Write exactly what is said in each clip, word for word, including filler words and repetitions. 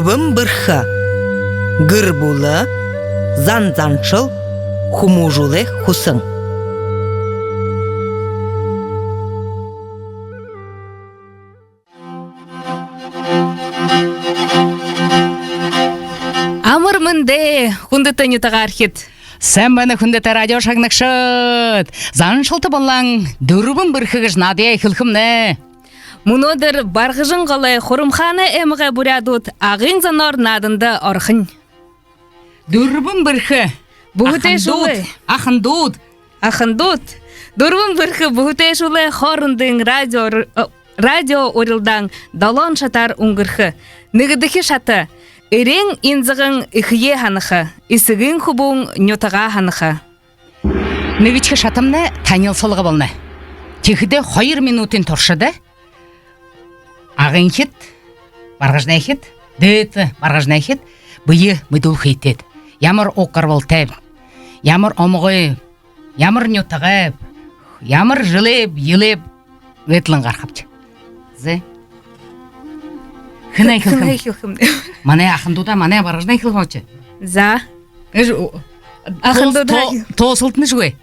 Дүрбэн бэрхэ. Гэр бүлэ, зан заншал, хүмүүжүүлэй хүсэн. Амар мэндэ, хүндэтэ нютагаархид! Сайн байна, хүндэтэ радио шагнагшад! Заншалта болон дүрбэн бэрхэ гэжэ наадаяа эхилхэмнай. Мүнөөдэр Баргажанголой Хурамхаанай аймагай буряадууд Агын зоноор нааданда орохонь. Дүрбэн бэрхэ. Бүгэдэ шүлэ. Ахандууд. Ахандууд. Ахандууд. Дүрбэн бэрхэ бүгэдэ шүлэ хоорондын радио р-, э, радио урилдаан долоон шатаар үнгэрхэ. Нэгэдэхи шата. Эреэн инзаган эхэеэ һанаха. Эсэгын хүбүүн нютагаа һанаха. Нэгэдэхи шатамнай танилсалга болоно. Тиихэдээ хоёр минутын туршада Агынхид, Баргажанайхид, Дээдэ Баргажанайхид бэеэ мэдүүлхэ ёһотойт. Ямар уг гарбалтайб, ямар омогойб, ямар нютагайб, ямар жэлэйб, елэйб гэжэ лэ гаргахабди. Зэ. Хэнэй эхилхэм? Хэнэй эхилхэм? Манай ахандуудаа, манай Баргажанай эхилхэ болоно. За. Эжы, о, ахандуудаа тоо-, тоосолтоношьегүй.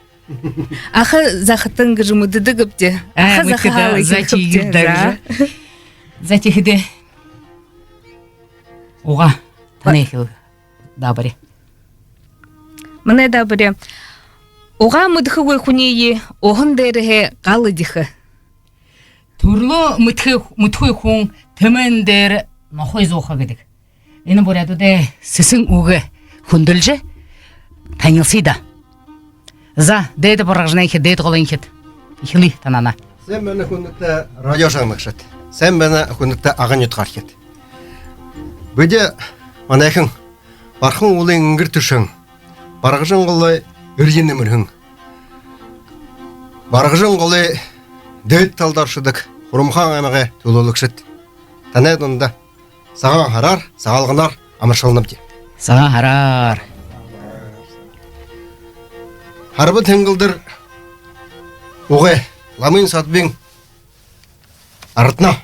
Аха захатан гэжэ мэдэдэг гээбди. Э, аха мэдэдэг захаһаа даа, за, эхилхэбди. Тиигэб даа. За. Гэжэ. За, тиихэдээ. Угаа, танай эхилэ даабари. Манай даабари. Угаа мэдэхэгүй хүниие уһан дээрэһээ гал эдихэ. Түрэлөө мэдэхэ-, мэдэхэгүй хүн тэмээн дээрэ нохой зууха гэдэг. Энэ буряадуудай сэсэн үгэ хүндэлжэ танилсая даа. За, Дээдэ Баргажанайхид, Дээдэ голынхид. Эхилэе танаанаа. Сайн байна, хүндэтэ радио шагнагшад. Сайн байна, хүндэтэ Агын нютагаархид. Бидэ манайхан Бархан уулын энгэр түшэһэн, Баргажанголой эрье нэмэрһэн, Баргажанголой дээдэ талада оршодог Хурамхаан аймагай түлөөлэгшэд. Танай дунда Сагаан һараар, Сагаалганаар амаршалнабди. Сагаан һараар. Һарбад һэнгэлдэр угай, ламын садбын араднаа.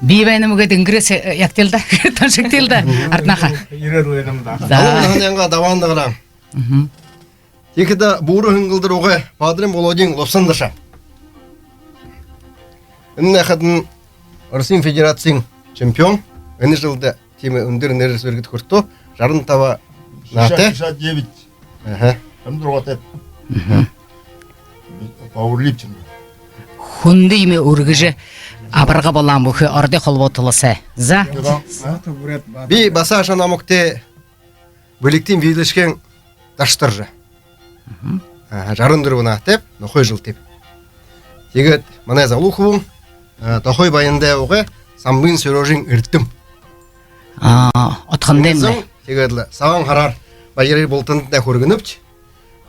Би байнам гээд энгэрээ, э, ягтал даа. Таншагтал даа. Араднааха. Ерээд лэ байнам даа. За. Алан наһанайнгаа Дабаан Дагараа. Мгм. Тиихэдэ буурал һэнгэлдэр угай, Бадарай Володиин Лубсан Даша. Энэ хадань Россиин Федерациин чемпион. Энэ жэлдэ тиимэ үндэр нэрэ сэргэдэ хүртөө. Жаран таба наһатай. Шестьдесят, шестьдесят девять. Аха. Ам друготой. Мгм. Пауэрлифтинг. Хүндэ юумэ үргэжэ, абарга болоһон бүхы Ородой Холбоо талаһаа. За. Би Баса Аша номогтой бэлигтын биелэшэһэн Даша Доржо. Мгм. Аха, жаран дүрбэн наһатайб, нохой жэлтэйб. Тиигээд манай залуу хүбүүн, а, Дохой Баяндай угай, Самбын Серёжын Эрдэм. А, отхон дэмнэ. Тиигээд лэ Сагаан һараар баяр бултандатнай хүргэнэбди.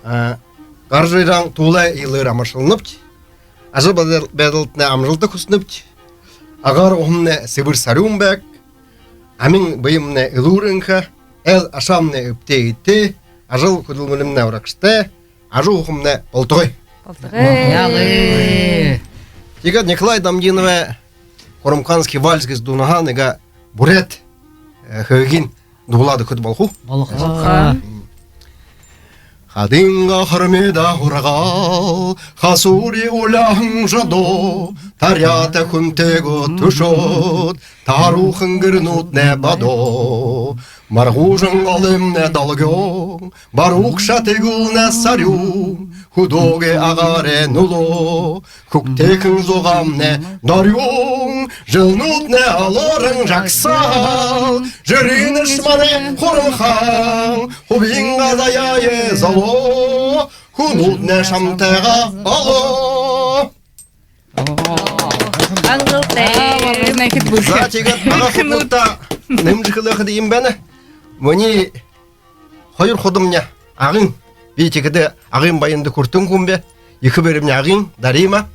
А, гаража ерэһэн туулай жэлээр амаршалнабди. Ажал байдал-, байдалтнай амжалта хүсэнэбди. Агаар уһамнай сэбэр сарюун байг. Амин бэемнай элүүр энхэ, айл ашаамнай эбтэй эетэй, ажал хүдэлмэрилэмнай урагшатай, ажаһуухамнай болтогой. Болтогой. Ялы. Тиигээд Николай Дамдиновай «Хурамхаанский вальс» гэжэ дууһаа нэгэ буряад, э, хэһэгынь дуулаад үгэхэдэ болохо гү? Болохо. Болохо. Хадынгаа хормойдо һургаал, хасуури уляаһан жодоо, таряата хүнтэйгөө түшөөд, тааруухан гэрнүүднай бодоо. Маргуужан голоймнай долгёон, баруун шатайгуулнай сарюун, хүдөөгэй агаарай нүлөө. Хүгтэйхэн зугаамнай дорюун, жэлнүүднай олоорон жагсаал. Жэрынэш манай Хурамхаан, хубингаа заяае золоо, хүнүүднай шамтайгаа олоо. Ангилтай. Аа, Баргажанайхид бүхы. За, тиигээд бага хүбүүдтэ нэмэжэ хэлэхэдэ иимэ байна. Минии хоёр худамни Агын. Би тиихэдэ Агын баянда хүртэн хүн бэ. Ехэ бэримни Агын, Дарима.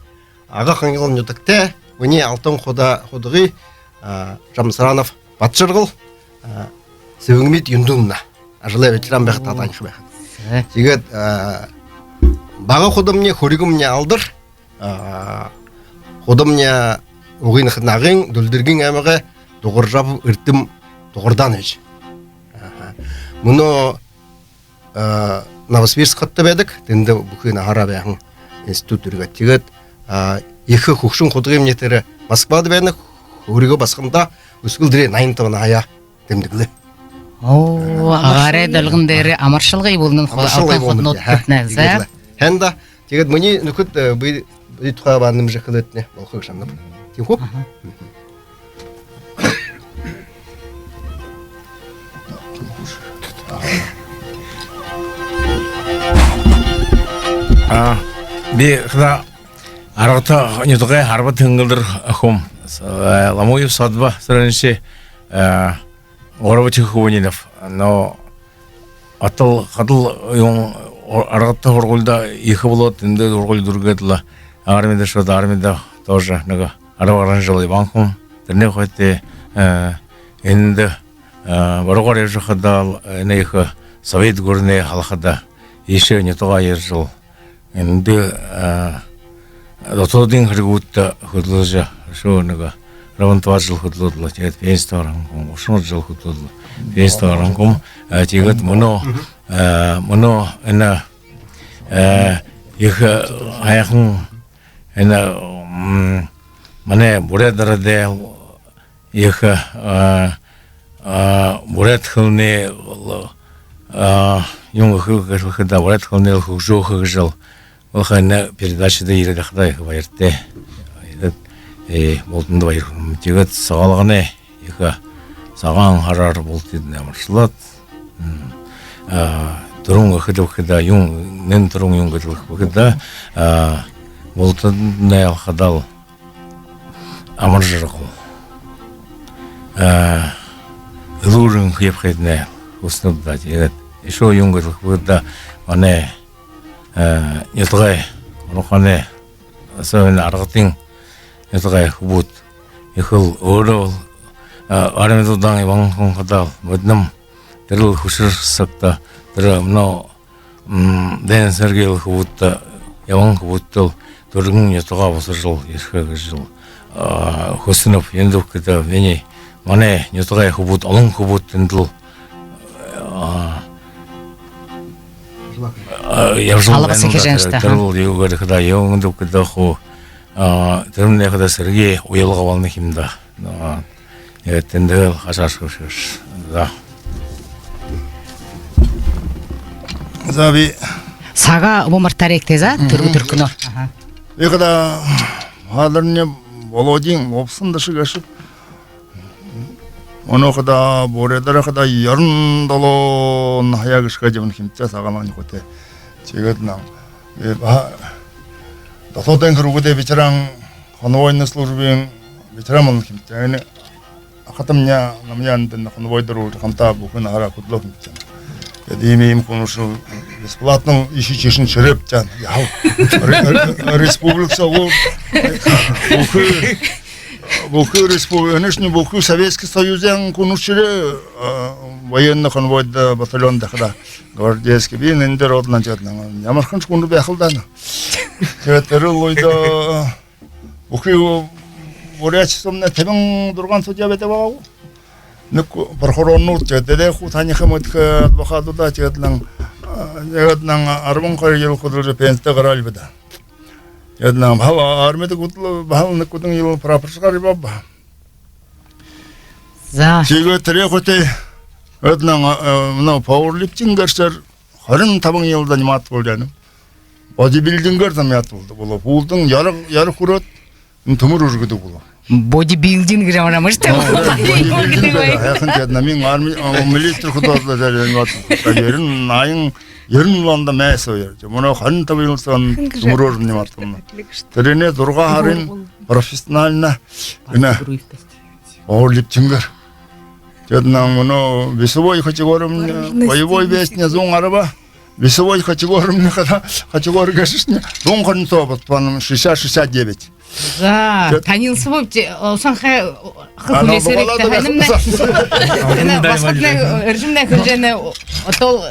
Ага-Хангилан нютагтай. Минии алтан худа, худагы, а, Жамсаранов Батжаргал, а, Сэбэгмит Юндуновна. Ажалай ветеран байха, таанадаа ехэ байха. Э. Тиигээд, а, бага худамни, хүрьгэмни Алдар. А, худамни үгы нэхэдэнь Агын, Дүлдэргын аймагай, Дугаржаб Эрдэм Дугарданович. Аха. Мүнөө, а, Новосибирск хотодо байдаг. Тэндэ бүхы наһаараа байһан институт дүүргээд. Тиигээд, а, ехэ хүгшэн худагымни тэрэ Москвада байна. Өөрыгөө басагандаа үсэгэлдэрээ наян табан наһаяа тэмдэглээ. Оо, агаарай долгин дээрэ амаршалгы ябуулнан хо-, амаршалгы алтан ябуулнан, ходонууд, аха, хүртэнэ. За. Тиигээд лэ. Һайн даа. Тиигээд минии нүхэд, э, би, би тухай баһа нэмэжэ хэлээтнэ. Болохо гээшэ һананаб. Тиимэ гү? Аха. А, би хадаа Аргата нютагай Арбатын Тэнгэлдэр хүм. Э, Ламуев Содбо Сэрэнши, э, гурбадахи хүбүүниинь. Но отол хадал юун, о-, Аргата һургуулида ехэ болоод, эндэ һургуули дүүргээд лэ армида ошоод, армида тоже нэгэ арба гаран жэл ябаһан хүм. Тэрэнэй хойто, э, эндэ, э, буруугаар ябажа байхадаа, э, энэ ехэ Совет гүрэнэй халхада иишээ нютагаа ерэжэл, эндэ, э, дотоодын хэрэгүүдтэ хүдэлжэ, үшөө нэгэ арбан табан жэл хүдэлөөд лэ, тиигээд пенсидэ гараһан хүм, гушан жэл хүдэлөөд лэ, пенсидэ гараһан хүм. Э, тиигээд мүнөө, э, мүнөө энэ, э, ехэ, э, һайхан энэ, м, манай буряад арадай ехэ, а, а, буряад хэлэнэй, а, юун гэхэ, гэхэ даа, буряад хэлэнэй хүгжөөхэ гэжэл, болохо энэ передачада ерээд байхада ехэ баяртай. Ерээд, э, бултанда баяр хүргэнэб. Тиигээд Сагаалганай ехэ сагаан һараар бултыетнай амаршалаад, м, а, түрүүн гэхэдэ, гэхэдэ, юун, нэн түрүүн юун гэхэдэ, гэхэдэ, а, бултандаа ябахадаа амар жаргал, а, элүүр энхэ ябахыетнай хүсэнэб даа. Тиигээд үшөө юун гэхэдэ, манай, а, нютагай, ураханай, особенно Аргатын нютагай хүбүүд ехэл өөрөө бол, а, армида удаан ябаһан хүн хадаа л, мэдэнэм, тэрэл хүшэр сагта, тэрэ мүнөө, м, дайн сэрэгэй хүбүүдтэ, ябаһан хүбүүдтэл түргэн нютагаа бусажал ерэхэ гэжэл, а, хүсэнэб. Юундэб гэхэдэ, минии, манай нютагай хүбүүд, олон хүбүүд тэндэл, а, а, ябажал байна даа. Алгаса хэжэ байна шүү дээ, тэрэ, ха? Тэрэл юугээр гэхэдэ, юундэб гэхэдэ, хуу, а, тэрэмнай хадаа сэрэгэй уялга болоно юм даа. А, э, тэндэһээл хашааш хүшөөш. За. За, би. Сагаа бү мартаарайгты, за, түрүү түргэнөөр. Аха. Би хадаа Баһадарни Володин обсондо шэгээшэб. Мүнөө хадаа, буряадаар хадаа, ерэн долоон наһаяа гэшхээд ябана юм даа, Сагаалганай нютагта. Тиигээд лэ, э, ба-, дотоодын хэрэгүүдэй ветеран, конвойной службын ветеран болоно юм даа. Энэ хатамни намайе эндэ конвойдо оруулжа, хамта бүхы наһаараа хүдэлөө юм даа. Тиигээд иимэ, иимэ хүнүүдшье бесплатно иишэ тиишэнь шэрээб даа. Яаха. Ре-, ре-, республика соогуур бүхы, бүхы республи-, энэшни бүхы Советскэ Союзай хүнүүдшье, а, военный конвойдо, батальондо хадаа, гвардейский. Би эндэ ороод лэ, тиигээд лэ, ямарханшье хүн байхал даа. Тиигээд тэрэл үедэ бүхы Буряад соомнай табин дүрбэн судья байдаг байгаа гү? Нэгэ прокурорнууд, тиигээд лэ хуу таниха мэдэхэ адвокатуудаа, тиигээд лэ, а, тиигээд лэ арбан хоёр жэл хүдэлжэ пенсидэ гараал би даа. Тиигээд лэ баһал армида хүдэлөө, баһал нэгэ хэдэн жэл прапорщикаар ябааб. За. Тиигээд тэрэ хойто, тиигээд лэ, а, а, ну, пауэрлифтингээр шэр хорин табан жэл заниматься болоо һэн. Бодибилдингээр заниматься болоо. Болоо. Һүүлдэнь яра, яра хүрөөд, энэ түмэр үргэдэг болоо. Бодибилдинг гэжэ ямар, ямар шүү дээ. Оо, бодибилдинг гэжэ. Яахан, тиигээд лэ намайе арми, а, милици хүдөөд лэ, заниматься болоо. Ерэн, наян, ерэн ондо мясо яар. Мүнөө хорин табан жэл соо түмэрөөр заниматься болоо. Тэрэнэй зургаа һарын профессионально энэ пауэрлифтингээр. Тиигээд лэ мүнөө весовой категоримни, боевой весни зуун арба, весовой категоримни хадаа, категори гээшэшни зуун хорин соо бодоһон, шестьдесят, шестьдесят девять. За, тиигээд танилсабабди, уһан хэ-, хэ-, а, ну, хүлеэсээрэгты, баһал да, ханамнай. Баһал да. Энэ басагаднай, эржэмнай хэлэжэ байна, отол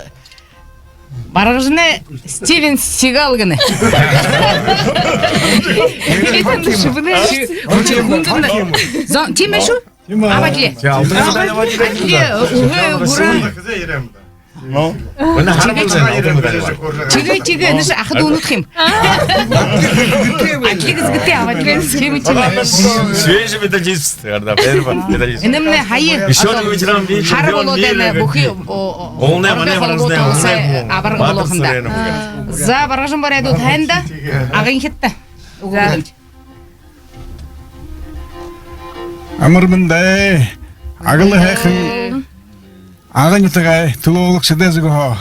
Баргажанай Стивен Сигал гэнэ. Тиимэ шүү. Абаад лэ. Абаад лэ. Үгы, гүрэн. Ну, энэ харагдан, алтан медаль. Тиигээ, тиигээ, энэ ши аха дүүнүүд юм. Атлетик эзгэтэй, абаад лэ, тиимэ, тиимэ. Свежий медалист, да, первый медалист. Энэмнай хаяа. Ещё один ветеран, видите, хара болоод байна, бүхы, о, о, олоной манай холбоотой Баргажанай, уласай абарга Баатар болохонь даа. Цыренов. За, Баргажан буряадууд, һайн даа. Агынхидта. Үгы. Амар мэндэ, Агын һайхан Агын нютагай түлөөлэгшэдэй зүгһөө.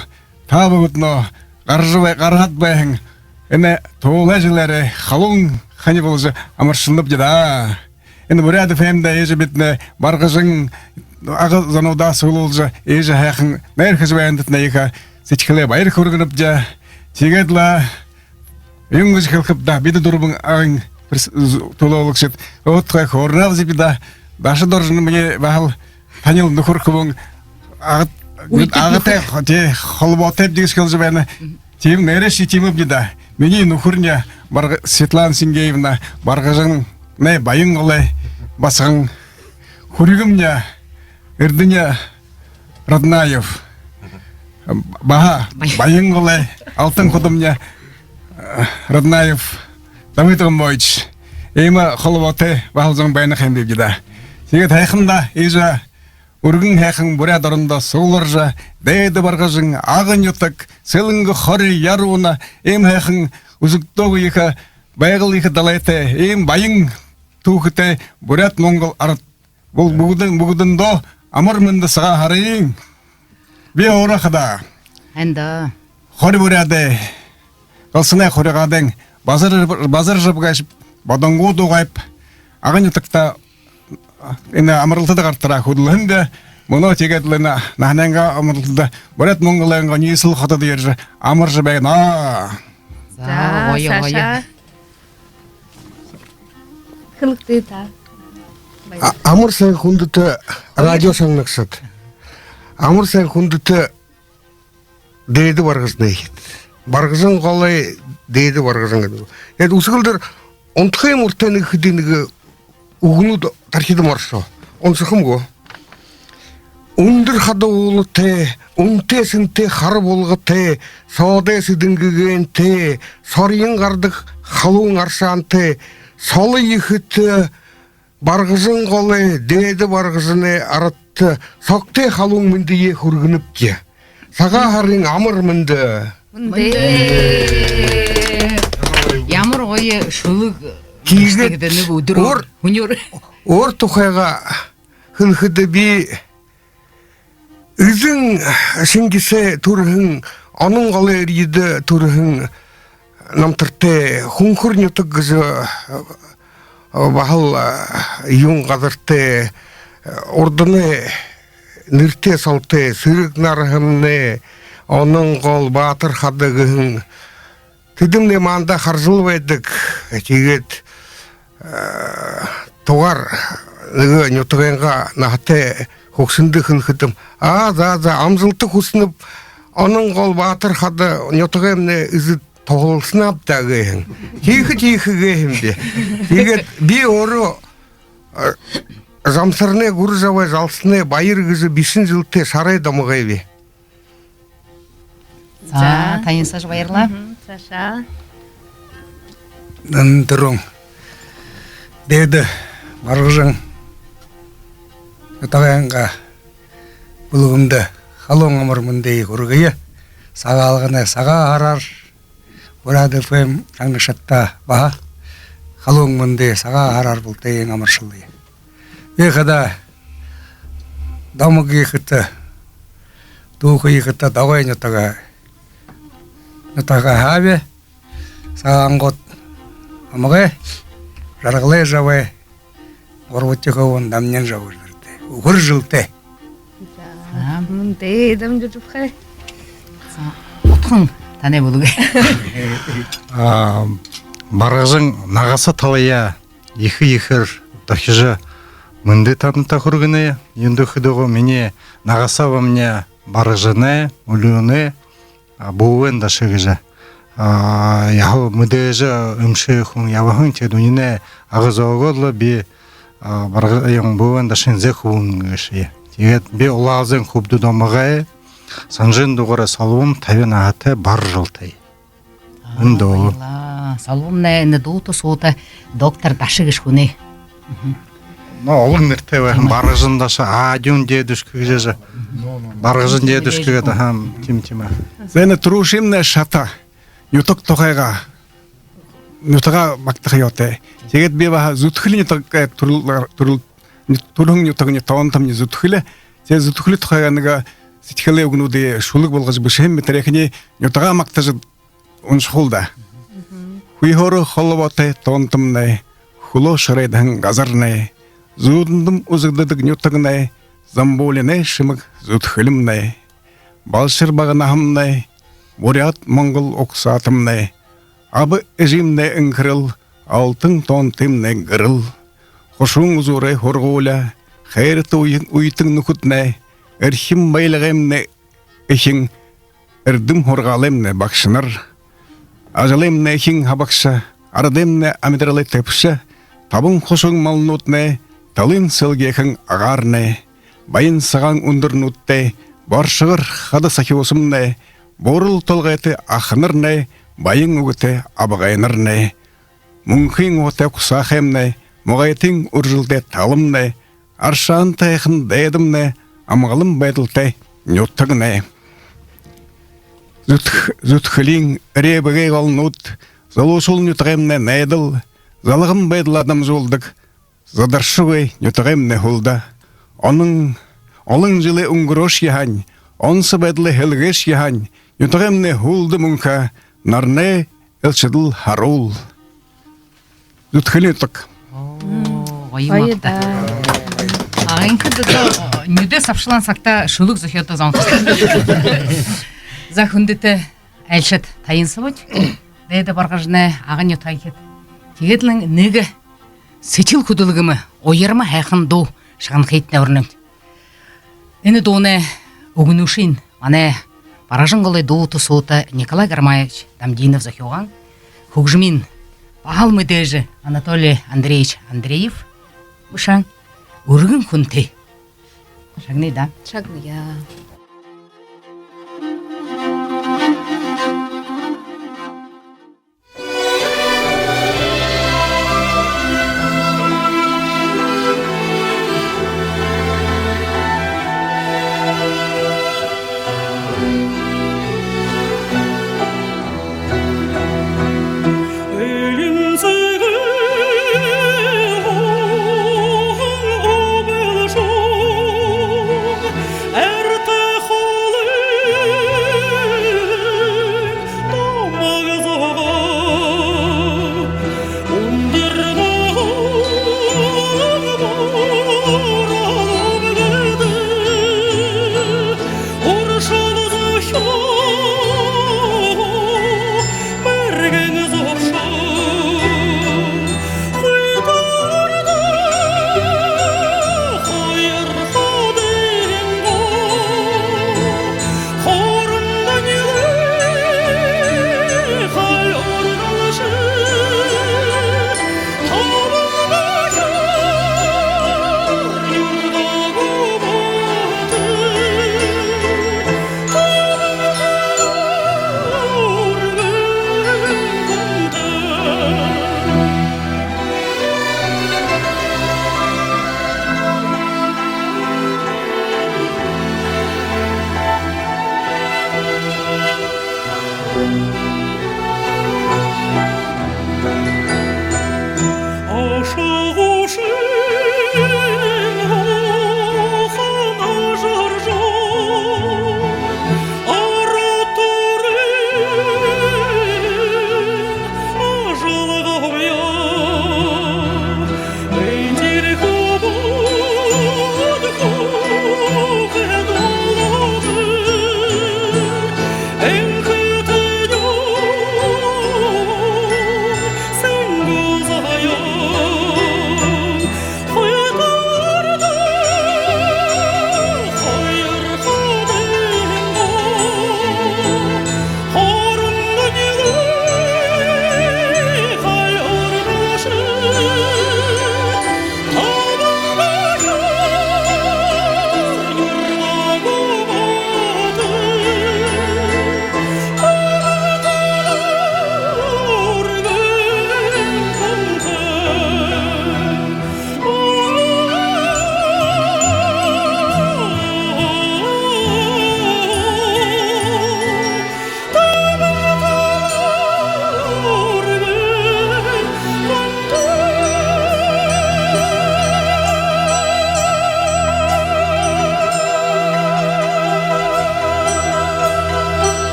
Та бүгэдэниие гаража бай-, гараад байһан энэ туулай жэлээрээ халуун хани боложо амаршалнабди даа. Энэ Буряад ФМ-дэ иигэжэ бидэнэй Баргажан Ага зонуудаа суглуулжа, иигэжэ һайхан найр хэжэ байһандатнай ехэ сэдьхэлээр баяр хүргэнэбди. Тиигээд лэ юун гэжэ хэлэхэб даа, бидэ дүрбэн Агын перс-, з-, түлөөлэгшэд. Өөһэдхөө хөөрэнэбди даа. Даша Доржиновна минии баһал танил нүхэр хүбүүн, Агад-, Агатай хо-, тии, холбоотойбди гэжэ хэлэжэ байна. Тиимэ, нээрээшье тиимэбди даа. Минии нүхэрни Барга-, Светлана Сингеевна Баргажанай Баян голой басаган, хүрьгэмни Эрдэни Раднаев. Баһа Баян голой алтан хүдэмни, э, Раднаев Давыд Гомбоевич. Иимэ холбоотой баһал зон байна ха юм бибди даа. Тиигээд һайхан даа, иигэжэ үргэн һайхан Буряад орондо сугларжа, Дээдэ Баргажан, Агын нютаг, Сэлэнгэ, Хори, Яруунын иимэ һайхан үзэгдөөгүй ехэ, Байгал ехэ далайтай, иимэ баян түүхэтэй Буряад-Монгол арад бү-, бүгэдэн-, бүгэдэндөө амар мэндэ, Сагаан һарын. Би өөрөө хадаа. Һайн даа. Хори Буряадай, Галсанай Хори Агын, Базар-, Базаржаб гээшэб, бодонгууд угааб, Агын нютагта энэ амаралтада гартараа хүдэлһэн даа. Мүнөө тиигээд лэ энэ наһанайнгаа амаралтада Буряад-Монголойнгоо ниислэл хотодо ерэжэ амаржа байна. За, За, гоё, гоё. Саша. Хэлэгты даа. А-, амар сайн, хүндэтэ радио шагнагшад. Амар сайн, хүндэтэ Дээдэ Баргажанайхид. Баргажан голой Дээдэ Баргажан гэдэг. Тиигээд үсэгэлдэр унтахын мүртэй нэгэ хэды нэгэ үгэнүүд тархидам оршоо. Уншахам гү? Үндэр хада уулатай, үнэтэй сэнтэй хара булгатай, соотой сэдэн гэгээнтэй, сорьён гарадаг халуун аршаантай, соло ехэтэ Баргажан голой Дээдэ Баргажанай арадта согтой халуун мэндые хүргэнэбди. Сагаан һарын амар мэндэ. Мэндэ. Ямар гоё шүлэг. Тиигээд нэгэ үдэр өөр, хүнөөр өөр тухайгаа хэлэхэдэ, би Эзэн Шэнгисэй түрэһэн, Онон голой эрьедэ түрэһэн намтартай, Хүнхэр нютаг гэжэ, э, баһал, э, юун газартай, э, урданай нэрэтэй солотой, Сэрэг Нарһанай, Онон гол, Баатар хада гэһэн. Тэдэмнай манда харажал байдаг. Тиигээд, э, тугаар нэгэ нютагайнгаа наһатай хүгшэндэ хэлэхэдэм: «А, за, за, амжалта хүсэнэб, Онон гол, Баатар хада нютагаймнай эзэд туһалсанаб даа», — гэһэн. Тиихэ, тиихэ гэһэн би. Тиигээд би өөрөө, э, Замсаранай Гүрэжабай Жалсанай Баяр гэжэ бишэн жэлтэй шарай домогойб. За, за, танилсажа баярлаа. Мгм, Саша. Нэн түрүүн Дээдэ Баргажан нютагайнгаа бүлгэмдэ халуун амар мэндые хүргэе. Сагаалганай Сагаан һараар, Буряад ФМ шагнагшадта баһа халуун мэндые, Сагаан һараар бултыень амаршалая. Би хадаа домог ехэтэ, түүхэ ехэтэ Догой нютагай, нютагайхааб. Сагаангууд омогой, Жаргалай Жабай, гурбадахи хүбүүн Дамнин Жабай нэрэтэй. Үхэр жэлтэй. За, мэндэ, Дамжажабхай. За, удхан танай бүлэг. А, Баргажан нагаса талаяа ехэ ехээр дохижо, мэндэ танда хүргэнэ. Юундэб гэхэдэ, минии нагаса бамни Баргажанай, Үльгэнэй, а, Бүүбэн Даша гэжэ. А, яһала мэдээжэ эмшэ хүн ябаһан, тиигээд үнинэй ага зөөгөөр лэ би, А, Барга-, юм, Бөөн Дашын зээ хүбүүн гээшэ. Тиигээд би Улаалзын Хүбдэ домогой, Санжын Дугарай Солбон, табин наһатай, бар жэлтэй. Энэ дуу. Солбомнай энэ дуута суута доктор Даша гэжэ хүнэй. Но, олон нэрэтэй байһан. Тиимэ. Баргажан Даша, Адюун дедушка гэжэ. Баргажан дедушка гэдэг, аха, тиимэ, тиимэ. За, энэ түрүүшымнай шата нютаг тухайгаа, нютагаа магтаха ёһотой. Тиигээд би баһа Зүдхэли нютаг, э, түрэл-, түрэл-, түрэһэн нютагни, тоонтомни Зүдхэли. Тиигээд Зүдхэли тухайгаа нэгэ сэдьхэлэй үгэнүүдые шүлэг болгожо бэшэһэн би, тэрээхэниие нютагаа магтажа уншахал даа. Хүйһөөрөө холбоотой тоонтомнай, хүлөө шоройдоһон газарнай, зүүдэндэмнай үзэгдэдэг нютагнай, замбуулинай шэмэг Зүдхэлимнай. Балшар бага наһамнай, буряад-монгол угсаатамнай, аба эжымнай энхэрэл, алтан тоонтымнай гэрэл. Хушуун үзүүрэй һургуули, хайрата үе-, үетэн нүхэднай, эрхим баялигаймнай эхин, эрдэм һургаалаймнай багшанар, ажалаймнай эхин хабагша, арадаймнай амидаралай тэбшэ, табан хушуун малнууднай, талын сэлгеэхэн агаарнай, баян сагаан үндэрнүүдтэй, боршогор хада сахюусамнай, буурал толгойтой аханарнай, баян үгэтэй абгайнарнай, мүнхын уһатай угсаахаймнай, могойтын үржэлтэй таламнай, аршаантай һайхан дайдамнай, амгалан байдалтай нютагнай. Зүдх-, Зүдхэлиин эрье бэгэй голнууд, залуушуул нютагаймнай найдал, залган байдалаа дамжуулдаг задаршагүй нютагаймнай һүлдэ. Олон, олон жэлэй үнгэрөөшье һаань, онсо байдалай һэлгээшье һаань, нютагаймнай һүлдэ мүнхэ, наранай элшэдэл һаруул. Зүдхэли нютаг. Оо, гоё. Гоё магтаа даа. Агынхид одоо нюдэ сабшалаан сагта шүлэг зохёодоо зон. За, хүндэтэ айлшад, таянсабабди. Дээдэ Баргажанай, Агын нютагайхид. Тиигээд лэ нэгэ сэдьхэл хүдэлгэмэ, уярма һайхан дуу шагнахыетнай уринабди. Энэ дуунай үгэнүүдынь манай Баргажан голой дуута суута Николай Гармаевич Дамдинов зохёогоһон, хүгжэмынь баһал мэдээжэ Анатолий Андреевич Андреев бэшэһэн «Үргэн хүнтэй». Шагная даа. Шагная.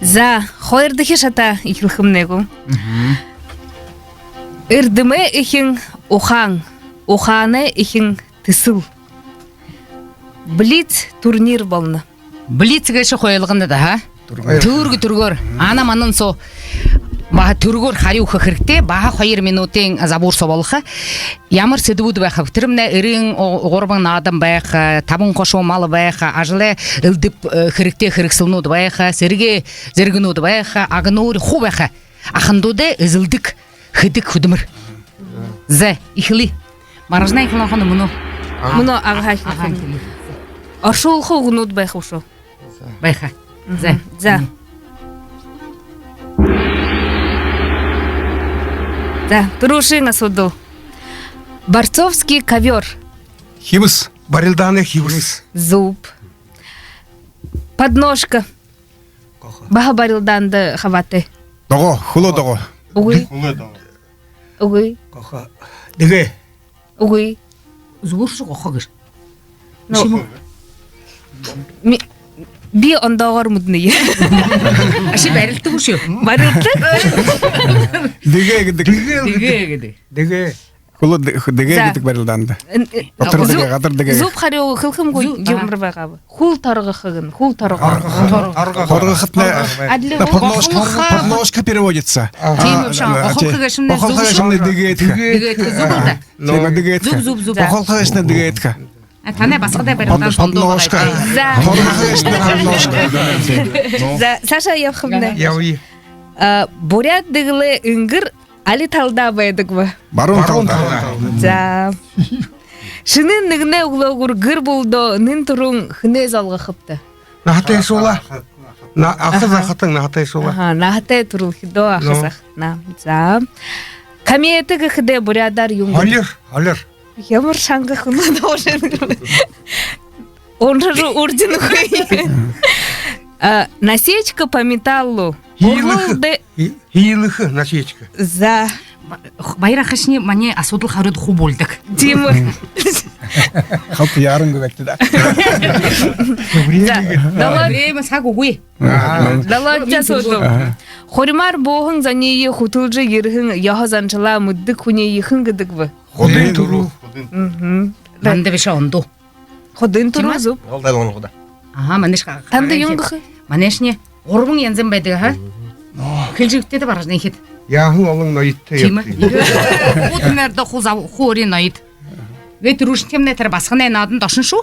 За, хоёрдохи шатаа эхилхэмнай гү? Эрдэмэй эхин ухаан, ухаанай эхин тэсэл. Блиц турнир болоно. Блиц гээшэ хойлгоно даа, ха? Түргөөр. Түргөөр, түргөөр. Ана манан соо баһа түргөөр харюу хэхэ хэрэгтэй. Баһа хоёр минутын забһар соо болохо. Ямар сэдэбүүд байхаб? Тэрэмнай эрын о-, гурбан наадан байха, табан хошуу мал байха, ажалай элдэб, э, хэрэгтэй хэрэгсэлнүүд байха, сэрэгэй зэргэнүүд байха, агнуури хуу байха. Ахандуудай эзэлдэг, хэдэг хүдэлмэри. За, эхилэе. Маргажанай эхилээ, хан мүнөө? Мүнөө Агын эхилээ. Агын эхилээ. Оршуулха үгэнүүд байха бшуу? Байха. За. За. За, түрүүшын асуудал. Борцовский ковёр. Хибэс. Барилдаанай хибэс. Зүб. Подножка. Гохо. Баһа барилдаанда хабаатай. Догоо, хүлөө догоо. Үгы. Хүлөө догоо. Үгы. Гохо. Дэгээ. Үгы. Зүб шуу, гохо гээшэ. Ну, шимэ. Ми-, би ондоогоор мэдэнэ. Аши барилдадаг бшуу? Барилдадаг. Дэгээ гэдэг. Дэгээ гэдэг. Дэгээ. Хүлөө дэ-, дэгээ гэдэг барилдаанда. Эн-, э, Дотор зүб, дэгээ, гадар дэгээ. Зүб харюу хэлэхэмгүй. Зүб, ямар байгаа бэ? Хүл торгохо гэнэ, хүл торгохо. Торгохо. Торгохо. Торгохотнай адли. Подножка, подножка переводится. Тиимэ бшуу. Бохолхо гээшэмнай зүб. Бохолхо гээшэмнай дэгээдхэ. Дэгээдхэ, зүб лэ даа. Тиимэ, дэгээдхэ. Зүб, зүб, зүб. Бохолхо гээшэмнай дэгээдхэ. А, танай басагадай барилдаан шондоо байгаа. Подножка. За. Торгохо гээшэмнай подножка. За, саашаа ябахамнай. Ябая. А, буряад дэгэлэй энгэр али талада байдаг бэ? Баруун талада. За. Шэнын нэгэнэй үглөөгүүр гэр бүлэдөө нэн түрүүн хэнээ золгохобта? Наһатайшуулаа. На-, аха захатан наһатайшуулаа. Аха, наһатай түрэлхидөө аха захатнай. За. Комета гэхэдээ буряадаар юун гэдэг? Холир, холир. Ямар шанга хүн даа, уже. Уншажа үрдинэгүй. А, насечка по металлу. Һиилэхэ. Ургуулда. Һи-, һиилэхэ насечка. За. Ба-, баяр ахашни манай асуудал харюуда хуу болдог. Тиимэ. Халта яарангүй байт даа. За. Время гэдэг. Далаа. Время, саг үгы. Аа. Далаадахи асуудал. Аха. Хуримаар бууһан зониие хүтэлжэ ерэһэн ёһо заншалаа мэдэдэг хүниие хэн гэдэг бэ? Худын түрэл. Мгм. Манда бэшэ, ондоо. Худын түрэл зүб. Гал тайлгын худа. Аха, манайшни ха-, танда юун гэхэ? Манайшни гурбан янзын байдаг, аха. Хэлэжэ үгыт даа, баргажанайхид. Яаһан олон ноёдтой. Тиимэ. Ябадаг. Хуу тэнэрдэ хуу зав-, хуу өөрын ноёд. Гэ, түрүүшынхиимнай тэрэ басаганай наадан дошоно шуу.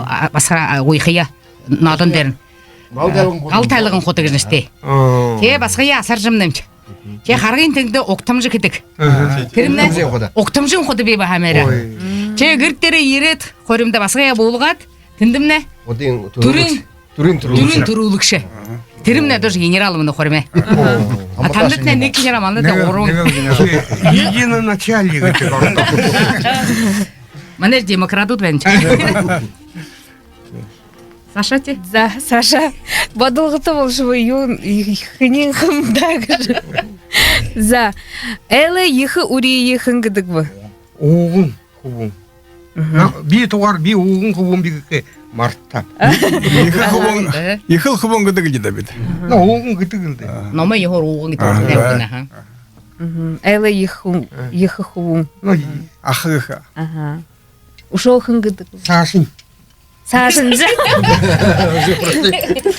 А, басаган, а, уйхая. Наадан дээрэнь. Гал тайлгын худа. Гал тайлгын худа гэжэ нэрэтэй. Аа. Тээ, басагаяа асаржа юм нэмши. Тээ, харгын тэнгэдэ угтамжа хэдэг. Аха. Тэрэмнай угтамжын худа. Угтамжын худа бии баһа мээрэ. Ой. Тээ, гэр дээрээ ерээд, хуримда басагаяа буулгаад, тэндэмнай худын түрүүлэгшэ. Түрын, түрын түрүүлэгшэ. Түрын түрүүлэгшэ. Аха. Тэрэмнай тоже генерал мүнөө хуримай. Оо. А тандатнай нэгэ генерал, мандатнай гурбан. Нэгэ, нэгэ генерал. Единоначалие гэдэг ордо. Манай демократууд байна. Саша, тээ? За, Саша. Бодолгото болошогүй юу, хэнэй юм даа гэжэ. За. Айлай ехэ үриие хэн гэдэг бэ? Ууган хүбүүн. Мгм. На, би тугаар, би ууган хүбүүн би гэхэ мартаа. Ехэл хүбүүн, ехэл хүбүүн гэдэг лэ даа бидэ. На, ууган гэдэг лэ даа. Номой ёһоор ууган гэдэг лэ даа, аха. Мгм. Айлай ехэ хүн, ехэ хүбүүн. Ну, и- Аха гэхэ. Аха. Үшөө хэн гэдэг бэ? Саашань. Саашань.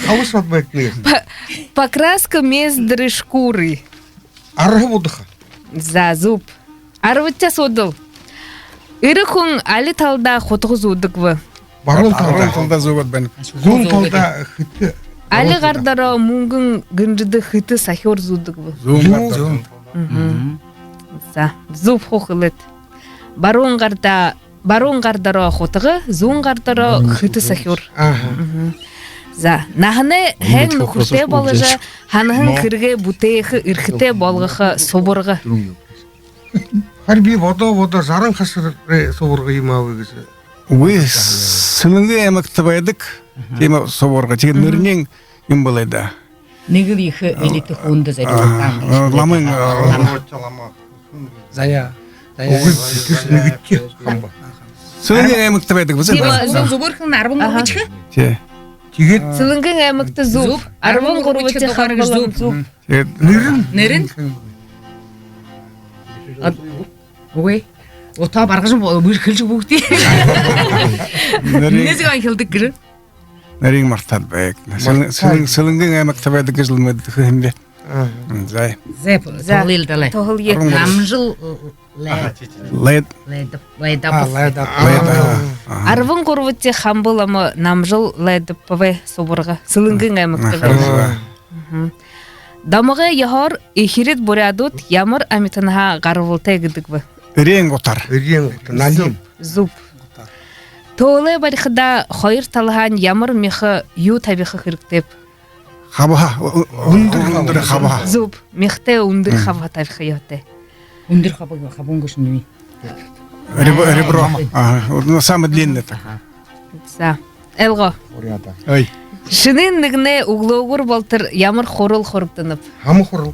Хавас бат байтнэ. По-, покраска мездры шкуры. Арһа будаха. За, зүб. Арбадахи асуудал. Эрэ хүн али талада хутага зүүдэг бэ? Баруун талада. Баруун талада зүүгээд байна. Зүүн талада хэтэ. Али гар доро мүнгэн гэнжэдэ хэтэ сахюур зүүдэг бэ? Зүүн гар доро. Зүүн. Мгм. За, зүб хуу хэлээд. Баруун гарда, баруун гар доро хутага, зүүн гар доро хэтэ сахюур. Аха. Мгм. За, наһанай һайн нүхэртэй боложо, һанаһан хэрэгээ бүтээхэ эрхэтэй болгохо субарга. Харин би бодоо, бодоо, заран хасарай субарга юм аабы гэжэ. Үгы, Сэлэнгын аймагта байдаг. Тиимэ субарга. Тиигээд нэрэнь юм бэлэй даа. Нэгэл ехэ элитэ хүндэ зорюулһан. Аа, ламын, аа, лама. Заяа. Заяа. Үгы, тэрэшни нэгэдэхи юм ба. Сэлэнгын аймагта байдаг бэзэ. Тиимэ, зүб, зүбөөр хэлэнэ, арбан гурбадахи. Тээ. Тиигээд Сэлэнгын аймагта зүб. Зүб. Арбан гурбадахи Хамба лама зүб. Тиигээд нэрэнь? Нэрэнь? Үгы. Утаа баргажа бо-, бэр хэлжэ үгыт. Нэрэнь? Нээзэг ан хэлдэг гэр. Нэрэнь мартаад байг. Сэлэн-, Сэлэн-, Сэлэнгын аймагта байдаг гэжэ лэ мэдэхэ юм бэ. Зай. Зай, зай. Туһалъя даа. Туһалъя. Арбан гурба. Намжил Лай-, Лайд-, Лайдап-, Лайдапов. А, Лайдапов. Лайдапов. Аха. Арбан гурбадахи Хамба лама Намжил Лайдаповай субарга. Сэлэнгын аймагта. Аха. Байдаг. Мгм. Домогой ёһоор эхирид буряадууд ямар амитанһаа гарбалтай гэдэг бэ? Эреэн утаар. Эреэн утаар. Налим. Зүб. Түлөө барихадаа хоёр талаһаань ямар мяха юу табиха хэрэгтэйб? Хабаһа, ү-, ү-, үндэр хабаһа. Зүб, мяхатай үндэр хабаһа табиха ёһотой. Үндэр хабаһа, хабаһан гээшэ нэмэ. Реб-, ребро. Ага, ну, самое длинное-то. Ага. За, Элго. Ой. Шэнын нэгэнэй үглөөгүүр болотор ямар хурал хурагданаб? Хама хурал.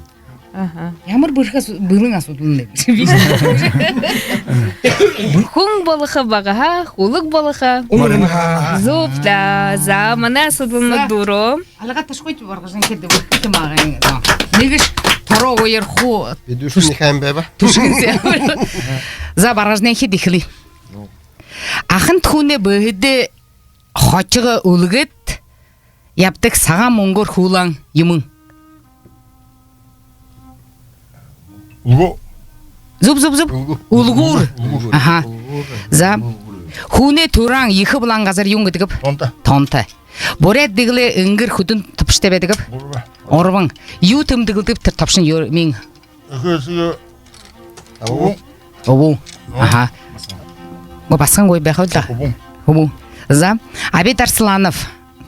Аха. Ямар бэрхэ асу-, бэлэн асуудал нэ. Хүн болохо багаһаа, хүлэг болохо. Үнэн. Зүб даа. За, манай асуудалнууд дүүрээ. Алга ташхойт баргажан хэдэ бэрхэ тэмээгээ. Нэгэшье тороо уярхуу. Бидэ үшөө нэгэ юм байба. Түшэнсэ. За, баргажанай хээд эхилэе. Аханта хүнэй бэһэдэ хошоо үлгөөд ябадаг сагаан мүнгөөр хүүлэн юумэн. Үлгөө. Зүб, зүб, зүб. Үлгөө. Үлгүүр. Үлгүүр. Аха. За. Хүнэй түрэһэн ехэ булан газар юун гэдэгб? Тоонто. Тоонто. Буряад дэгэлэй энгэр хэдэн тобшотой байдагб? Гурбан. Гурбан. Юу тэмдэглэдэгб тэрэ тобшон юумэн? Үбүүн. Үбүүн. Аха. Гү, басагангүй байха даа. Үбүүн. Үбүүн. За. Абид Арсланов,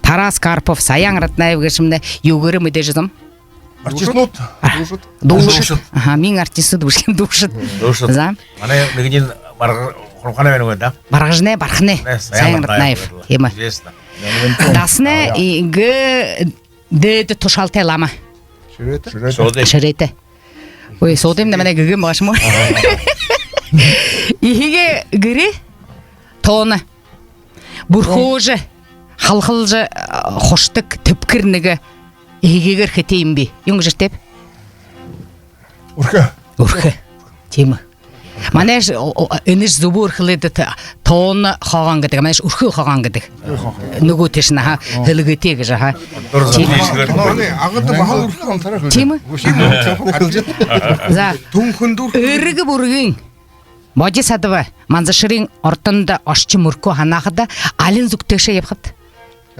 Тарас Карпов, Саян Раднаев гээшэмнай юугээрээ мэдээжэ зон? Артистнууд. А, дуушад. Дуушад. Дуушад. Аха, минии артистнууд бэшэ, дуушад. Дуушад. За. Манай нэгэниинь Барга-, Хурмахаанай байна гү даа? Баргажанай, Барханай. Саян Раднаев. Тиимэ. Известно. Дасанай иигээд дээдэ тушаалтай лама. Шэрээтэ. Шэрээтэ. Шэрээтэ. Ой, суудым, намайе гэгэм баашам гү? Эхигээ гэрэй тооно бүрхөөжэ, халхалжа, э, хушадаг тэбхэр нэгэ эхигээгээр хэтэй юм бэ? Юун гэжэртэйб? Үрхэ. Үрхэ. Тиимэ. Манайшье, о, о, энэшье зүбөөр хэлээд, т-, тооно хоогоон гэдэг, манайшье үрхэ хоогоон гэдэг. Нүгөө тээшэнь, аха, хэлэгээтэй гэжэ, аха. Тиимэ. Манай Агада баһал үрхэ хамтараа хэлэдэг. Тиимэ. За. Түнхэн дүр. Эргэ Бүргын Бодисадова Манзаширын ордондо ошожо мүркөө һанаахада, алин зүгтээшээ ябахабта?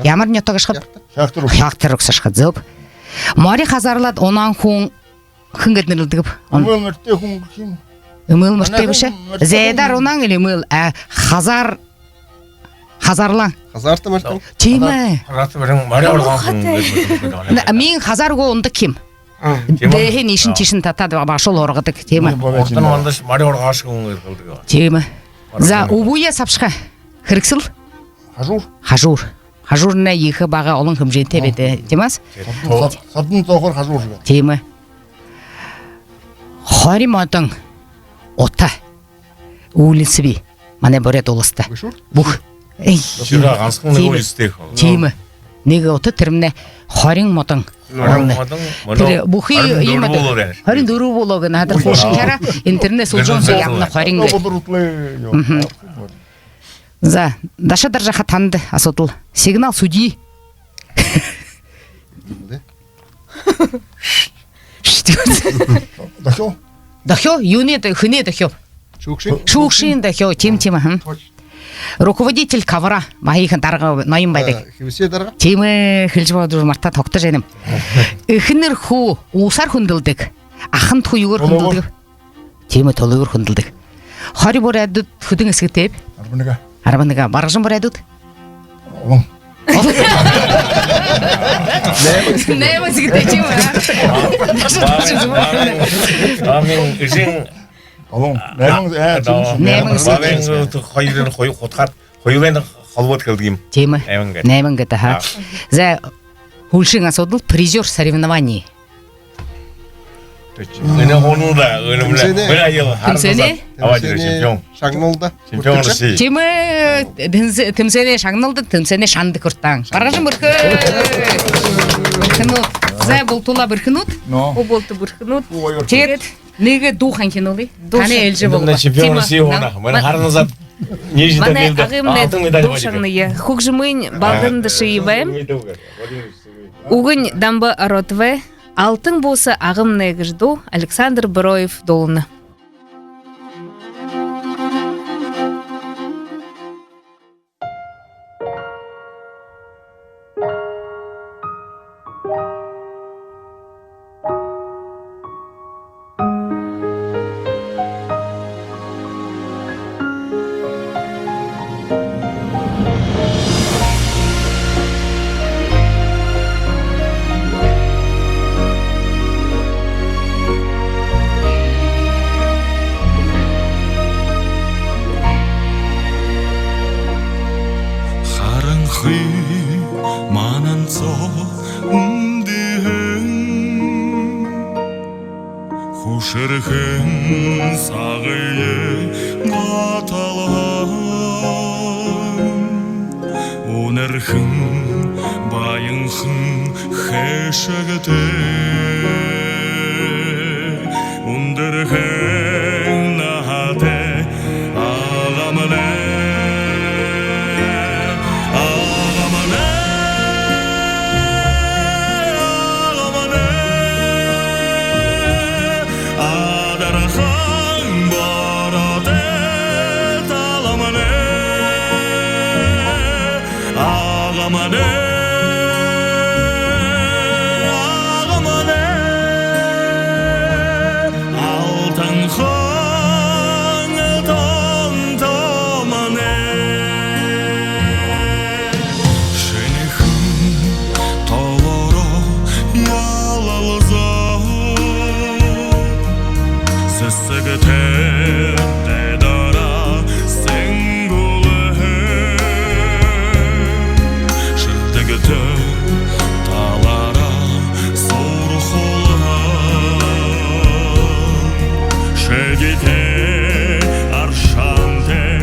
Ямар нютаг ошохобта? Хяагтар. Хяагтар угсаа ошохо, зүб. Мори хазаарлаад унаһан хүн хэн гээд нэрлэдэгб? Эмээл морьтой хүн гэх юм. Эмээл морьтой бэшэ. Манай хүн морьтой хүн. Зээдээр унаһан или эмээл, а, хазаар, хазаарлаһан. Хазаарта морьтой. Тиимэ. Хазаарта морин, мори ургаһан хүн гээд нэрлэдэг. Минии хазаар үгөө унадаг юм. А. Тиимэ. Дээһээнь иишэнь тиишэнь татаад, баашуул ургадаг. Тиимэ. Урдань мандаш мори ургаһан хүн гээд хэлэдэг. Тиимэ. За, үбһөө сабшаха хэрэгсэл. Хажуур. Хажуур. Хажуурнай ехэ бага олон хэмжээтэй байдаг. Тиимэ. Сод-, содон зөөхөр хажуур. Тиимэ. Хорин модон утаа. Улица бии манай Буряад Уласта. Бэшэ гү? Бүхэ. Эй. Ширээ гансахан нэгэ улицатай. Тиимэ. Нэгэ утаа, тэрэмнай хорин модон. Хорин модон, тэрэ бүхы хорин юм дөрвөн болоо гэнэ. Хорин дөрвөн болоо гэнэ. Хадаа хуушан хара интернет суулгажа ябана хорин гэ. Мгм. За, Даша Даржаха, танда асуудал. Сигнал судьи. Дохёо. Дохёо? Юунэй дохёо, хэнэй дохёо? Шүүгшын. Шүүгшын дохёо, тиимэ, тиимэ, аха. Точно. Руководитель ковра, маһихан дарга, ноён байдаг. Э, хэбшээ дарга? Тиимэ, хэлэжэ бодожо мартаад тогтожо байнам. Эхэнэр хүү уусаар хүндэлдэг, аханта хүү юугээр хүндэлдэг? Тиимэ, түлөөгүүр хүндэлдэг. Хори буряадууд хэдэн эсэгэтэйб? Арбан нэгэ. Арбан нэгэ. Баргажан буряадууд? Олон. Найман эсэгэтэй, тиимэ. Баабайн, баабайн эжын. Олон. Найман, э, тиимэ. Найман эсэгэтэй. Баабайн хоёр, хоёр худхаад, хоёулаа холбоод хэлдэг юм. Тиимэ. Найман гээд. Найман гээд, аха. А. За, һүүлшын асуудал, призёр соревнований. Энэ хонолда, энэ мэнэ. Тэмсээнэй. Мэнэ аял. Тэмсээнэй. Аваад ирээ, тэмсээнэй чемпион. Шагналда. Чемпион России. Тиимэ, тэмсэ-, тэмсээнэй шагналда, тэмсээнэй шанда хүртэһэн. Баргажан, бэрхэ. Бэрхэнүүд. Зай, бултуулаа, бэрхэнүүд. Но. Хуу булта бэрхэнүүд. Ой, ой. Тиигээд нэгэ дуу ханхинуулая. Дуу. Танай ша- ээлжээ. Мэнэ болоо. Чемпион России. Тиимэ. Хоноо. Мэнэ харанзад. Ниже. Манай Агымнай алтан медаль дуу шагная. Хүгжэмынь Балдан Дашиевай. Үгэнь Дамба Оротовай «Алтан бууса Агымнай» гэжэ дуу. Александр Броев дуулана. Харанхы мананцо үндэһэн, хүшэрхэн сагые гаталһан, үнэрхэн баянхан хэшэгтэй, үндэрхэн наһатай Агымнай, Агымнай, Агымнай, адархан бороотой таламнай. Агымнай, Агымнай, алтанхан тон томнай. Шэнэхэн толоороо ялалзаа, сэсэгтэй дайдаараа сэнгүүлһэн, шэртэгтэй талаараа суурхуулһан, шэдитэй аршаантай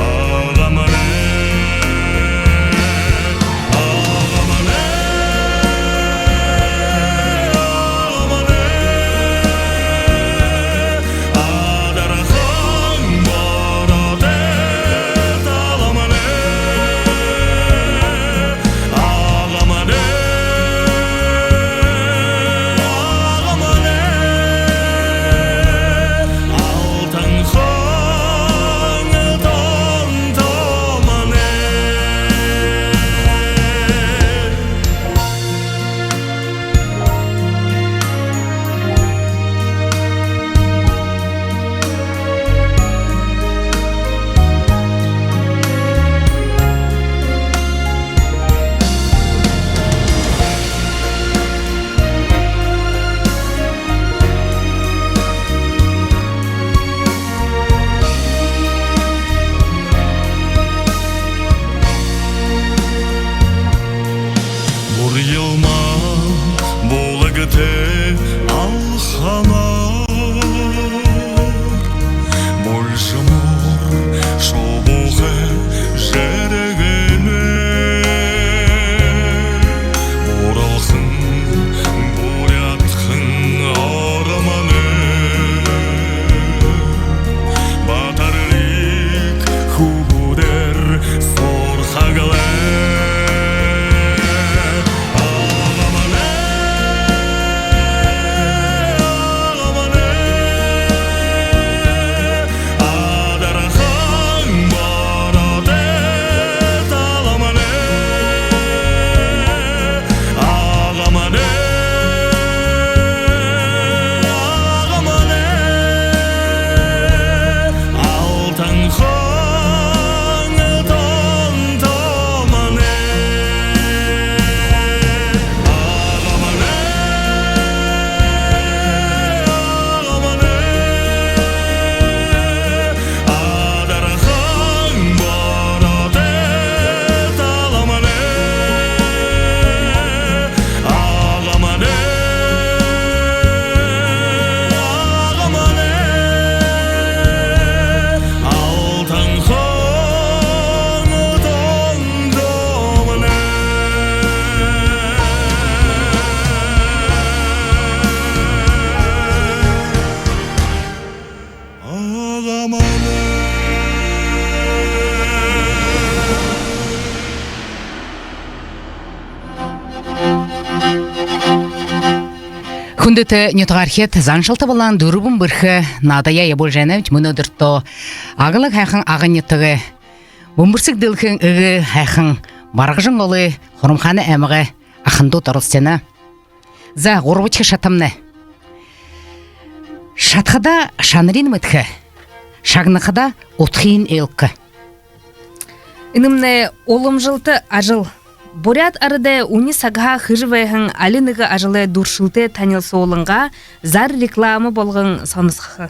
Агымнай. Агымнай, Агымнай, адархан бороотой таламнай. Агымнай, Хүндэтэ нютагаархид, заншалта болон дүрбэн бэрхэ наадаяа ябуулжа байнабди. Мүнөөдэртөө аглаг һайхан Агын нютагай, бүмбэрсэг дэлхэйн эгээ һайхан Баргажанголой, Хурамхаанай аймагай аханууд оролсожо байна. За, гурбадахи шатамнай. Шадхадаа шанарынь мэдэхэ, шагнахадаа удхыень ойлгохо. Энэмнай уламжалта ажал. Буряад арадай үни сагһаа хэжэ байһан али нэгэ ажалай дүршэлтэй танилсуулангаа, зар реклама болгон соносхохо.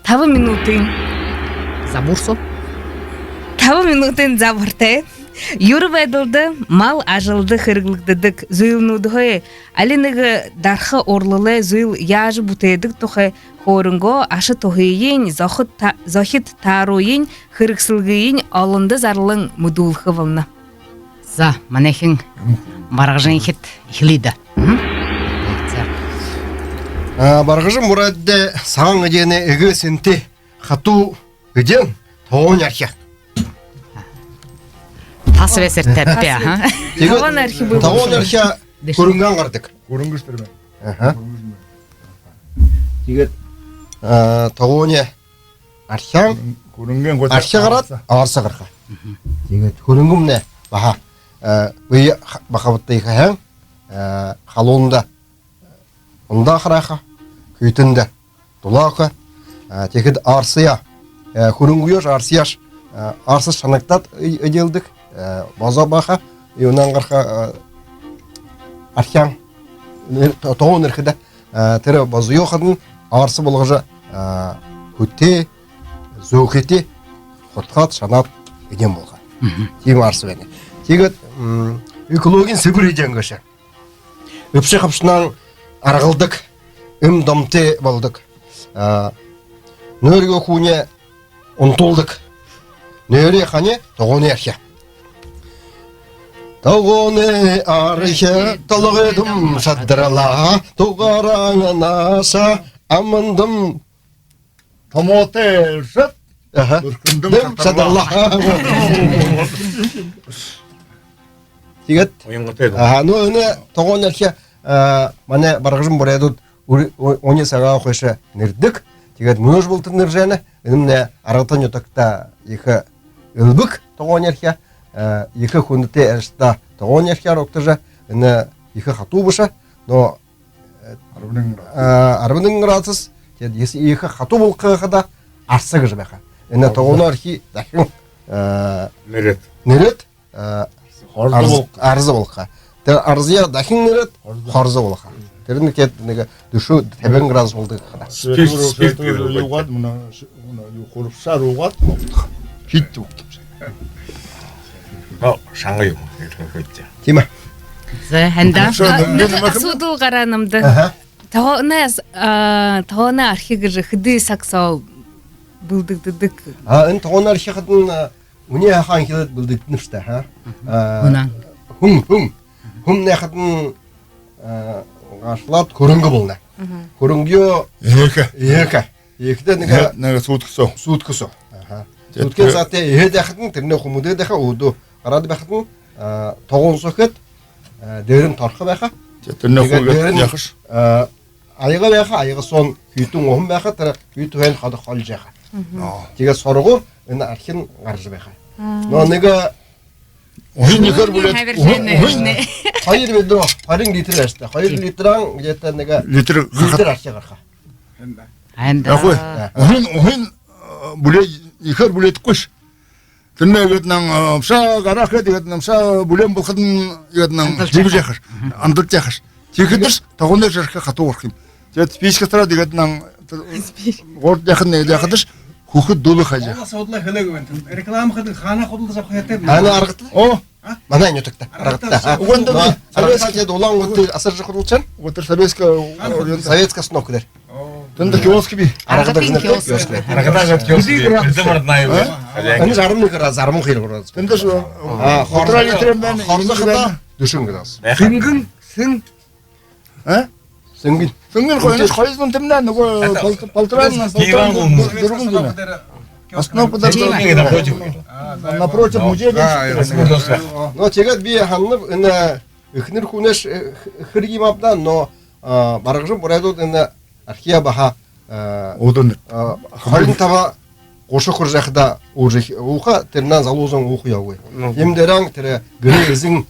Табан минутын. Забһар соо. Табан минутын забһартай. Юрэ байдалда, мал ажалда хэрэглэгдэдэг зүйлнүүдһээ али нэгэ дарха урлалай зүйл яажа бүтээдэг тухай хөөрөнгөө, аша туһыень, зохид та-, зохид таарууень, хэрэгсэлгыень олондо зарлан мэдүүлхэ болоно. За, манайхин Баргажанхид эхилээ даа. Мгм. За. А, Баргажан буряадай сагаан эдеэнэй эгээ сэнтэй хатуу эдеэн — тогооной архи. Тас бэсэр таппи, аха. Тиигээд тогооной архи бэлдэ. Тогооной архи хүрэнгын гарадаг. Хүрэнгын шэдэр байна. Аха. Хүрэнгын шэдэр байна. Тиигээд, а, тогооной архиһаа, хүрэнгын гол архи гараад, аарса гараха. Мгм. Тиигээд хүрэнгымнай баһа, э, бэе ха-, бахабадта ехэ һайн, э, халуунда, ундаа харааха, хүйтэн дулааха, э, тиихэдэ аарсаяа, э, хүрэнгыеш, аарсаяаш, э, аарса шанагдаад э-, эдеэлдэг, э, бозоо баһа, юунһээ гараха, э, архиһаа, нэр-, то-, тогооной архидаа, э, тэрэ бозоёо хадань аарса болгожо, э, хүтэ, зөөхэйтэй худхаад, шанаад эдеэн болохо. Мгм. Тиимэ аарса байна. Тиигээд, м, экологиин сэбэр эдеэн гээшэ. Үбшэ хабшаһаань аргалдаг, эм домтой болодог. Э, нөөргөө хүниие унтуулдаг. Нээрээ хани — тогооной архи. Тогооной архи толгойдом шадарлаа, тугаран наша амандам томоотой шад. Аха. Дүрхэндом шадарлаа. Шадарлаа. Тиигээд. Уянгаатай даа. Аха, ну, энэ тогооной архи, а, манай Баргажан буряадууд үри-, у-, үни сагһаа хойшо нэрэдэг. Тиигээд мүнөөшье болотор нэрэжэ байна. Энэмнай Аргата нютагта ехэ элбэг тогооной архи, а, ехэ хүндэтэй аршаата тогооной архиһаа угтажа, энэ ехэ хатуу бэшэ, но, э, арбан нэгэн градус. А, арбан нэгэн градус. Тиигээд ес-, ехэ хатуу болохо хадаа арса гэжэ байха. Энэ тогооной архи дахин, э, нэрээд. Нэрээд, э, хорзо арз-, бол-, арза болохо. Тэрэ арзаяа дахин нэрээд хорзо. Хорзо болохо. Тэрэнь гээд нэгэ дүшөө табин градус болодог хадаа. Спирт, спирт, спирт гэжэ юу гээд, мүнөө, мүнөө юу, хурабшаар уугаад, хид угтаа. Но, шанга юм. Тиимэ. За, хандаа. Шо, а, нэмэр нэгэ нэгэ асуудал гараа намда. Аха. Тогооной ас-, а, тогооной архи гэжэ хэды саг соо бэлдэгдэдэг? А, энэ тогооной архи хадань, а, үнеэ һаяхан эхилээд бэлдэгдэнэ бшуу даа, ха? Мгм. А, хүнэй, хүнэй. Хүнэй хадань, а, гашуулаад, хүрэнгэ болоно. Мгм. Хүрэнгөө эһэхэ. Эһэхэ. Эхэдээ нэгэ, нэгэ, нэгэ сутка соо. Сутка соо. Аха. Тиигээд сутка соо тэрэ эһээд байхадань, тэрэнээ хүмэдээд байха, өөдөө гараад байхадань, а, тогоон соо хээд, а, дээрэнь торхо байха. Тиигээд тэрэнээ хүлгээд дээрэнь яахаш? А, аяга байха, аяга соонь хүйтэн уһан байха, тэрэ хүйтэн уһанай ходо холижо яаха. Мгм. Тиигээд соргуур энэ архинь гаража байха. А. Но нэгэ уһан ехээр бэлэд-, уһан, уһан хоёр ведро, хорин литр бшуу даа. Хоёр литр, где-то нэгэ литр, литр архи гараха. Хандаа. Яахаб? Да. Уһан, уһан, э, бэлэ-, ехээр бэлэдэхэгүйш. Тэрэнээ гээд нам, э, бшаа гараха, тиигээд нам бшаа бүлеэн болоходонь, тиигээд нам андалжа яахаш. Андалжа яахаш. Тиихэдэш тогооной архи хатуу гараха юм. Тиигээд спичка тараад, тиигээд нам гурбадахинь яахадаш, хүхэ дулаха яаха. Ула суудлаа хэлээгүйб энэ. Реклама хадаа хаана худалдажа аваха ёһотойб? Хаана, Аргата? О! А? Манай нютагта. Аргата. Аргата. Уганда. Аргата, тиигээд Улаан-Үдэдэ асаржа худалдажа байна. Уганда советская, советская остановка дээрэ. Тэндэ киоск бии. Аргата гэжэ нэрэтэй киоск бии. Аргата гэжэ киоск бии. Хэды градус? Эрдэм Раднаевай. А? Энэш арбан нэгэ градус, арбан хоёр градус. Тэндэ шуу. А, полтора литр байна, хорзо хадаа дүшэн градус. Сэнгэн, сэн. А? Сэнгэн. Сэнгэн хоёр, хоёр зуун тэмнэ, нүгөө пол-, полтора, полтора, дүрбэн зуун. Остановка дээрэ. Напротив музея. Но тиигээд би һананаб, энэ эхэнэр хүнэйш, э, х-, хэрэг юм ааб даа, но А, баргажан буряадууд энэ архяа баһа, а, өөдөө, а, хорин таба, гуша хүржэ байхада ууха, тэрэнһээ залуузан ууха ёһогүй. Ну. Иимэ дээрээ тэрэ гэрэй эзэн,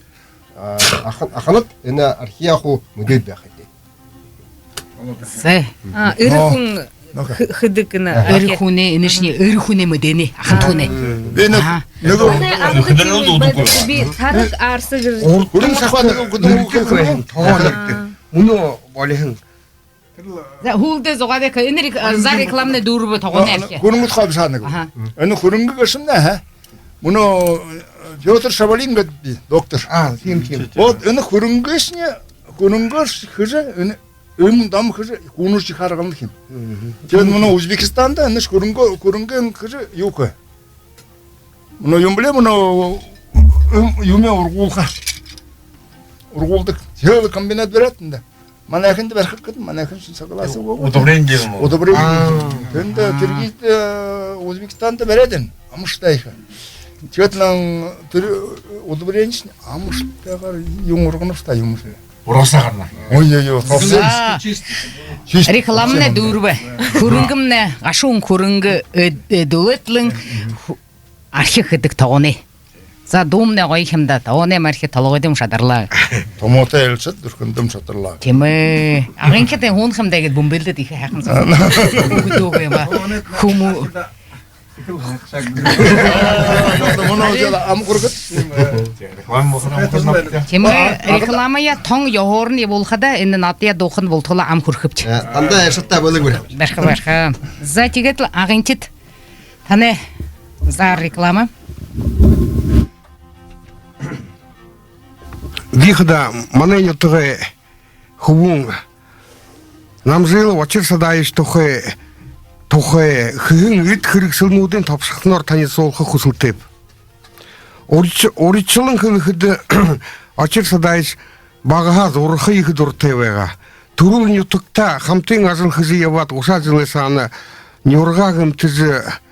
а, ахан-, аханад энэ архяа хуу мэдээд байха ёһотой. Зэ. А, эрэ хүн хэ-, хэдэг гэнэ. Эрэ хүнэй, энэшни эрэ хүнэй мэдэнэ, аханад хүнэй. Би нэ-, аха, нэгэ... Хүнэй амтан юм байдаг. Би тараг арса гэр... Урдын сахаа нэгэ хүнэй... Аха. Мүнөө болиһон. За, һүүлдэ зугаа бэхэ. Энэ рек-, а, за, рекламна дүүрбэ, тогооно. Хүрэнгыт хабшаанаг. Аха. Энэ Хүрэнгэ гээшэмнай, аха. Мүнөө, э, Пётр Шабалин гээд би, доктор. А, тиимэ, тиимэ. Вот энэ Хүрэнгэшни, Хүрэнгэш хэжэ, энэ юм дам хэжэ, хүнүүдые харгална һэн. Тиигээд мүнөө Узбекистанда энэш Хүрэнгэ, Хүрэнгэ хэжэ юу хэ. Мүнөө юм бэлэй, мүнөө юм, юумэ ургуулха. Ургуулдаг. Целый комбинат бариад эндэ. Манайхинда бариха гээд, манайхин шни согласие үгөөгүй. Удобрение юм гү? Удобрение. А. Тэндэ, а, Киргизда, э, Узбекистанда бариад байна. Амаршалтай ехэ. Тиигээд лэ тэрэ удобренишни амаршалтайгаар юун ургана бшуу даа, юумэ шэ. Ургасаа гарана. Ой-ой-ой, совсем. А. Чист. Рекламна дүүрбэ. Хүрэнгэмнай, гашуун Хүрэнгэ, э, э, дүлэтлэн ху-, архи хэдэг тогооно. За, дуумнай гоё юм даа, тогооно, архи толгойдом шадарлаа. Томоотой айлшад, дүрхэндэм шадарлаа. Тиимэ. Агынхид һуунхамдаа гээд бүмбэлдэд ехэ һайхан зон. Үгы дүүгээ ба. Хүмүү. Мүнөө ам хүргэт. Тиимэ, рекламая тон ёһоорнь ябуулхада, энэ наадаяа дуухан болтолоо ам хүргэхэбши. Э, танда айлшадтай бэлэг бэрхэ. Бэрхэ, бэрхэ. За, тиигээд лэ агынхид. Танай заа реклама. Би хадаа манай нютагай хүбүүн Намжилов Очир Садаевич тухай, тухай хэһэн эд хэрэгсэлнүүдынь тобшохоноор танилсуулха хүсэлтэйб. Уридш-, уридшалан хэлэхэдэ, Очир Садаевич багаһаа зураха ехэ дуратай байгаа. Түрэл нютагтаа хамтын ажал хэжэ ябаад, гушаад жэлэй саана нюргаа гэмтэжэ,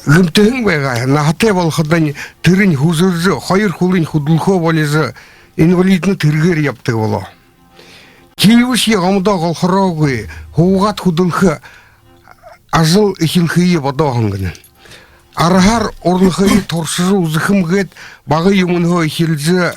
гэмтэһэн байгаа. Наһатай болоходонь тэрэнь хүзэржэ, хоёр хүлынь хүдэлхөө болижо, инвалидна тэргээр ябадаг болоо. Тиибэшье гомдоо голхороогүй, һуугаад хүдэлхэ ажал эхилхые бодооһон гэнэ. Арһаар урлахые туршажа үзэхэм гээд, бага юумэнһөө эхилжэ,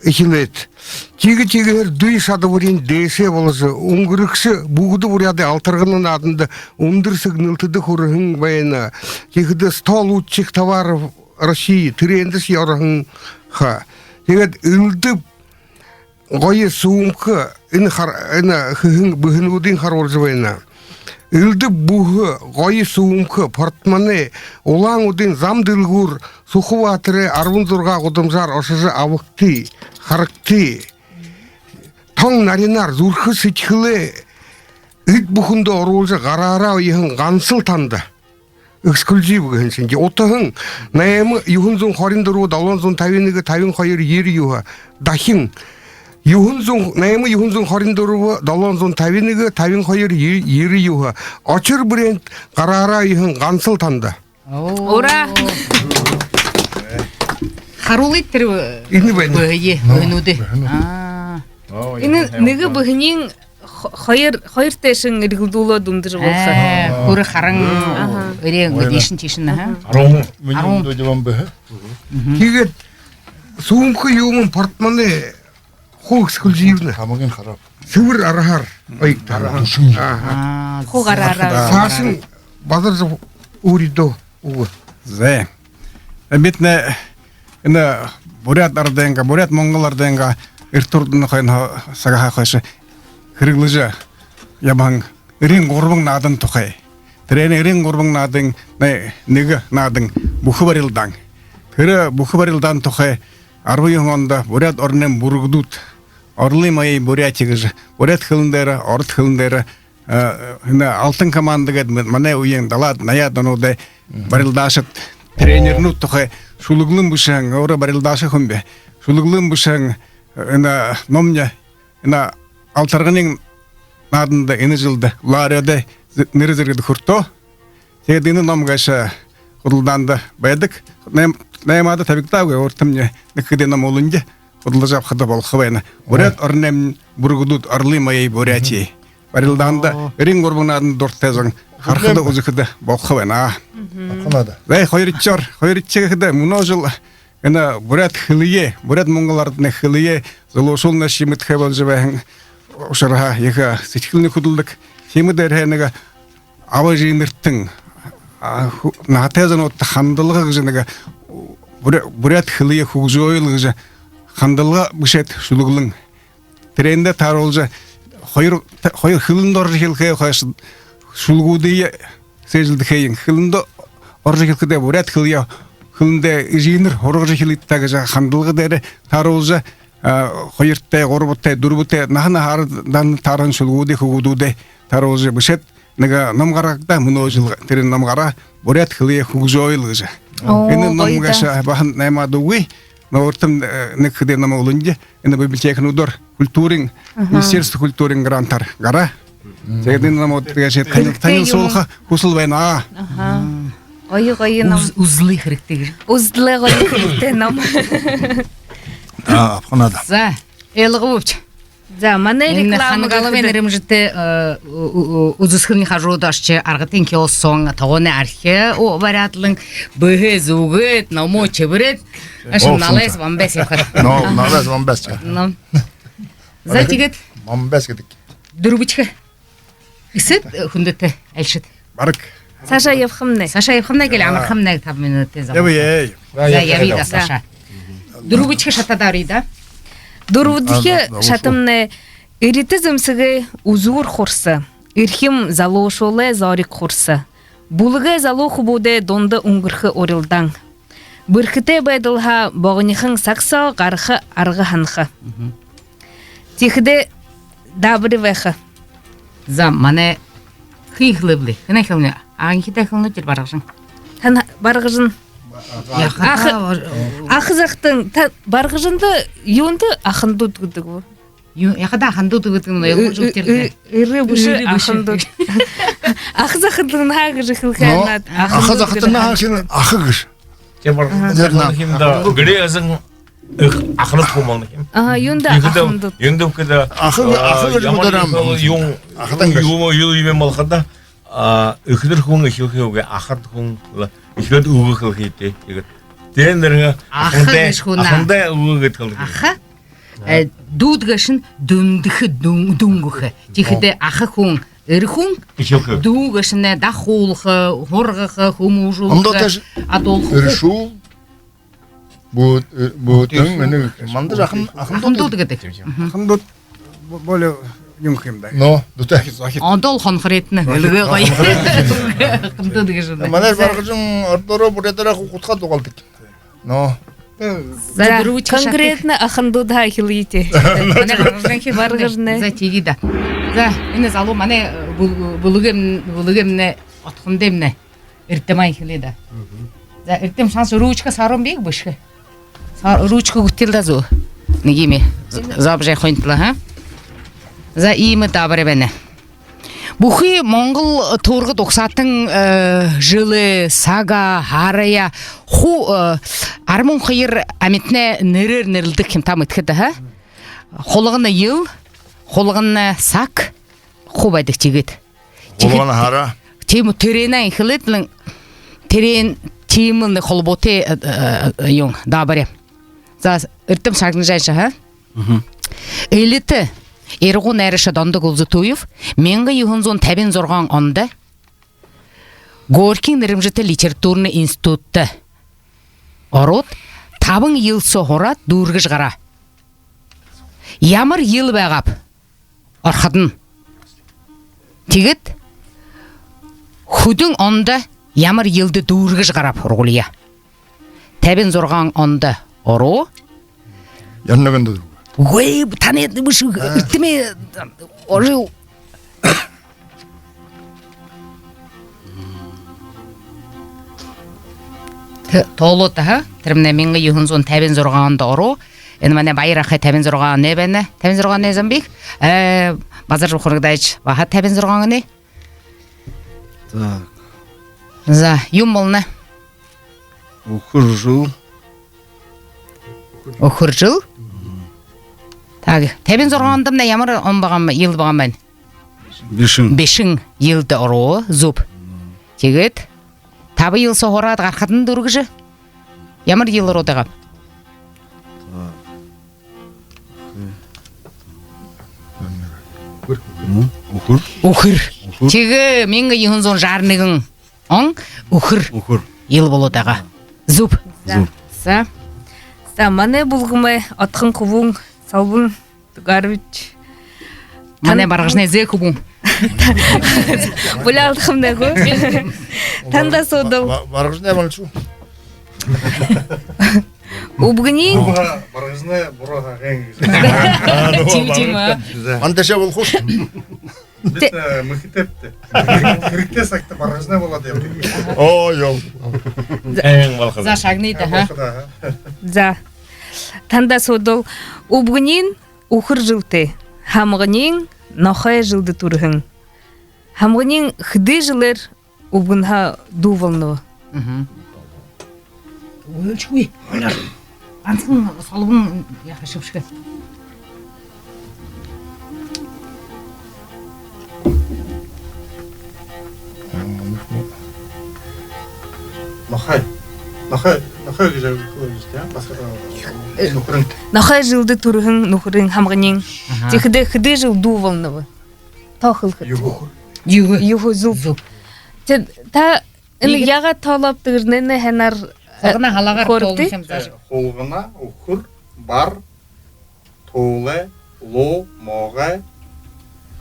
эхилээд. Тиигэ тиигэһээр дүй шадабаринь дээшээ боложо, үнгэрэгшэ Бүгэдэ буряадай «Алтаргана» нааданда үндэр сэгнэлтэдэ хүрэһэн байна. Тиихэдэ «Сто лучших товаров России» тэрээндэ шье ороһон ха. Тиигээд элдэб гоё сүүмхэ, энэ хар-, энэ хэһэн бүһэнүүдынь харуулжа байна. Элдэб бүһэ, гоё сүүмхэ, портмоне, Улаан-Үдын зам дэлгүүр, Сүхбаатарай арбан зургаа гудамжаар ошожо абагты, харагты. Тон наринаар, зүрхэ сэдьхэлээ эд бүхэндэ оруулжа, гараараа уяһан гансал танда. Эксклюзив гэһэн шэнги. Утаһан: найма юһэн зуун хорин дүрбэ долоон зуун табин нэгэ табин хоёр ерэ юһэ. Дахин: юһэн зуун, найма юһэн зуун хорин дүрбэ долоон зуун табин нэгэ табин хоёр е-, ерэ юһэ. Очир брэнд, гараараа уяһан гансал танда. Ура! Харуулыт тэрэ. Энэ байна. Бэе, бэенүүдые. Аа. Энэ нэгэ бэеынь хо-, хоёр, хоёр тээшэнь эргэлдүүлээд үндэр болохо. Ээ, хүрэ харан. Аха. Эрэ иишэнь тиишэнь, аха. Арбан. Арбан. Минии үндэ диван бэе. Тиигээд сүүмхэ юумэн, портмоне хуу эксклюзивна. Тамагынь хараа. Сэбэр арһаар оёгдоо. Арһаар. Аха. Аа, хуу гараараа. Саашань базаржа үгыт даа. Үгы. Зэ. Бидэнэй энэ буряад арадайнгаа, буряад-монгол арадайнгаа эртэ урданай хойно сагһаа хойшо хэрэглэжэ ябаһан эрын гурбан наадан тухай. Тэрэнэй эрын гурбан наадан, нэ-, нэгэ наадан «Бүхэ барилдаан». Тэрэ «Бүхэ барилдаан» тухай арбан юһэн ондо Буряад оронойм бүргэдүүд «Орлы моей Бурятии» гэжэ буряад хэлэн дээрэ, ород хэлэн дээрэ, э, энэ «Алтан команда» гээд м-, манай үеын далаад, наяад онуудай барилдаашад, тренернүүд тухай шүлэглэн бэшэһэн, өөрөө барилдааша хүн бэ. Шүлэглэн бэшэһэн, э, энэ номни, энэ «Алтарганын» нааданда энэ жэлдэ лауреадай з-, нэрэ зэргэдэ хүртөө. Тиигээд энэ ном гээшэ худалдаанда байдаг. Найм-, наймаада табигдаагүй, өөртэмни нэгэ хэды ном үлэнги. худалдажа абахада болохо байна. Буряад оронойм бүргэдүүд, орлы моей Бурятии. Барилдаанда Оо. Эрын гурбан наадан дуратай зон харахада, үзэхэдэ болохо байна. Мгм. Зай, хоёрдохёор, хоёрдохи гэхэдэ, мүнөө жэл энэ буряад хэлэеэ, буряад-монгол арадайнгаа хэлэеэ залуушуулнай шэмэдхэхэ болжо байһан ушарһаа ехэ сэдьхэлынь хүдэлдэг. Тиимэ дээрэһээ нэгэ аба эжынэртэнь, а, ху-, наһатай зонуудта хандалга гэжэ нэгэ буря-, буряад хэлэеэ хүгжөөл гэжэ хандалга бэшээд шүлэглэн. Тэрээндэ тааруулжа хоёр, та-, хоёр хэлэндэ оржо хэлэхэ хойшо шүлэгүүдые сээжэлдэхэ юм. Хэлэндэ оржо хэлэхэдээ буряад хэлэеэ, хэлэндээ эжынэр һургажа хэлыт даа гэжэ хандалга дээрэ тааруулжа, а, хоёртой, гурбатай, дүрбэтэй, наһа наһаараа тааран шүлэгүүдые хүгүүдээ тааруулжа бэшээд, нэгэ ном гаргагда мүнөө жэл. Тэрэ ном гараа, «Буряад хэлэеэ хүгжөөл» гэжэ. Оо, энэ ном гоё даа. Гээшэ баһа наймаад үгы. Но урдань, э, нэгэ хэды ном үлэнжэ, энэ библиотекэнүүдээр, культурын, Аха. Министерство культурын грантаар гараа. Мм. Тиигээд энэ номууд гээшэ танил-, Хэрэгтэй юм. Танилсуулха хүсэл байна. Аха. Мм. Гоё, гоё ном. Үз-, үзэлэй хэрэгтэй гэжэ. Үзэлэй гоё хэрэгтэй ном. А, абаха надо. За, Элга Бубч. За, манай энэ реклама Хангаловай гэхэдэ нэрэмжэтэ, э, у-, у-, у-, үзэсхэлэнэй хажууда ошожо, аргатын киоск соонь тогооной архи, у, баряадлан, бэһээ зүүгээд, номоо чэбэрээд, ашам Оо, налайс, бамбайс ябахат. Но, налайс, бамбайс. Но. За, тиигээд бамбайс гэдэг. Дүрбэдэхи. Эсэд, э, хүндэтэ айлшад. Бараг. Саашаа ябахамнай. Саашаа ябахамнай гээл, амархамнай, табан минутын зам. Ябая. За, ябая даа, Саашаа. Дүрбэдэхи шатада оръё даа. Дүрбэдэхи А, да, да, шатамнай: «Эритэ зэмсэгэй үзүүр хурса, эрхим залуушуулай зориг хурса, бүлэгэй залуу хүбүүдэй дунда үнгэрхэ урилдаан, бэрхэтэй байдалһаа богонихон саг соо гараха арга һанаха». Мгм. Тиихэдээ даабари байха. За, манай хэн хэлэб лэ? Хэн хэлэнэ? Анхидаа хэлэнэ тэрэ Баргажан. Хэн, Баргажан? Яаха. Аха, аха захатан, та Баргажанда юундэ ахандууд гэдэг бэ? Юу, яахада ахандууд гэдэг юм, Э, юу э, жүүтэр э, даа. Эрэ бэшэ, Эрэ бэшэ. Ахандууд. Аха захатан наһаа гэжэ хэлэхэ Но, надо. Аха Ахандууд захатан гэжэ наһаа хэлэхэ. Шэнэ аха гэжэ. Тэ Баргажан Аха. Тэрэ наһаа. Хэн даа, гэрэй эзэн эх-, аханад хүн болоно юм. Аха, юундэ Тиихэдэ, ахандууд? Юундэ гэхэдэ, Аха, а, аха гэжэ ямар мэдэрэн юм юм. Юм, Ахатан гэжэ. Юм, юм, юм болоходо, а, эхэнэр хүн эхилхэ үгы, ахад хүн эхилээд үгэ хэлэхэ юм. Тиигээд тэрэ нэрэ Аха ахандай, гэжэ хүн аа. Ахандай үгэ гээд хэлэхэ юм. Аха? Э, дүүд гээшэнь дүндэхэ, дүн-, дүнгүхэ. Тиихэдээ аха хүн, эрэ хүн, Эхилхэ. Дүү гээшэнь дахуулха, һургаха, хүмүүжүүлхэ, Ондоо тээшэ адуулха. Эршүүл, бүд-, э, бүтэн, энэ манда жаахан ахандууд Ахандууд гэдэг. гэдэг. Мгм. Ахандууд бо-, более юм хэм даа. Но, дүтэ. Одоол хонхоритна, элгэ гоё. Хонхоритна. Ахандууд гэжэ байна. Манай Баргажан ородоороо, буряадаараа хутхаад угаалдаг. Но. За, За, дүрбэдэхи шатада. Конкретно ахандуудһаа хэлыт даа. Манай Баргажан хэ Баргажан. За, тиигээд даа. За, энэ залуу манай, э, бүл-, бүлгэмнай, бүлгэмнай отхондэмнай. Эрдэм ай хэлээ даа. Мгм. За, Эрдэм, шанс ручка сааран бии бэшэ. Са-, ручка гүтэл даа зү. Нэгэ юумэ. Забжай хойнтла, ха? За, иимэ даабари байна. Бүхы монгол туургад угсаатан, э, жэлээ, сагаа, һараяа, хуу, э, арбан хоёр амитанай нэрээр нэрлэдэг юм, та мэдэхэт даа, ха? Хулгана жэл, хулгана саг, хуу байдаг тиигээд. Тиихэдэ Хулгана һара. Тиимэ, тэрэнээ эхилээд лэ, тэрэн тиимэл нэгэ холбоотой, э, э, э, юм, даабари. За, Эрдэм, шагнажа байша, ха? Мгм. Элитэ ирагуу найрагша Дондог Улзытуев мянга юһэн зуун табин зургаан ондо Горькиин нэрэмжэтэ литературна институтта ороод, табан жэл соо һураад, дүүргэжэ гараа. Ямар жэл байгааб орходонь? Тиигээд хэдэн ондо, ямар жэлдэ дүүргэжэ гарааб һургуулияа? Табин зургаан ондо ороо. Янаганда дүүргээ. Үгы, танай бэшэ, Эрдэмэй ороо. Тэ-, тоолоо даа, ха? Тэрэмнай мянга юһэн зуун табин зургаан ондо ороо. Энэ манай Баяр ахай табин зургаан оной байна. Табин зургаан оной зон бии. Э, Базар Жухаргдаевич баһа табин зургаан оной. Так. За, юун болоно? Үхэр жэл. Үхэр жэл? Табин зургаан ондомнай ямар он байгаа юм, жэл байгаа юм? Бишэн. Бишэн жэлдэ ороо, зүб. Тиигээд табан жэл соо һураад гарахадань дүргэжэ, ямар жэл ороод байгаа юм? Үхэр. Үхэр. Үхэр. Тиигээ мянга юһэн зуун жаран нэгэн он үхэр. Үхэр. Жэл болоод байгаа. Зүб. За. Зүб. За. За, манай бүлгэмэй одхон хүбүүн Солбон Дугарович. Манай Баргажанай зээ хүбүүн. Булялдахамнай гү? Танда асуудал. Ба-, ба-, Баргажанай болшуу. Үбгэниинь. Баргажанай буруу хаан. Тиимэ, тиимэ. Манда шаа болохош. Тэ- Мэхэтэй бэшэ. Хэрэгтэй сагта Баргажанай болоод ябадаг. Оо, ёо. За, шагныт, аха. За. Танда асуудал. Үбгэниинь үхэр жэлтэй, һамганиинь нохой жэлдэ түрэһэн. Һамганиинь хэды жэлээр үбгэнһөө дүү болоноб? Өлшөгүй. Гансахан Солбон яаха шэбшэхэ. Нохой. Нохой, нохой гэжэ хэлэжэ, тиимэ? Баһа, э, нүхэрынь. Нохой жэлдэ түрэһэн нүхэрынь һамганиинь. Аха. Тиихэдэ хэды жэл дүү болоноб? Тоо хэлэхэт. Юһэн. Юһэн. Юһэн, зүб. Зүб. Тэ, та энэ яагаад тоолообта, гэрнэнэй һайнаар, э, хулгана һалаагаар тоолоно юм, зааш. Хулгана, үхэр, бар, туулай, луу, могой,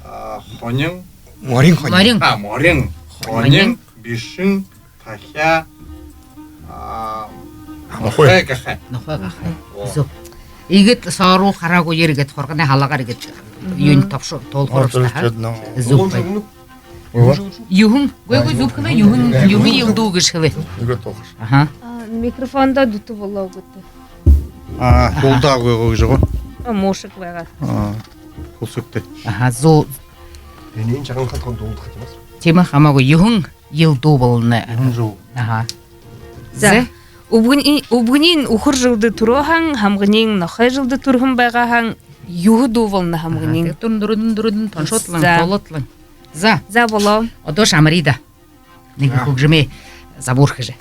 а, хонин. Морин, хонин. Морин. А, морин. Хонин. Хонин, бишэн, тахяа, а, нохой. Нохой гахай. Нохой гахай. О. Зүб. Иигээд соороо хараагүй, иигээд хулгана һалаагаар иигээд юун тобшо тоолохо. О, ёһотой, ха? Зүб. Юһэн. Үгы, үгы, зүб хэлээ, юһэн, юһэн жэл дүү гэжэ хэлээ. Иигээд тоолохош. Аха. А, микрофондо дүтэ болоо үгы. А, хулдаа үгы гэжэ гү? А, муушаг байгаа. А, хүсэгтэй. Аха, зүб. Энээн жаахан хатхан дуулдахат юм аа. Тиимэ, хамаагүй, юһэн жэл дүү болоно. Юһэн жэл. Аха. За. За. Үбгэниинь, үбгэниинь үхэр жэлдэ түрөө һаань, һамганиинь нохой жэлдэ түрэһэн байгаа һаань, юһэн дүү болоно һамганиинь. Аха, тиигээд дүрэн, дүрэн, дүрэн, тоншоод лэ, за, тоолоод лэ. За. За, болоо. Одоошье амарая даа. Нэгэ, за, хүгжэмэй забһар хэжэ.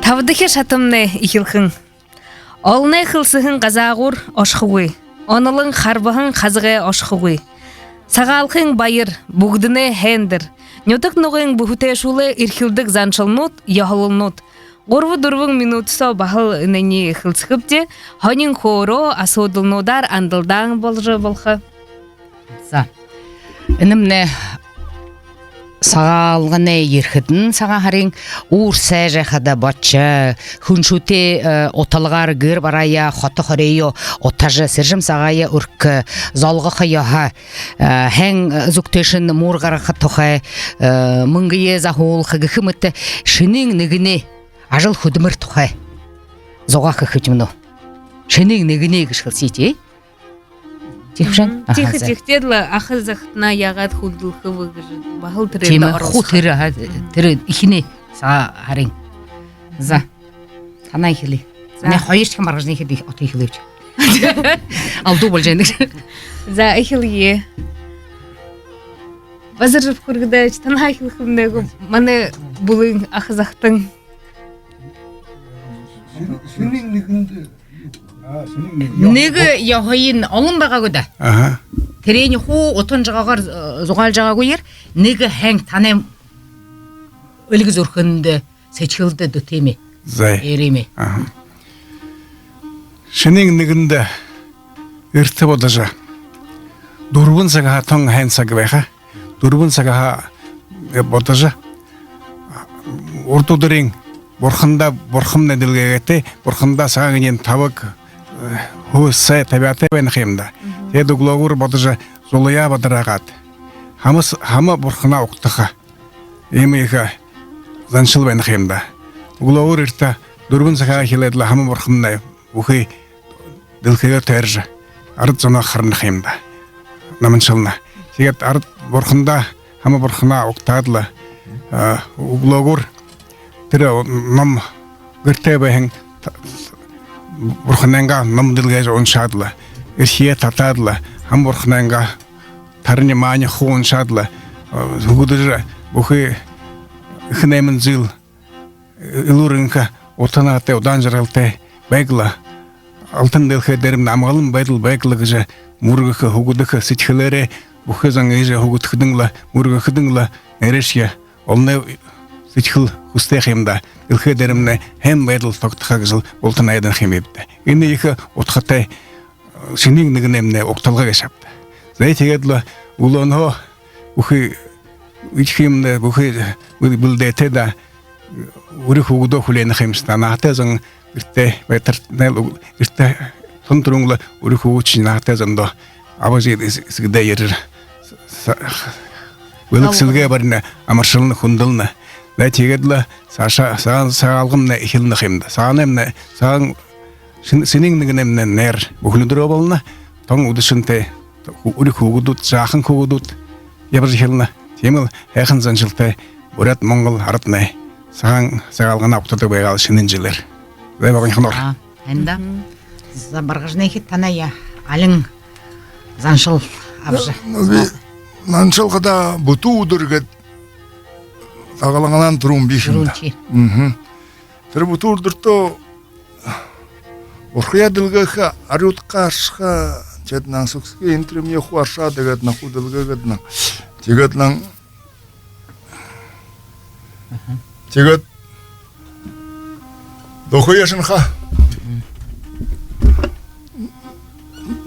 Табадахи шатамнай эхилхэнь. Олоной хэлсэһэн газаагуур ошохогүй. Онолон харбаһан хазагай ошохогүй. Сагаалгын баяр, бүгэдэнэй һайндэр. Нютаг нугын бүһэтэйшүүлэй эрхилдэг заншалнууд, ёһололнууд. Гурба-дүрбэн минута соо баһал энээниие хэлсэхэбди, һонин хөөрөө, асуудалнуудаар андалдаан боложо болохо. За. Энэмнай Сагаалганай ерэхэдэнь, Сагаан һарын уур сайжа хадаа бодожо, хүншүүтэй, э, уталгаар гэр барааяа, хото хориёо утажа, сэржэм сагаагаа үргэхэ, золгохо ёһо, э, һайн, э, зүгтээшэнь муур гаргаха тухай, э, мүнгөө заһуулха гэхэ мэтэ шэнын нэгэнэй ажал хүдэлмэри тухай зугаа хэхэбди мүнөө. Шэнын нэгэнэй гэжэ хэлсэе. Тиихэбшэн? Мгм. Аха, тиихэ, за. Тиихэдэ лэ аха захатнай яагаад хүдэлхэб гэжэ баһал тэрээндэ... Тиимэ, оруулха. Хуу тэрэ, аха, мгм, тэрэ эхинэй Сагаан һарын. За. Танай эхилэе. За. Манай хоёрдохи маргажанай эхилэе, одоо эхилээбди. Алдуу болжо байна. За, эхилэе. Базаржаб Хүргэдээш, танай эхилхэмнай гү, манай бүлын аха захатан. Шэнын нэгэндэ. А, шэнын нэгэндэ. Нэгэ ёһоень, олон байгаа гү даа. Аха. Тэрээниие хуу утан жагаагаар, э, зугаалжа байгаагүйгөөр, нэгэ һайн танай эльгэ зүрхэндэ, сэдьхэлдэ дүтыемэ. Зай. Ерээмэ. Аха. Шэнын нэгэндэ эртэ бодожо. Дүрбэн сагһаа тон һайн саг байха. Дүрбэн сагһаа, э, бодожо. Урда үдэрынь бурхандаа, бурхамнай дэлгээгээтэй, бурхандаа сагаан эдеэн табаг, э, хуу сай табяатай байна ха юм даа. Мгм. Тиигээд үглөөгүүр бодожо, зулаяа бадараагаад, хама с-, хама бурханаа угтаха. Иимэ ехэ заншал байна ха юм даа. Үглөөгүүр эртэ дүрбэн сагһаа эхилээд лэ хама бурхамнай бүхы дэлхэйгээр тойрожо, арад зоноо харана ха юм даа. Наманшална. Тиигээд арад бурхандаа, хама бурханаа угтаад лэ, а, үглөөгүүр тэрэ ном, гэртээ байһан та-, бурханайнгаа ном дэлгээжэ уншаад лэ, эрхиеэ татаад лэ, хама бурханайнгаа тарни маани хуу уншаад лэ, а, һүгэдэжэ, бүхы эхэ найман зүйл элүүр энхэ, ута наһатай, удаан жаргалтай байг лэ, алтан дэлхэй дээрэмнай амгалан байдал байг лэ гэжэ мүргэхэ, һүгэдэхэ, сэдьхэлээрээ бүхы зон иигэжэ һүгэдэхэдэнь лэ, мүргэхэдэнь лэ, нээрээшье олоной сэдьхэл хүсэтэй ха юм даа. Дэлхэй дээрэмнай һайн байдал тогтохо гэжэл булта найданхай юм бибди. Энэ ехэ удхатай, э, шэнын нэгэнэймнай угталга гээшэ ааб даа. Зай, тиигээд лэ үглөөнһөө бүхы эдихэ юумэмнай, бүхы бэл-, бэлдээтэй даа. Үри хүүгэдөө хүлеэнэ ха юмши даа. Наһатай зон гэртээ байтарнай лэ, гэртээ тон түрүүн лэ үри хүүгэдшни наһатай зондоо, аба эжы эс-, эсэгэдээ ерээр, са-, бэлэг сэлгээ барина, амаршална, хүндэлнэ. Зай, тиигээд лэ саашаа сагаан, сагаалгамнай эхилнэ ха юм даа. Сагаанаймнай, сагаан, шэн-, шэнын нэгэнэймнай найр бүхэли үдэрөө болоно. Тон үдэшэнтэй үри хүүгэдүүд, жаахан хүүгэдүүд ябажа эхилнэ. Тиимэл һайхан заншалтай буряад-монгол араднай сагаан сагаалганаа угтадаг байгаал шэнын жэлээр. Зай, Богонихануур. А, һайн даа. Мгм. За, Баргажанай эхэ, танай алин заншал абажа? Ну, би заншал хадаа бүтүү үдэр гээд, сагаалганһаа түрүүн бии ха юм даа. Түрүүн ши. Мгм. Тэрэ бүтүү үдэртөө бурхаяа дэлгээхэ, арюудхаһаа аршаха, тиигээд лэ сүгсэхэ, энэ тэрэ юумэ хуу аршаад, тиигээд лэ хуу дэлгээгээд лэ, тиигээд лэ тиигээд дохоёо шанаха.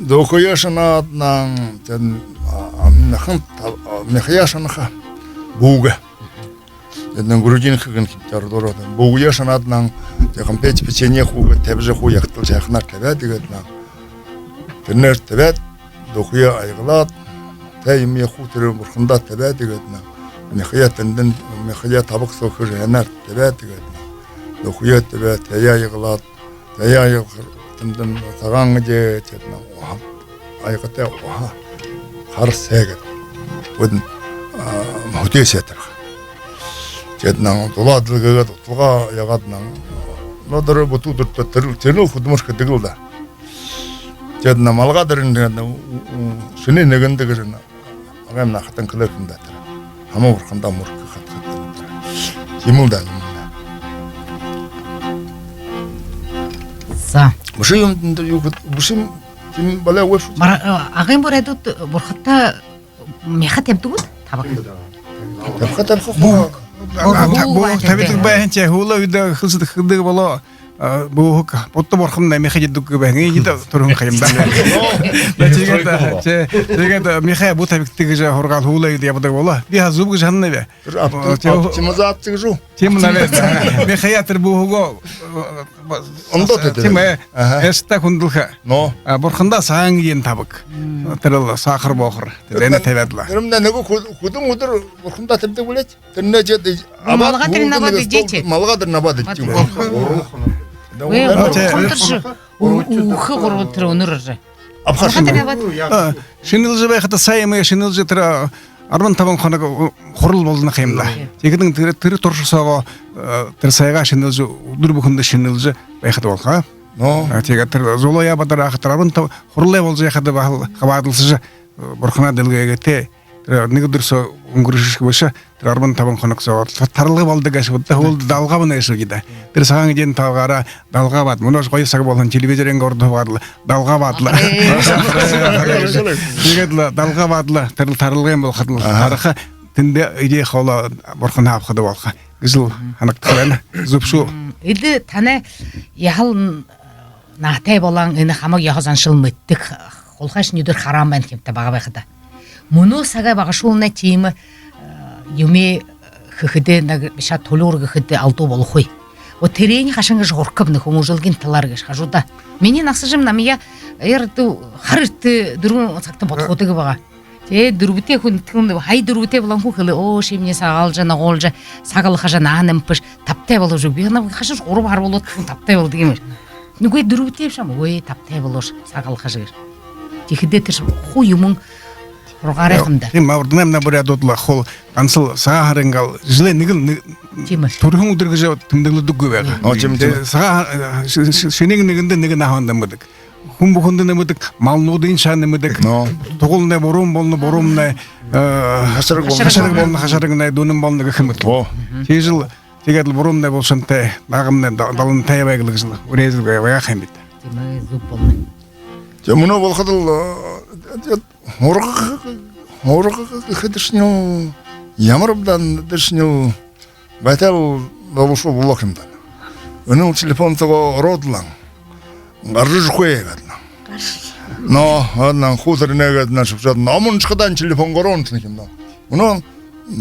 Дохоёо шанаад нан, тэн, а, мяхан та-, а, мяхаяа шанаха. Бүгэ. Тэн грузин хэгэн хэмтэр дороо. Бүгэеэ шанаад нан, тэн конфет, печенье хуу, табижа хуу ягтал шаханаар табяад, тиигээд нан. Тэрэнээ табяад, дохоёо аягалаад, тээ юумэеэ хуу тэрэ бурхандаа табяад, тиигээд нан. Мяхаяа тэндэнь, мяхаяа табаг соо хэжэ, һайнаар табяад, тиигээд нан. Дохоёо табяад, тээ аягалаад, тээ аягалаад, тэндэнь сагаан эдеэ, тиигээд нан, уһа, аягатай уһа, хара сай гээд. Бүдэн, а, хүтэ сай тэрэ. Тиигээд нан, дулаа дэлгээгээд, уталгаа яагаад нан. Но дороо бүтүү дурта тэрэ, тэрэ хүдэлмэри хэдэг лэ даа. Тиигээд нан, малгай дээрэнь, тиигээд нан, у-, у-, шэнын нэгэндэ гэжэ нан, агай наһатан хэлээ һэн даа тэрэ. Хамаг бурхандаа мүргэхэ хадхад тэрэ. Тиимэл даа юм даа. За. Бэшэ юм даа, юу гэхэдэ, бэшэ юм, тиимэ болоо гээшэ. Мара-, э, Агын буряадууд бурхадта мяха табидаг гү? Табаг. Табиха, табиха. Бү-, а, а, Бү-, бү-, табидаг байһан шэ, һүүлэй үедэ хэлсэд хэдэг болоо. А, бү-, хог, будда бурхамнай мяха табидаггүй байһан. Иигээд түрүүн хаям даа. Да, тиигээд, а, тээ, тиигээд, а, мяха бү табигты гэжэ һургаал һүүлэй үедэ ябадаг болоо. Би һаа зүб гэжэ һананаб. Тэрэ опти-, а, тээ, оптимизация гэжэ гү? Тиимэ, наверное. Мяхаяа тэрэ бү-, хогоо, э, ондоо тээ тэрэ. Тиимэ. Аха. Эстэ хүндэлхэ. Но. А, бурхандаа сагаан эдеэн табаг. Мм. Тэрэл сахар боохор. Тэрэнээ табяад лэ. Тэрэмнай нэгэ хү-, хүдэн үдэр бурхандаа табидаг бэлэйт. Тэрэнээ жэд, малгай дээрэнь абаад эдижэ. Малгай дээрэнь абаад эдижэ. Абаад. Үгы, а, тээ. Гурбан тэрэ шэ. Ү-, үхэ гурбан тэрэ үнэр орожо. Абхаш. Малгай дээрэнь абаад. А, шэнэлжэ байхада, сая юумэ шэнэлжэ, тэрэ, а, арбан табан хоног, у-, хурал болоно ха юм даа. Тиихэдэнь тэрэ, тэрэ турша соогоо, а, тэрэ сайгаа шэнэлжэ, үдэр бүхэндэ шэнэлжэ байхада болохо. Но. А, тиигээд тэрэ зулаяа бадарааха, тэрэ арбан табан хуралай болжо байхада баһал хабаадалсажа, бурханаа дэлгээгээ, тээ. Тэрэ нэгэ үдэр соо үнгэргэшэшье бэшэ, тэрэ арбан табан хоног соо та-, таралга болодог гээшэ бэд даа, һүүлдэ далгаа болоно гээшэ бэд даа. Тэрэ сагаан эдеэн табагаараа далгаа абаад, мүнөөшье гоё саг болоһон, телевизорынгаа урда һуугаад лэ, далгаа абаад лэ. Э. Тиигээд лэ далгаа абаад лэ, тэрэл таралга юм болоходол, аха, тараха, тэндэ эдеэ хоолоо бурханһаа абахада болохо. Гэжэл һанагдахал байна. Зүб шуу. М, эдэ танай яһала н-, наһатай болоһон, энэ хамаг ёһо заншал мэдэдэг, хулхайшни үдэр хараһан байна ха юм даа бага байхада. Мүнөө сагай багашуулнай тиимэ, э, юумэ хэхэдээ, нэгэ бэшэ тулюур гэхэдээ алдуу болохогүй. Вот тэрэниие хайшан гэжэ һурхаб, нэгэ хүмүүжүүлгын талаар гэжэ хажуудаа. Минии нагаса эжым намайе ер дүү хара эртэ дүрбэн сагта бодхоодог байгаа. Тээ, дүрбэтэй хүн, хүн, хай дүрбэтэй болоһон хүн хэлээ: «Оо, шимни сагаалжа, нугуулжа, саг алхажа, наһа нэмэхэш, табтай болоош». Би намайе хашаш гурба һара болоод, хүн табтай болодог юм. Нүгөө, дүрбэтэй бэшэ юм. Ой, табтай болоош, саг алхажа гэжэ. Тиихэдээ тэрэш хуу юумэн һургаарай ха юм даа. Тиимэ, урданай манай буряадууд лэ хуу гансал сагаан һарынгаа жэлэй нэгэл, нэгэ... Тиимэ. Түрэһэн үдэр гэжэ тэмдэглэдэггүй байгаа. Оо, тиимэ, тиимэ. Тээ, сагаан, э, ш-, ш-, шэнын нэгэндэ нэгэ наһа нэмэдэг. Хүн бүхэндэ нэмэдэг, малнуудыень шаа нэмэдэг. Но. Тугалнай буруун болоно, буруумнай, э, хашараг болоно, хашараг болоно, хашарагнай дүнэн болоно гэхэ юм. Оо. Тиижэл, тиигээд лэ буруумнай булшантай, наагамнай да-, далантай байг лэ гэжэл, үрээжэл бай-, байгаа ха юм бэд даа. Тиимэ, зүб болоно. Тээ, мүнөө болоходол, э, э, һурга, һурга гэхэдэшни лэ, ямар бэ даа, дэшни лэ, байтал болошоо болоо ха юм даа. Үнөөл телефон соогоо ороод лэ, гаража үгэхэ гээд лэ. Но, һаа, нан хуу тэрэнээ гээд лэ шэбшээд, ном уншахадань телефон гараа уншана ха юм даа. Мүнөө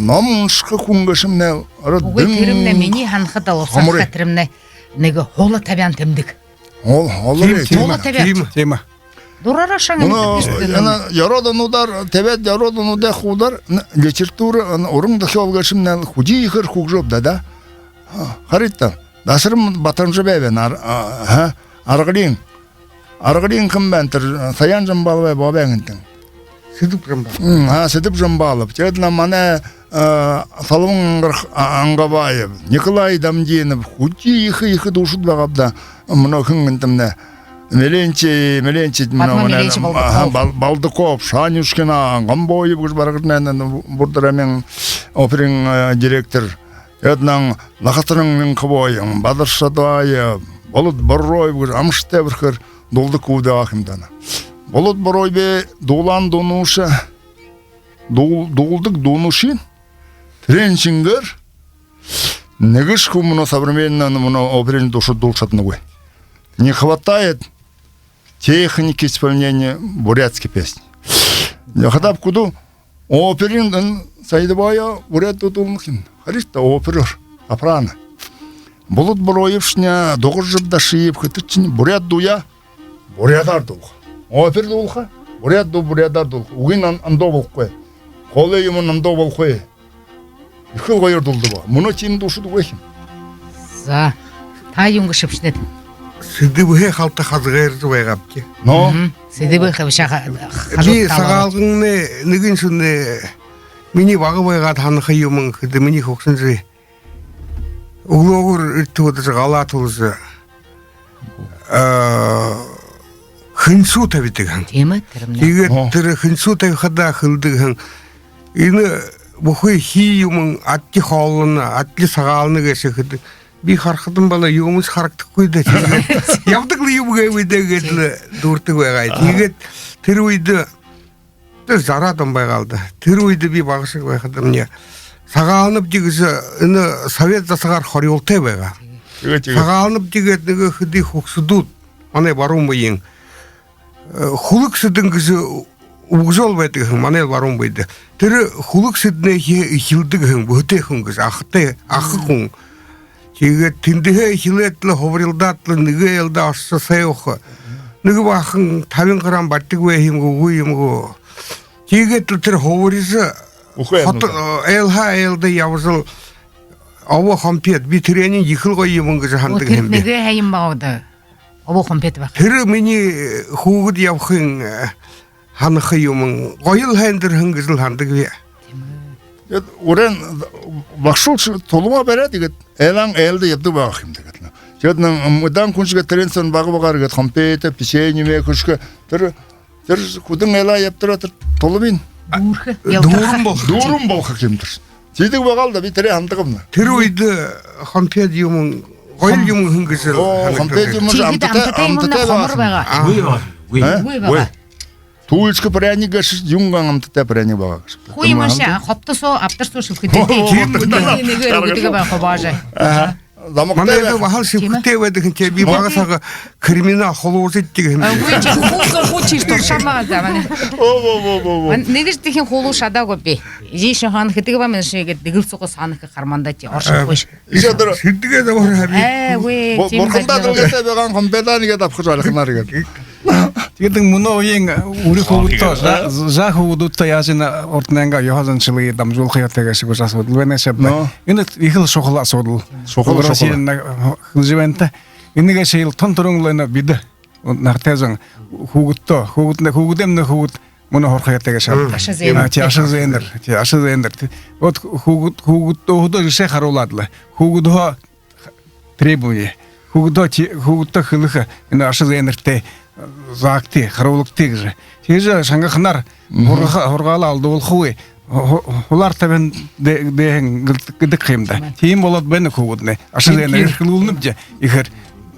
ном уншаха хүн гээшэмнай ороод... Үгы, дэн тэрэмнай минии һанахада, хомор. Тэрэмнай нэгэ һула табяан тэмдэг. Һул-, һула... Тиимэ, тиимэ, һула табяан. Тиимэ, тиимэ. Дураараа шанга... Мүнөө энэ ёроод онуудаар, тиигээд ёроод онуудай хуудаар, н-, литература, н-, уран зохёол гээшэмнай лэ хүдөө ехээр хүгжөөб даа, даа. А, харыт даа. Даширам Батанжабай байна, ар-, а, ха, Аргалиин. Аргалиин хэн байна тэрэ, Саян Жамбаловай баабай гэнтэн. Сэдэб Жамбалов. М, а, Сэдэб Жамбалов. Тиигээд лэ манай, э, Солбон Ангарх-, а, Ангабаев, Николай Дамдинов, хүдөө ехэ, ехэ дуушад байгааб даа. Мүнөө хэн гэнтэмнай. Мелентий, Мелентий, Бадма мүнөө манай, Мелентий Балдаков. Аха, Бал-, Балдаков, Шанюшкина, Гомбоев гэжэ Баргажанай, нэ, нэ, Бурдрамын оперын, э, директор. Эднэн Лахасаран Мянхабоев, Бадар Шадбаев, Болод Бороев гэжэ амжалтатай бэрхээр дуулдаг хүбүүд байгаа ха юм даа. Болод Бороевай дуулаһан дуунуудшье, дуул-, дуулдаг дуунуудшье, тэрээн шэнгеэр нэгэшье хүн мүнөө современна, мүнөө оперын дуушад дуулажа шаданагүй. Не хватает техники исполнения бурятской песни. Яахадаа бү хадаа оперын, энэ Саидбаев буряад дуу дуулана ха юм. Харыш даа, опероор, сопрано. Болот Буруевшни, Дугаржаб Дашиев, хэтэршни буряад дууе буряадаар дуулаха. Опер дуулаха, буряад дуу буряадаар дуулаха. Үгын ан-, ондоо болохогүй. Хоолой юумэн ондоо болохогүй. Ехэл гоёор дуулдаг байгаа. Мүнөө тиимэ дуушад үгы ха юм. За, та юун гээшэбши даа? Сэдэбһээ халта хазгайржа байгаабди. Но? Мгм. Сэдэбһээ хабшаа ха-, би хажуудтаа байгаа. Сагаалганай нэгэн шэнэ, минии бага байгаад һанаха юумэн гэхэдэ, минии хүгшэн эжы үглөөгүүр эртэ бодожо, галаа тулажа, а, хэншүү табидаг һэн. Тиимэ, тэрэмнай. Тиигээд тэрэ хэншүү табихадаа хэлэдэг һэн: энэ бүхы хии юумэн адли хооллоно, адли сагаална гээшэ гэхэдэ, би харахадам, бала юумэншье харагдахагүй даа. Тиигээд ябадаг лэ юм гээб даа гээд лэ дүүрдэг байгаа. Тиигээд тэрэ үедэ тэрэ жараад он байгаал даа. Тэрэ үедэ би багашаг байхадамни, сагаалнабди гэжэ, энэ совет засагаар хорюултай байгаа. Тиигээ, тиигээ. Сагаалнабди гээд нэгэ хэды хүгшэдүүд, манай баруун бэеын, э, хүлэг сэдэн гэжэ үбгэжөөл байдаг һэн манай баруун бэедэ. Тэрэ хүлэг сэдэнһээ эхилдэг һэн, бүһэтэй хүн гэжэ, ахатай, аха хүн. Тиигээд тэндэһээ эхилээд лэ, хубарилдаад лэ, нэгэ айлда ошожо сай уха. Нэгэ баахан табин грамм баридаг байха юм гү, үгы юм гү. Тиигээд лэ тэрэ хубарижа, үхэ хото, айлнуудаа, э, айлһаа айлда ябажал, обо хомпеэд, би тэрэниие ехэл гоё юумэн гэжэ һанадаг һэм би. Тэрэ нэгэ һайн юм байгаа даа. Обо хомпеэд байха. Тэрэ минии, э, хүүгэд ябахын, э, һанаха юумэн. Гоёл һайндэрһэн гэжэл һанадаг би. Тиимэ. Тиигээд уран багшуулшье тулама бариад, тиигээд айлһаа айлда ябадаг байгаа ха юм даа гээд. Тиигээд нэн, м, удаан хүншье гээд, тэрээн соонь бага багаар гээд хомпеэд, печенье юумэ хэжэ, тэрэ, тэрэ хүдэн айлаа ябатараа тэрэ туламынь дүүрхэ, дүүрэн болохо. Дүүрэн болохо ха юм даа. Тиидэг байгаал даа, би тэрэ һанадаг юм. Тэрэ үедэ хомпеэд юумэн гоёл юумэн һэн гэжэ. О, һанагдадаг. Хомпеэд юумэн. Тиигээд амтатай, амтатай юм, амтатай хомор байгаа. Үгы байгаа. Үгы. Үгы байгаа. Түүлшэгэ пряник гээшэ, юун гээшэ амтатай пряник байгаа гээшэ. Хуу юумэншье, хобто соо, абдар соо шэбхэтэй. Хо, хо, хо. Нэгэ, нэгэ, нэгэ, нэгэ баха баажа. Аха. Замагтай. Манай баха. Баһал шэбхэтэй байдаг һэн, тээ, би бага сагта криминал хулуужа эдидэг һэм. А, үгы, чи хуу, хуу, хуу, чи туршаамаа даа, манай. О, о, о, о, о. Нэгэшье тиихын хулуужа шадаагүйб би. Эжы шэнь һанаха гэдэг баа, мэнэ шэнь гээд дэгэл сугас һанаха харманда, тии, оршохогүйш. Эжы тэрэ сэрдэгээ дабараа би. Ээ, үгы, бу-, тиимэ бурхандаа баһал. Дэлгэтэй байгаа һэм, хомпеэдээ нэгэ дабхажа алханаар гээд. Тиигээд мүнөө үеын үри хүүгэдтэ, за, за, хүүгэдтэ яажа энэ урданайнгаа ёһо заншалые дамжуулха ёһотой гээшэ гэжэ асуудал байна гээшэ ааб даа. Но. Энэ ехэл шухала асуудал. Шухала, шухала. Хэлэжэ байна та. Энэ гээшэ ехэл тон түрүүн лэ энэ бидэ, наһатай зон, хүүгэдтэ, хүүгэднэ, хүүгэдэмнай хүүгэд мүнөө һураха ёһотой гээшэ ааб даа. Аша зээнэр. А, тии, аша зээнэр. Тии, аша зээнэр. Тии. Вот хүүгэд, хүүгэдтэ өөһэдөө жэшээ харуулаад лэ, хүүгэдһөө требование. Хүүгэдтэ, ти-, хүүгэдтэ хэлэхэ, энэ аша зээнэртэ, э, заагты, харуулагты гэжэ. Тиигэжэ шангаханаар, мгм, һургаха, һургаалаа алдуулхагүй, һу-, һу-, һулаар табин дэ-, дээһэн гэлд-, гэдэг ха юм даа. Тиимэ. Тиимэ болоод байна хүүгэднай. Аша зээнэр. Тиимэ. Эрхэлүүлнэбди ехээр.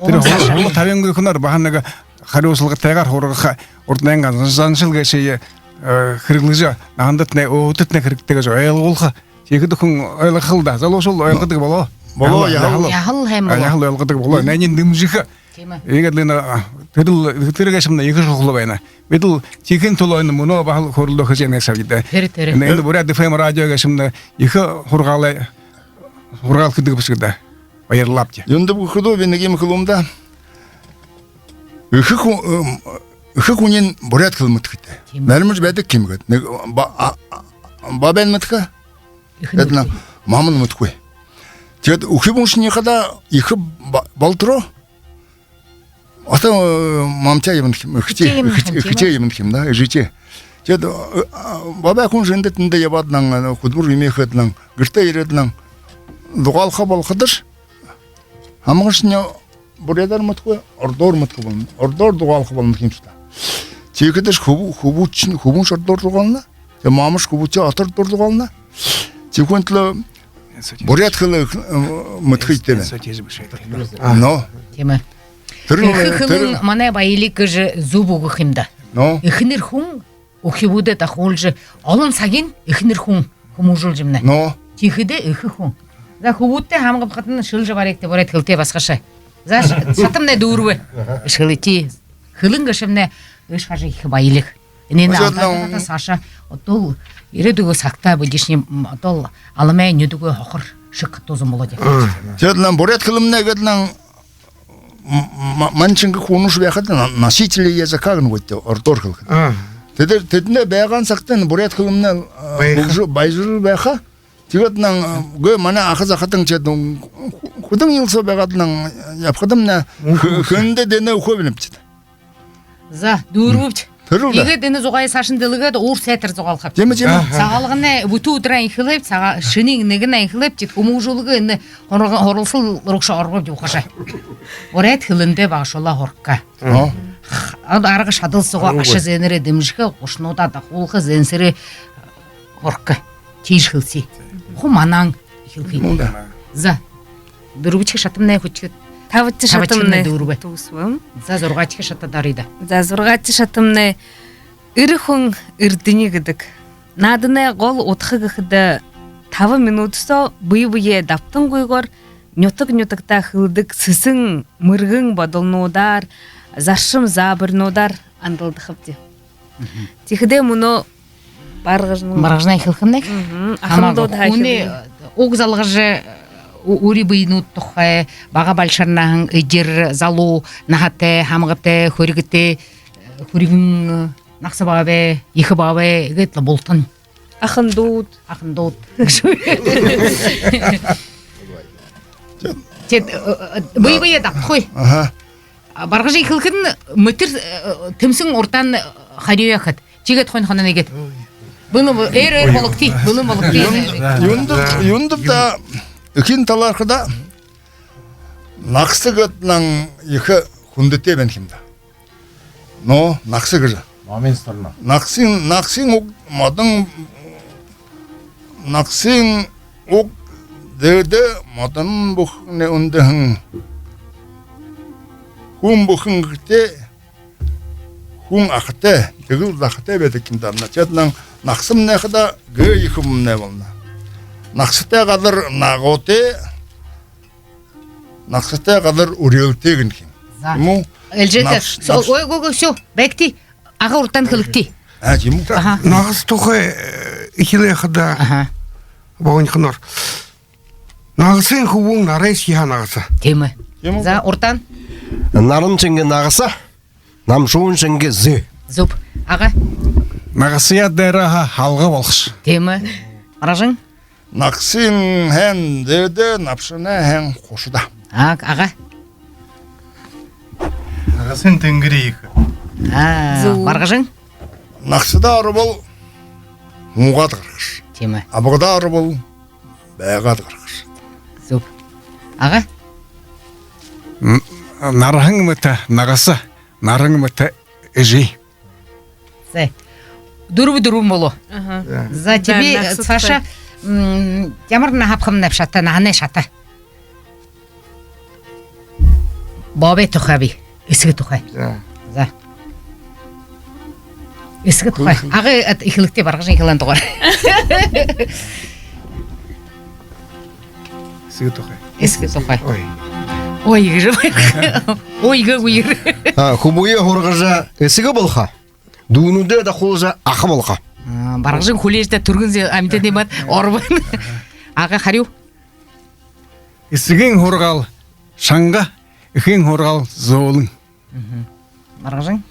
Тэрэ һу-, һула табингүй хүнөөр баһа нэгэ харюусалгатайгаар һургаха, урданайнгаа зан-, заншал гээшые, э, хэрэглэжэ, наһандатнай, өөһэдтэтнай хэрэгтэй гэжэ ойлгуулха. Тиихэдэ хүн ойлгохол даа. Залуушуул ойлгодог болоо. Болоо, яһала. Яһала. Яһала һайн болоо. А, яһала ойлгодог болоо. Энээниие дэмжэхэ. Тиимэ. Иигээд лэ энэ, а, тэрэл, тэрэ гээшэмнай ехэ шухала байна. Бидэл тиихын тула энэ мүнөө баһал хөөрэлдөө хэжэ ябанабди даа. Тэрэ, тэрэ. Энэ, энэ Буряад ФМ радио гээшэмнай ехэ һургаалай, һургаал хэдэг бэшэ даа. Баярлаабди. Юундэб гэхэдэ, би нэгэ юумэ хэлэхэм даа. Эхэ хүн, эм, эхэ хүниинь буряад хэлэ мэдэхэтэй. Тиимэ. Баримжа байдаг юм гээд. Нэгэ ба-, а, а, бабань мэдэхэ. Эхэнэрынь. Эдэнь мамань мэдэхэгүй. Тиигээд үхибүүн шэнги хадаа ехэ ба-, болотороо. Ото, э, мамтай ябана ха юм, эхэтэй, эхэтэй ябана ха юм, эхэтэй, тиимэ, ябана ха юм даа, эжытэй. Тиигээд, э, а, бабай хүн шэнги тэндэ ябаад лэ, э, хүдэлмэри юумэ хээд лэ, гэртээ ерээд лэ, дугаалха болоходош, һамганшни буряадаар мэдэхэгүй, ородоор мэдэхэ болоно. Ородоор дугаалха болоно ха юм шуу даа. Тиихэдэш хүбүү-, хүбүүшни, хүбүүншни ородоор дугаална. Тиигээд мамашни хүбүүтэй ородоор дугаална. Тиихын тула буряад хэлэ, э, мэдэхэ ёһотой байна. Но. Тиимэ. Тэрэ, эхэ хэлэн тэрэ манай баялиг гэжэ зүб үгэ ха юм даа. Но. Эхэнэр хүн үхибүүдээ дахуулжа, олон сагынь эхэнэр хүн хүмүүжүүлжэ ябана. Но. Тиихэдээ эхэ хүн. За, хүбүүдтэ һамга бахадань шэлжэ баригты буряад хэлэтэй басагашаа. За, ш-, шатамнай дүүрбэ. Шэлэты. Хэлэн гээшэмнай эш хажа ехэ баялиг. Энээнээ алдаад саашаа одоо ерээдүйн сагта бидэ шни одоо аламай нюдэггүй хохор шэг хатуузан болоод ябаха. Тиигээд лэ буряад хэлэмнай гээд лэ м-, м-, маншингаа хүнүүдшье байхада на-, носители языка гэнэ гү, ородоор хэлэхэдэ. Тэдэ, тэдэнэй байгаа сагта энэ буряад хэлэмнай, э, байха. Хүгжэ-, баяжаржа байха. Тиигээд лэ, э, гээ манай аха захатан тиигээд лэ хү-, хүдэн жэл соо байгаад лэ ябахадамнай хэ-, хүндэ дэнэ үхөө бэлэйбди. За, дүрбэбди. Тэрэл даа. Тиигээд энэ зугаае саашань дэлгээд уур сайтар зугаалхабди. Тиимэ, тиимэ. Сагаалганай бүтүү үдэрөө эхилээбди, сагаа-, шэнын нэгэнэй эхилээбди, тиигээд хүмүүжүүлгэ энэ хурал-, хуралсал руугшье орохобди ухаашаа. Буряад хэлэндээ багашуулаа һурахагүй. Арга шадал соогоо аша зээнэрээ дэмжэхэ, гушануудаа дахуулха, зээнсэрээ һурахагүй. Тиижэ хэлсэе. Хуу манаан хэлэхэ. За. Дүрбэдэхи шатамнай хүчигөөд. Табадахи шатамнай. Табадахи шатамнай дүрбэ. Түгэсэбэб. За, зургаадахи шатада орыё даа. За, зургаадахи шатамнай «Эрэ хүн эрдэни» гэдэг. Нааданай гол удха гэхэдэ, таба минута соо бэе бэеэ дабтангүйгөөр нютаг нютагтаа хэлэдэг сэсэн мэргэн бодолнуудаар, заршам заабаринуудаар андалдахабди. Тиихэдээ мүнөө Баргажанай. Баргажанай хэлэхэмнай. Ахамадууд һаа хэлэе. Хүнэй уг залгажа, ү-, үри бэенүүд тухай, бага балшарнай һэн, эдир, залуу наһатай, һамгатай, хүрьгэн, нагаса баабай, ехэ баабай гээд лэ бултань. Ахандууд. Ахандууд. Тиигээд, э, э, бэе бэеэ дабтахагүй. Аха. А, Баргажанай хэлэхэдэнь мэтэр, э, тэмсэн урдаан харюу яахат. Тиигээд хойно хойноһоо иигээд. Бэлэн бо-, эр, эр бологты, бэлэн бологты. Юун-, юундэб, юундэб даа, эхин талаархада, нагаса гээд лэ ехэ хүндэтэй байна ха юм даа. Но, нагаса гэжэ. Номин сторона. Нагасын, нагасын уг модон, нагасын уг дээдэ модон бүхэнэй үндэһэн. Хүн бүхэн гэхэтэй, хүн ахатай, тэгэл захатай байдаг юм даа. Значит, наг-, нагасамнай хадаа гээ ехэмнай болоно. Нагасатай газар нагуутай, нагасатай газар үреэлтэй гэнэ ха юм. За. Тиимэ гү? Элжэтэй. Нагас-, со-, нагас-, ой, ой, ой, всё, байгты. Ага, урдаан хэлэгты. А, тиимэ гү? Аха. Нагаса тухай, э, эхилээ хадаа. Аха. Богонихоноор. Нагасын хүбүүн нарайшье һаа нагаса. Тиимэ. Тиимэ гү? За, урдаан. Наран шэнги нагаса, намшуун шэнги зээ. Зүб. Ага. Нагасаяа дээрэһээ һалга болохош. Тиимэ. Баргажан. Нагасын һайн дээдэ, набшанай һайн хушада. Аг-, ага. Нагасын тэнгэри ехэ. А, зүб. Баргажан. Нагасадаа оробол һуугаад гарахаш. Тиимэ. Абгадаа оробол байгаад гарахаш. Зүб. Ага. Н-, нарһан мэтэ нагаса, нарһан мэтэ эжы. За. Дүрбэ-дүрбэн болоо. Аха. За. За, тиигээд, да, нагаса саашаа тухай. М, ямар наһа абахамнайб, шата, наһанай шата? Баабай тухай би, эсэгэ тухай. За. За. Эсэгэ тухай. Ага, эд-, эхилэгты, Баргажан эхилээ тухай. Эсэгэ тухай. Эсэгэ тухай. Ой. Ой, гэжэ. Ой, гээ үгы. А, хүбүүе һургажа эсэгэ болохо. Дүүнүүдээ дахуулжа аха болохо. А, Баргажан хүлеэжэ даа, түргэн зэ-, амитан дэмэд орбон. Ага, харюу. Эсэгын һургаал шанга, эхын һургаал зөөлэн. Мгм. Баргажан.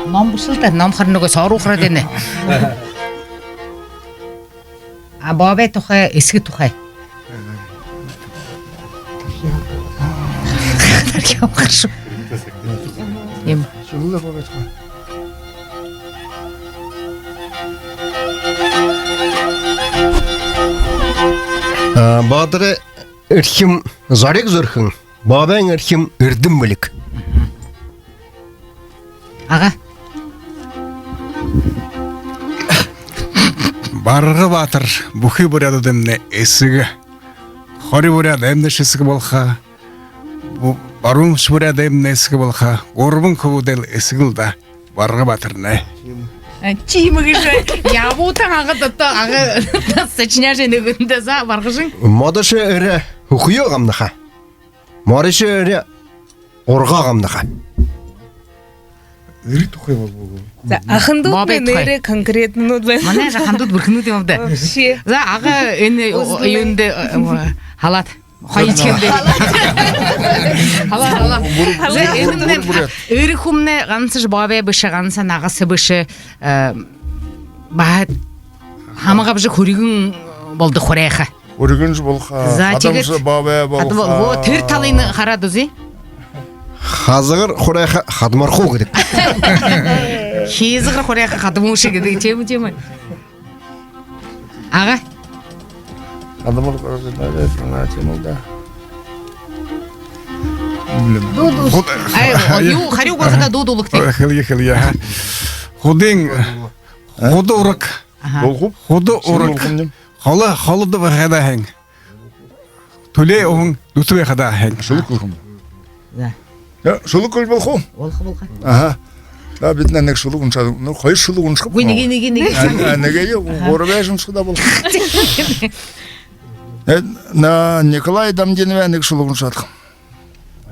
Ном бэшэл даа, ном харин нүгөө соороо хараад байна. А, баабай тухай, эсэгэ тухай. Юм. А, баатарай эрхим зориг зүрхэн, баабайн эрхим эрдэм бэлиг. Ага. Барга баатар бүхы буряадуудаймнай эсэгэ. Хори буряадаймнай эсэгэ болохо. Бу-, барууншье буряадаймнай эсэгэ болохо. Гурбан хүбүүдэйл эсэгэ лэ даа. Барга баатарнай. А, тиимэ гэжэ. Ябуутан ага дата, ага сочиняжа нүгэндэ. За, Баргажан. Модошье эрэ хүхюу гамнаха. Моришоо эрэ ургаа гамнаха. Эрэ тухай болбол. За, ахандууд Бобой тухай. Нээрээ конкретнэнүүд байна. Манай жахандууд бэрхэнүүд юм даа. Вообще. За, ага энэ юундэ халаад. Хоёр хэмдэ. Халаад, халаад. За, энэ эрэ хүмнай ганса баабай бэшэ, ганса нагаса бэшэ, баһа хамаг абжа хүрьгэн болдог хурайха. Хүрьгэншье болохо. За, хадамшье тиигээд баабай болохо. Хадам-, во, тэрэ талыень хараад үзье. Хазагар хурайха хадамархуу гэдэг. Хизагар хурайха хадамуушье гэдэг. Тиимэ, тиимэ. Ага. Хадамар хурайха, тиимэ даа. Дуу дуу. Худ-, ай, юу, харюу болгоходоо дуу дуулагты. Хэлэе, хэлэе, аха. Худын, худа ураг. Аха. Худа ураг. Холо, холодо байхада һайн. Түлеэ уһан дүтэ байхада һайн. Шүлэг хэлэхэ юм. За. Шүлэг хэлэжэ болохо гү? Болохо, болохо. Аха. За, бидэ нэгэ шүлэг уншаад, ну, хоёр шүлэг уншахаб. Үгы, нэгэ, нэгэ, нэгэ. А, а, нэгэ юу, гурбан уншахада болохо. Э, на Николай Дамдиновай нэгэ шүлэг уншаад.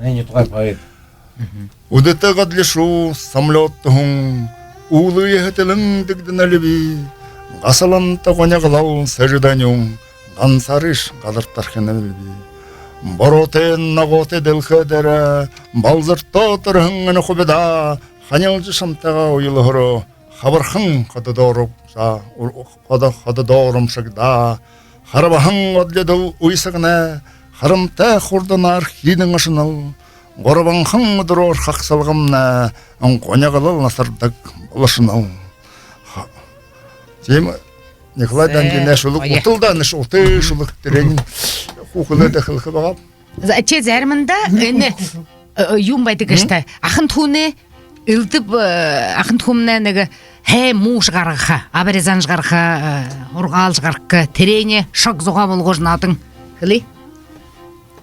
Э, не тухай поэт. Үдэтэ гадлишуу самолёдто һуун, үүлые һэтэлэн дэгдэнэлби. Гасаланта гоняглал сэжэдэнюун, гансаарыш газар тархинаб би. Бороотой ногоотой дэлхэй дээрэ балзартаа тэрэһэн энэ хубидаа ханилжа шамтайгаа уйлаһараа хабархан хододоо урамшагдаа, ур-, ходо-, хододоо урамшагдаа. Харбаһан одлидол уйсагнай, харамтай хурданаар хиидэн ошонол. Гурбанхан үдэрөөр хагсалгамнай, гоняглал насардаг болошонол. Ха-, тиимэ, Николай Дамдиновай шүлэг, утал даа, нэш утал шүлэг, тэрэниие хүхэлөөд хэлэхэ байгааб. За, тээ заримдаа энэ, э, юм байдаг гээшэ даа. Ахын түүнэй элдэб, э, ахын түүмнай нэгэ һайн муушье гаргаха, абари заншье гаргаха, э, ургаалшье гаргаха, тэрэниие шог зугаа болгожо наадаа. Хэлэе.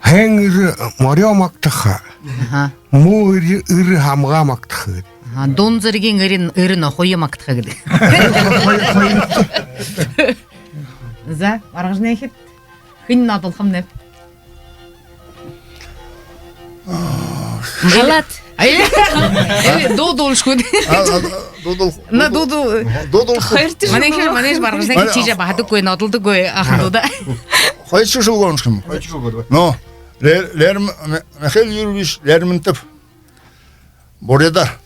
Һайн эрэ морёо магтаха. Аха. Муу эрэ, эрэ һамгаа магтаха гээд. Аха. Дуун зэргын эрэ, эрэ нохойе магтаха гэдэг. За, Баргажанай эхэ. Хэн нодолхом нэб? Халаад. Ай, э, дуу дуулшаха гүт? А, а, дуу дуу. На, дуу дуу. Дуу дуу. Хоёрдохи. Манай хэр, манай Баргажанай хэр тиижэ баһадаггүй, нодолдоггүй ахын дуу даа. Хоёрдохи шүлэг уншахам. Хоёрдохи шүлэг даа. Но, Лер-, Лерм-, Ме-, Михаил Юрьевич Лермонтов. Буряадаар.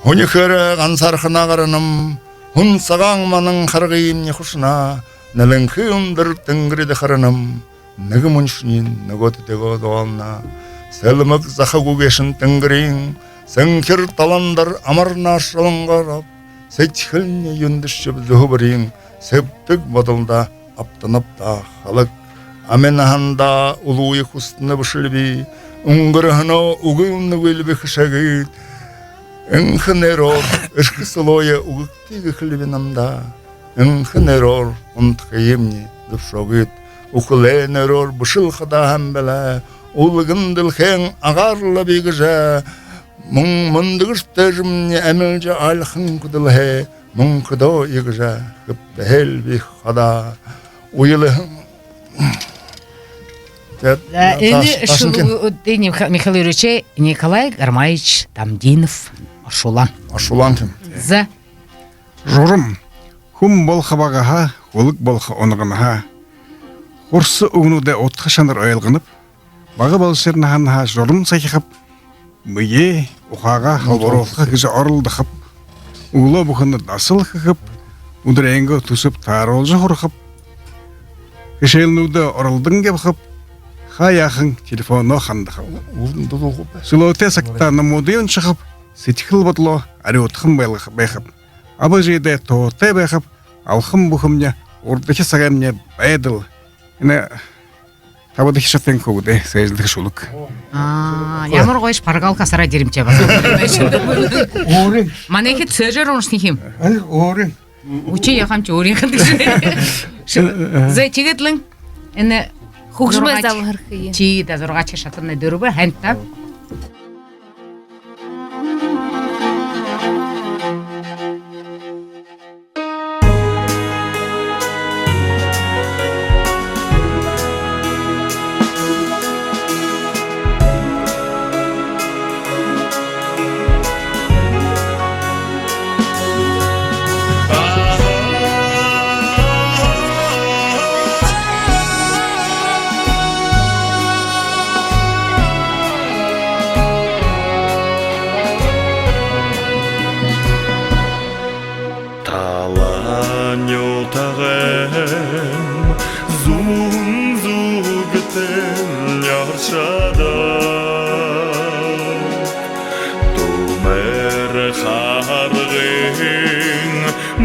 Һүни хээрээ гансаарханаа гаранам, һүн сагаан манан харгымни хушанаа, нэлэнхы үндэр тэнгэридэ харанам, нэгэ мүншэниинь нүгөөдэ дэгөө зугаалнаа. Сэлмэг захагүй гээшын тэнгэриин сэнхир даландар амарнаа шолонгороб, сэдьхэлни юундэшьеб зүһэ бүриин сэбдэг бодолдо абтанаб даа халаг. Ами наһандаа үлүүе хүсэнэ бэшэлби, үнгэрһэнөө үгы үлнэгүйлби хэшэгыт. Энхэ нэрөөр эрхэ сүлөөе үгэгты гэхэлби намда. Энхэ нэрөөр унтахыемни зүбшөөгыт. Үхэлэй нэрөөр бэшэл хадаа һаам бэлэй. Үлгэн дэлхэйн агаарлаби гэжэ. Мүн-, мүндэгэр тээжэмни амилжа айлхан хүдэлһээ, мүнхэдөө иигэжэ хэбтэһээл би хадаа. Уйлаһан. За, энэ шүлэг, энэ Миха-, Михаил Юрьевич, Николай Гармаевич Дамдинов оршуулаа. Оршуулаа юм. За. Журам. Хүн болохо багаһаа, хүлэг болохо унаганһаа. Хурса үгэнүүдэй удха шанар ойлгоноб. Бага болошор наһанһаа журам сахихаб, бэеэ, ухаагаа һалбаруулха гэжэ оролдохоб, үглөө бүхэнөө дасал хэхэб, үдэрэйнгөө түсэб тааруулжа һурахаб, хэшээлнүүдээ оролдон ябахаб, хаа яахан телефоноо хандахаб. Сүлөөтэй сагтаа номуудые уншахаб, сэдьхэл бодолоо арюудхан байлгах-, байхаб. Аба эжыдээ туһатай байхаб, алхам бүхэмни, урдахи сагаймни байдал. Энэ табадахи шатын хүүгэдэй сээжэлдэхэ шүлэг. Аа, ямар гоёш, шпаргалка асараад ерэм ши баһа. Өөрын. Манай хэр сээжээр уншана юм. Ань өөрын. Үшөө яахам ши өөрын хэндэг ши. За, тиигээд лэ энэ хүгжэмэй зургаач-, зал хэрхэ юм. Тии даа, зургаача шатанай дүрбэ, ханта.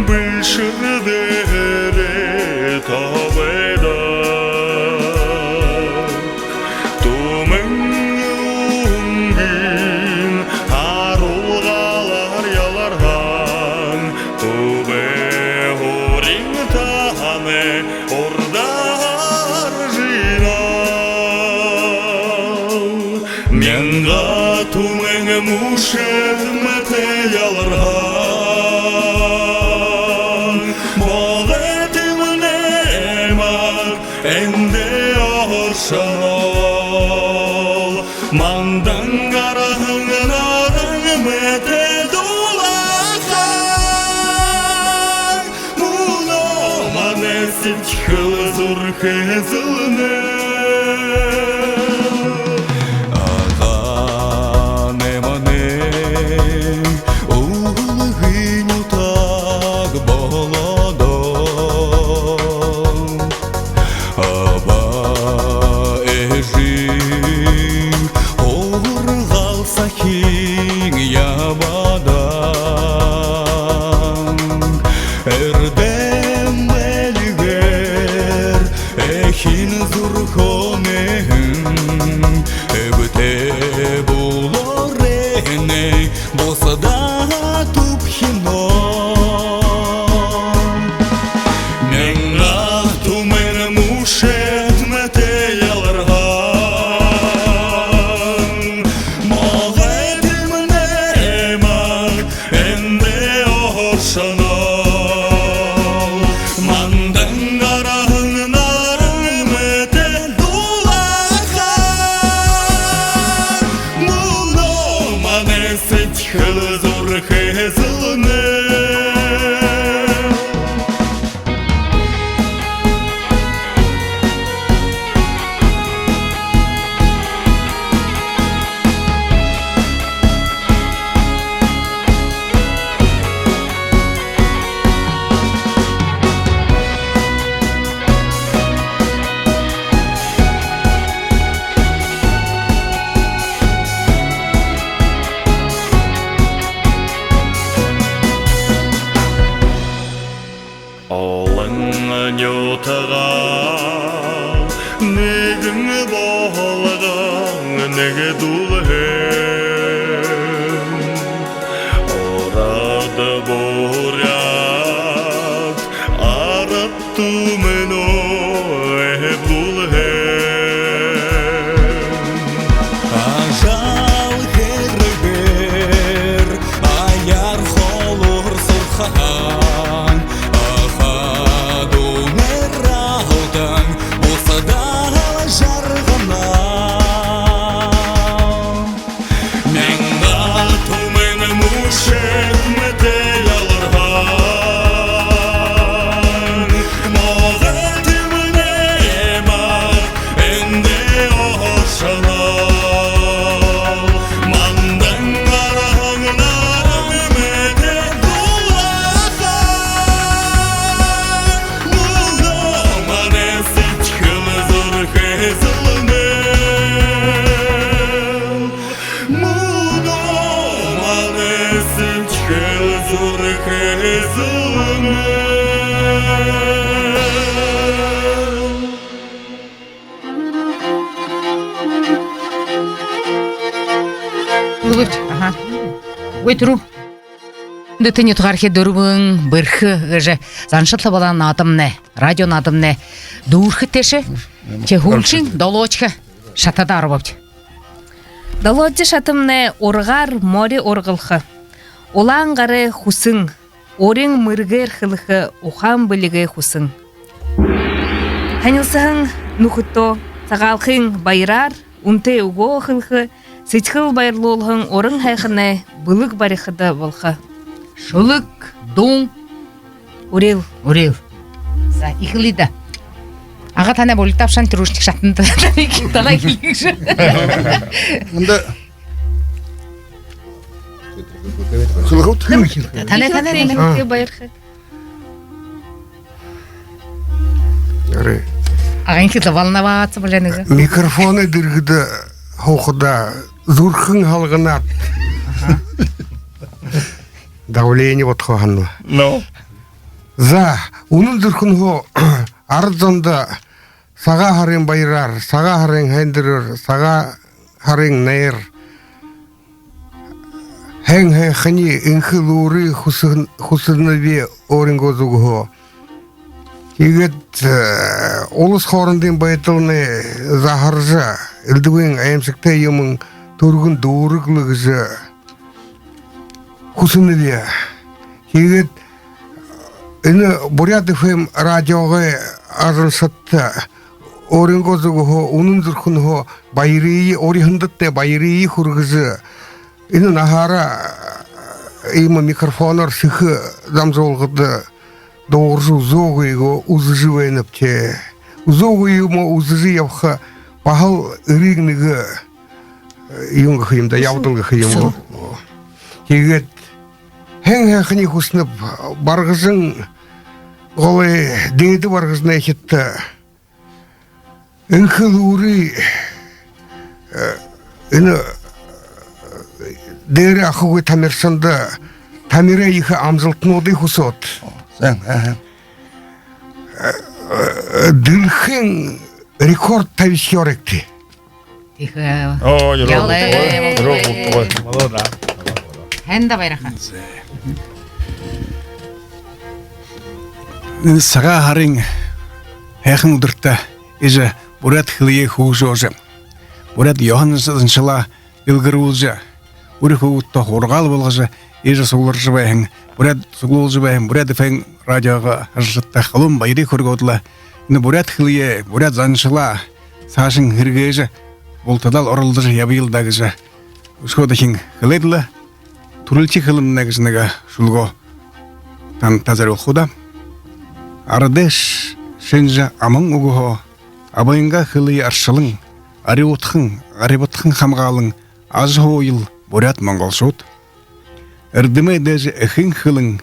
Бэлшэр дээрээ тобойдог. Түмэн үнгын харуулгалаар яларһан, түбэй һуурин танай урда харжа байна. Мянга түмэн мүшэд мэтэ яларһан, Могой Тэмнэй аймаг эндэ оршонол. Мандан гараһан наран мэтэ дуулаха. Мүнөө манай сэдьхэл зүрхэ эзэлнэ. Агаан наймаанай үлгын нютаг болодог. Аба эжын һургаал сахин ябадаг. Эрдэм бэлигээр эхин зүрхөөнэй эбтэй болооройнь бусадаа түбхинөө. Мянга түмэн мүшэд мэтэ яларһан, Могой Тэмнэй аймаг эндэ оршонол. Мандан гараһан наран мэтэ дуулаха. Мүнөө манай сэдьхэл зүрхэ эзэлнэ. Олон нютагаа нэгэн болгон нэгэдүүлһэн. Ород, буряад, арад түмэнөө эблүүлһэн. Ажал хэрэгээр аяар холуур суурхаһан, аха дүүнэр алтан бусадаа жаргана. Мянга түмэн мүшэд мэтэ яларһан, Могой Тэмнэй аймаг эндэ оршонол. Мандан гараһан наран мэтэ дуулаха. Мүнөө манай сэдьхэл зүрхэ эзэлнэ. Мүнөө манай сэдьхэл зүрхэ эзэлнэ. Үлгэрч, аха. Үгы, түрүү. Эндэ тэнюутхаархи дүрбэн бэрхэ гэжэ заншал табилаа наадамнай, радио наадамнай дүүрэхэтэйшэ. Тиихэдэ һүүлшын долоошохи шатада оробобди. Долоошохи шатамнай «Ургаар мори ургалха». Улаан гарай хүсэн, урин мэргээр хэлэхэ ухаан бэлигэй хүсэн. Танилсаһан нүхэдтөө Сагаалганай баяраар үнэтэй үгөө хэлэхэ, сэдьхэл баярлуулһан уран һайханай бэлэг барихада болохо. Шүлэг, дуун, үреэл. Үреэл. За, эхилэе даа. Ага, танай булигдаа абшаан, түрүүшынхи шатанда танай хэлэгшэ. Мүнөө хэлэхэт. Танай, танай, танай. Эхилхэ, баярхы. Арай. Агынхи лэ волноваться болоо нэгэ. Микрофоной дэргэдэ һуухадаа зүрхэн һалганаад. Аха. Давление бодхооһон лэ. Ну. За, үнэн зүрхэнһөө арад зондо Сагаан һарын баяраар, Сагаан һарын һайндэрөөр, Сагаан һарын найр, һайн һайханиие, энхэ элүүрые хүсэн-, хүсэнэб өөрынгөө зүгһөө. Тиигээд, э, улас хоорондын байдалнай заһаржа, элдэбын аймшагтай юумэн түргэн дүүрэг лэ гэжэ хүсэнэб. Тиигээд энэ Буряад ФМ радиогой ажалшадта өөрынгөө зүгһөө, үнэн зүрхэнһөө баярые, өөрынгөө хүндэтэ баярые хүргэжэ, энэ наһаараа, э, иимэ микрофоноор сэхэ дамжуулгада дуугаржа үзөөгүйгөө үзэжэ байнаб тээ. Үзөөгүй юумэ үзэжэ ябаха баһал эрын нэгэ, э, юун гэхэ юм даа, ябадал гэхэ юм гү. Тиигээд һайн һайханиие хүсэнэб, Баргажан голой, Дээдэ Баргажанайхидта энхэ элүүрые, э, энэ, э, дээрэ ахагүй тамиршанда тамирай ехэ амжалтануудые хүсөөд. Сэн, аха. Э, э, дэлхэйн рекорд табишоорогты. Тиихэ. Оо, ёроо. Ялай. Ёроо, ёроо. Һайндаа баярхаа. Энэ Сагаан һарын һайхан үдэртэ иигэжэ буряад хэлэеэ хүгжөөжэ, буряад ёһо заншалаа дэлгэрүүлжэ, үри хүүгэдтэ һургаал болгожо, иигэжэ сугларжа байһан, буряад суглуулжа байһан Буряад ФМ радиогой ажалшадта халуун баярые хүргөөд лэ, энэ буряад хэлэеэ, буряад заншалаа саашань һэргээжэ, бултадаа л оролдожо ябаял даа гэжэ үшөө дахин хэлээд лэ, түрэлхи хэлэмнай гэжэ нэгэ шүлэгөө танда зорюулхаб даа. Арадай шэнжэ аман үгэһөө, абынгаа хэлэеэ аршалан, арюудхан, гарибадхан хамгаалан ажаһууял буряад монголшууд. Эрдэмэй дээжэ эхын хэлэн,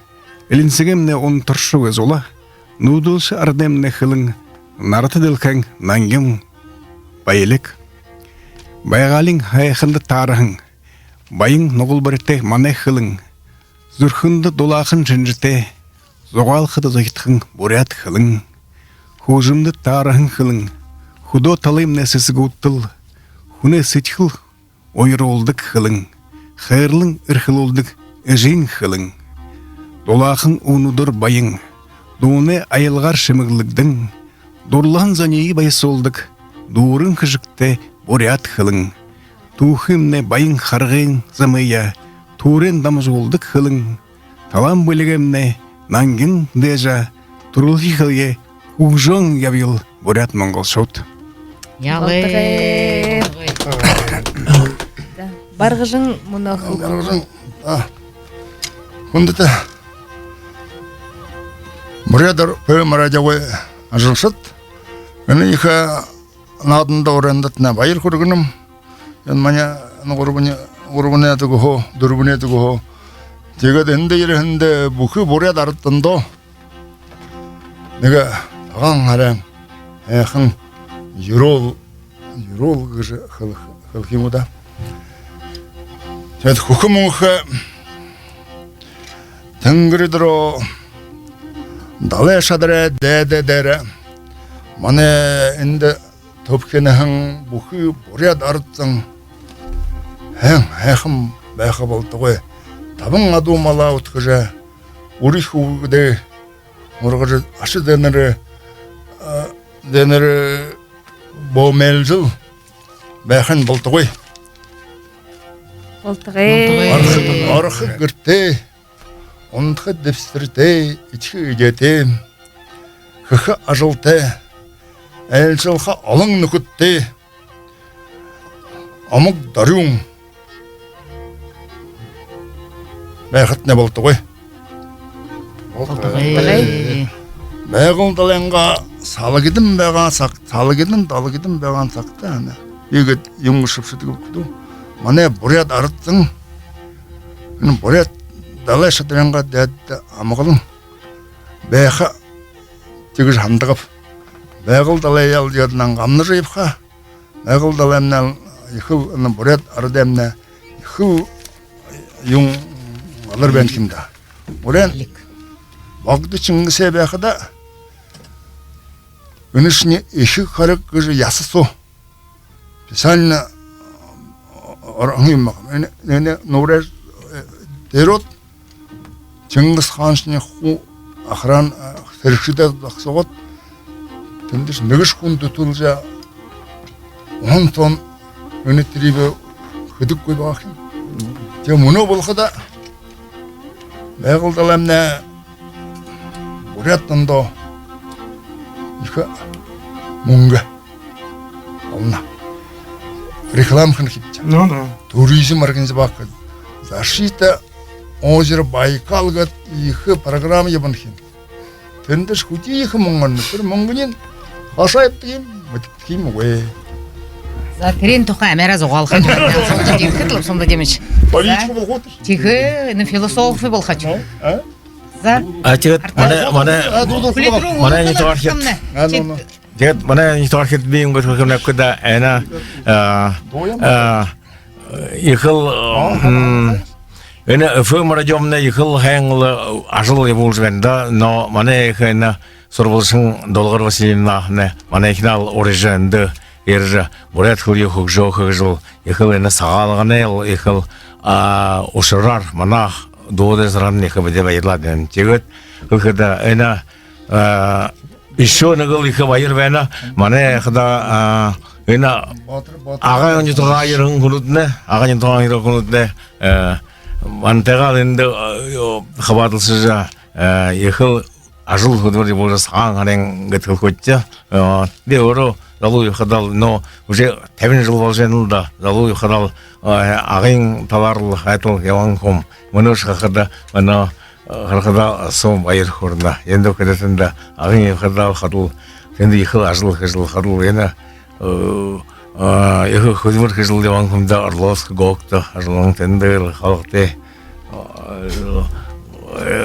элинсэгымнай унтаршагүй зула, нүүдэлшэ арадаймнай хэлэн, нарата дэлхэйн нангин баялиг. Байгаалиин һайханда таараһан, баян нугалбаритай манай хэлэн, зүрхэндэ дулаахан шэнжэтэй, зугаалхада зохидхон буряад хэлэн. Хүгжэмдэ таараһан хэлэн, хүдөө талымнай сэсэгүүдтэл хүнэй сэдьхэл уяруулдаг хэлэн, хайрлан эрхэлүүлдэг эжын хэлэн. Дулаахан үгэнүүдээр баян, дуунай аялгаар шэмэглэгдэн, дурлаһан зониие баясуулдаг дүүрэн хэшэгтэй буряад хэлэн. Түүхымнай баян харгын замые түүрээн дамжуулдаг хэлэн. Талаан бэлигэмнай нангин дээжэ, түрэлхи хэлэеэ хүгжөөн ябаял буряад монголшууд. Ялай. Болтогой. За, Баргажан мүнөө хэл. Баргажан, а, хүндэтэ Буряад ФМ радиогой ажалшад, энэ ехэ нааданда уряндатнай баяр хүргэнэм. Энэ манай энэ гурбан, гурбанайдаа үгөө, дүрбэнэйдээ үгөө. Тиигээд эндэ ерэһэндэ бүхы буряад арадтандаа нэгэ Сагаан һарын һайхан юрөөл, юрөөл гэжэ хэлэ-, хэлэхэ юм даа. Тиигээд хүхэ мүнхэ тэнгэри доро, далай шадарай дээдэ дээрэ манай эндэ түбхинэһэн бүхы буряад арад зон һайн һайхан байха болтогой. Табан адуу малаа үдхэжэ, үри хүүгэдээ һургажа, аша зээнэрээ, а, зээнэрээ бөмбөглөжэл байхань болтогой. Болтогой. Орохо, орохо гэртэй, унтаха дэбисхэртэй, эдихэ эдеэтэй, хэхэ ажалтай, айлшалха олон нүхэдтэй, омог дорюун байхатнай болтогой. Болтогой. Байгал далайнгаа салгидан байгаа саг-, салгидан, далгидан байгаа сагта, ана. Иигээд юун шэбшэдэг бэ гэдэг. Манай буряад арад зон, энэ буряад далай шадарайнгаа дээдэ амгалан байха тиигэжэ һанадагб. Байгал далай ял ядан гамнажа ябаха. Байгал далаймнай ехэл, энэ буряад арадаймнай ехэл юун галар байна юм даа. Мүрэн Богдо Чингисэй байхада, энэшни эхэ хорёог гэжэ яса соо специально орон юм. Энэ, энэ нуурай, э, дээрэ Чингис хааншни хуу охрана, э, сэрэгшэдые зогсоогоод, тэндэшни нэгэшье хүн дүтэлжэ, уһан соонь энэ тэрибээ хэдэггүй байха юм. Тиигээд мүнөө болоходо Байгал далаймнай Буряад ондоо ехэ мүнгэ олно. Реклама хэнэ хэбди. Ну да. Туризм организовать хэнэ. «Защита озера Байкал» гээд ехэ программа ябана хэнэ. Тэндэшни хэды ехэ мүнгэн, тэрэ мүнгэниинь хаашаа ябадаг юм, мэдэдэг юм гү? За, тэрэн тухай амяараа зугаалха. Сомдо Димыч. Политик болохо гү? Тиихэдэ, ну, философ болохо гү? А? За. А, тиигээд манай, манай, манай нютагаархид. А, ну, ну. Тиигээд манай нютагаархид би иигээд хэлэхэ юм, наадан, а, а, ехэл, м, энэ ФМ радиомнай ехэл һайнаар ажал ябуулжа байна даа, но манай ехэ энэ һургуулиин Долгор Васильевнамнай манай эхинһээл урижа, эндэ ерэжэ, буряад хэлые хүгжөөхэ гэжэл ехэл энэ Сагаалганай ехэл, а, ушараар манай дуудай саран ехэ бидэ баярлаад байна. Тиигээд хэлэхэдэ энэ, а, ещё нэгэл ехэ баяр байна. Манай хада, а, энэ Агын нютагһаа ерэһэн хүнүүднай, Агын нютагһаа ерэһэн хүнүүднай, э, мантайгаал эндэ, э, хабаадалсажа, э, ехэл ажал хүдэлмэри ябуулжа, Сагаан һарын гэжэ хэлэхэбди. Э, би өөрөө залуу ябахадаал, но уже табин жэл боложо байна л даа. Залуу ябахадаал, э, Агын талаарал һайдал ябаһан хүм. Мүнөөшье харахада, мүнөө харахада, суу баяр хүрэнэ. Эндэ хэдэ тэндэ Агын ябахадаал хадал, тэндэ ехэл ажал хэжэл хадал, энэ, э, а, ехэ хүдэлмэри хэжэл ябаһан хүм даа, Орловск, Гоогта ажаллан, тэндэл халхатай, а, э,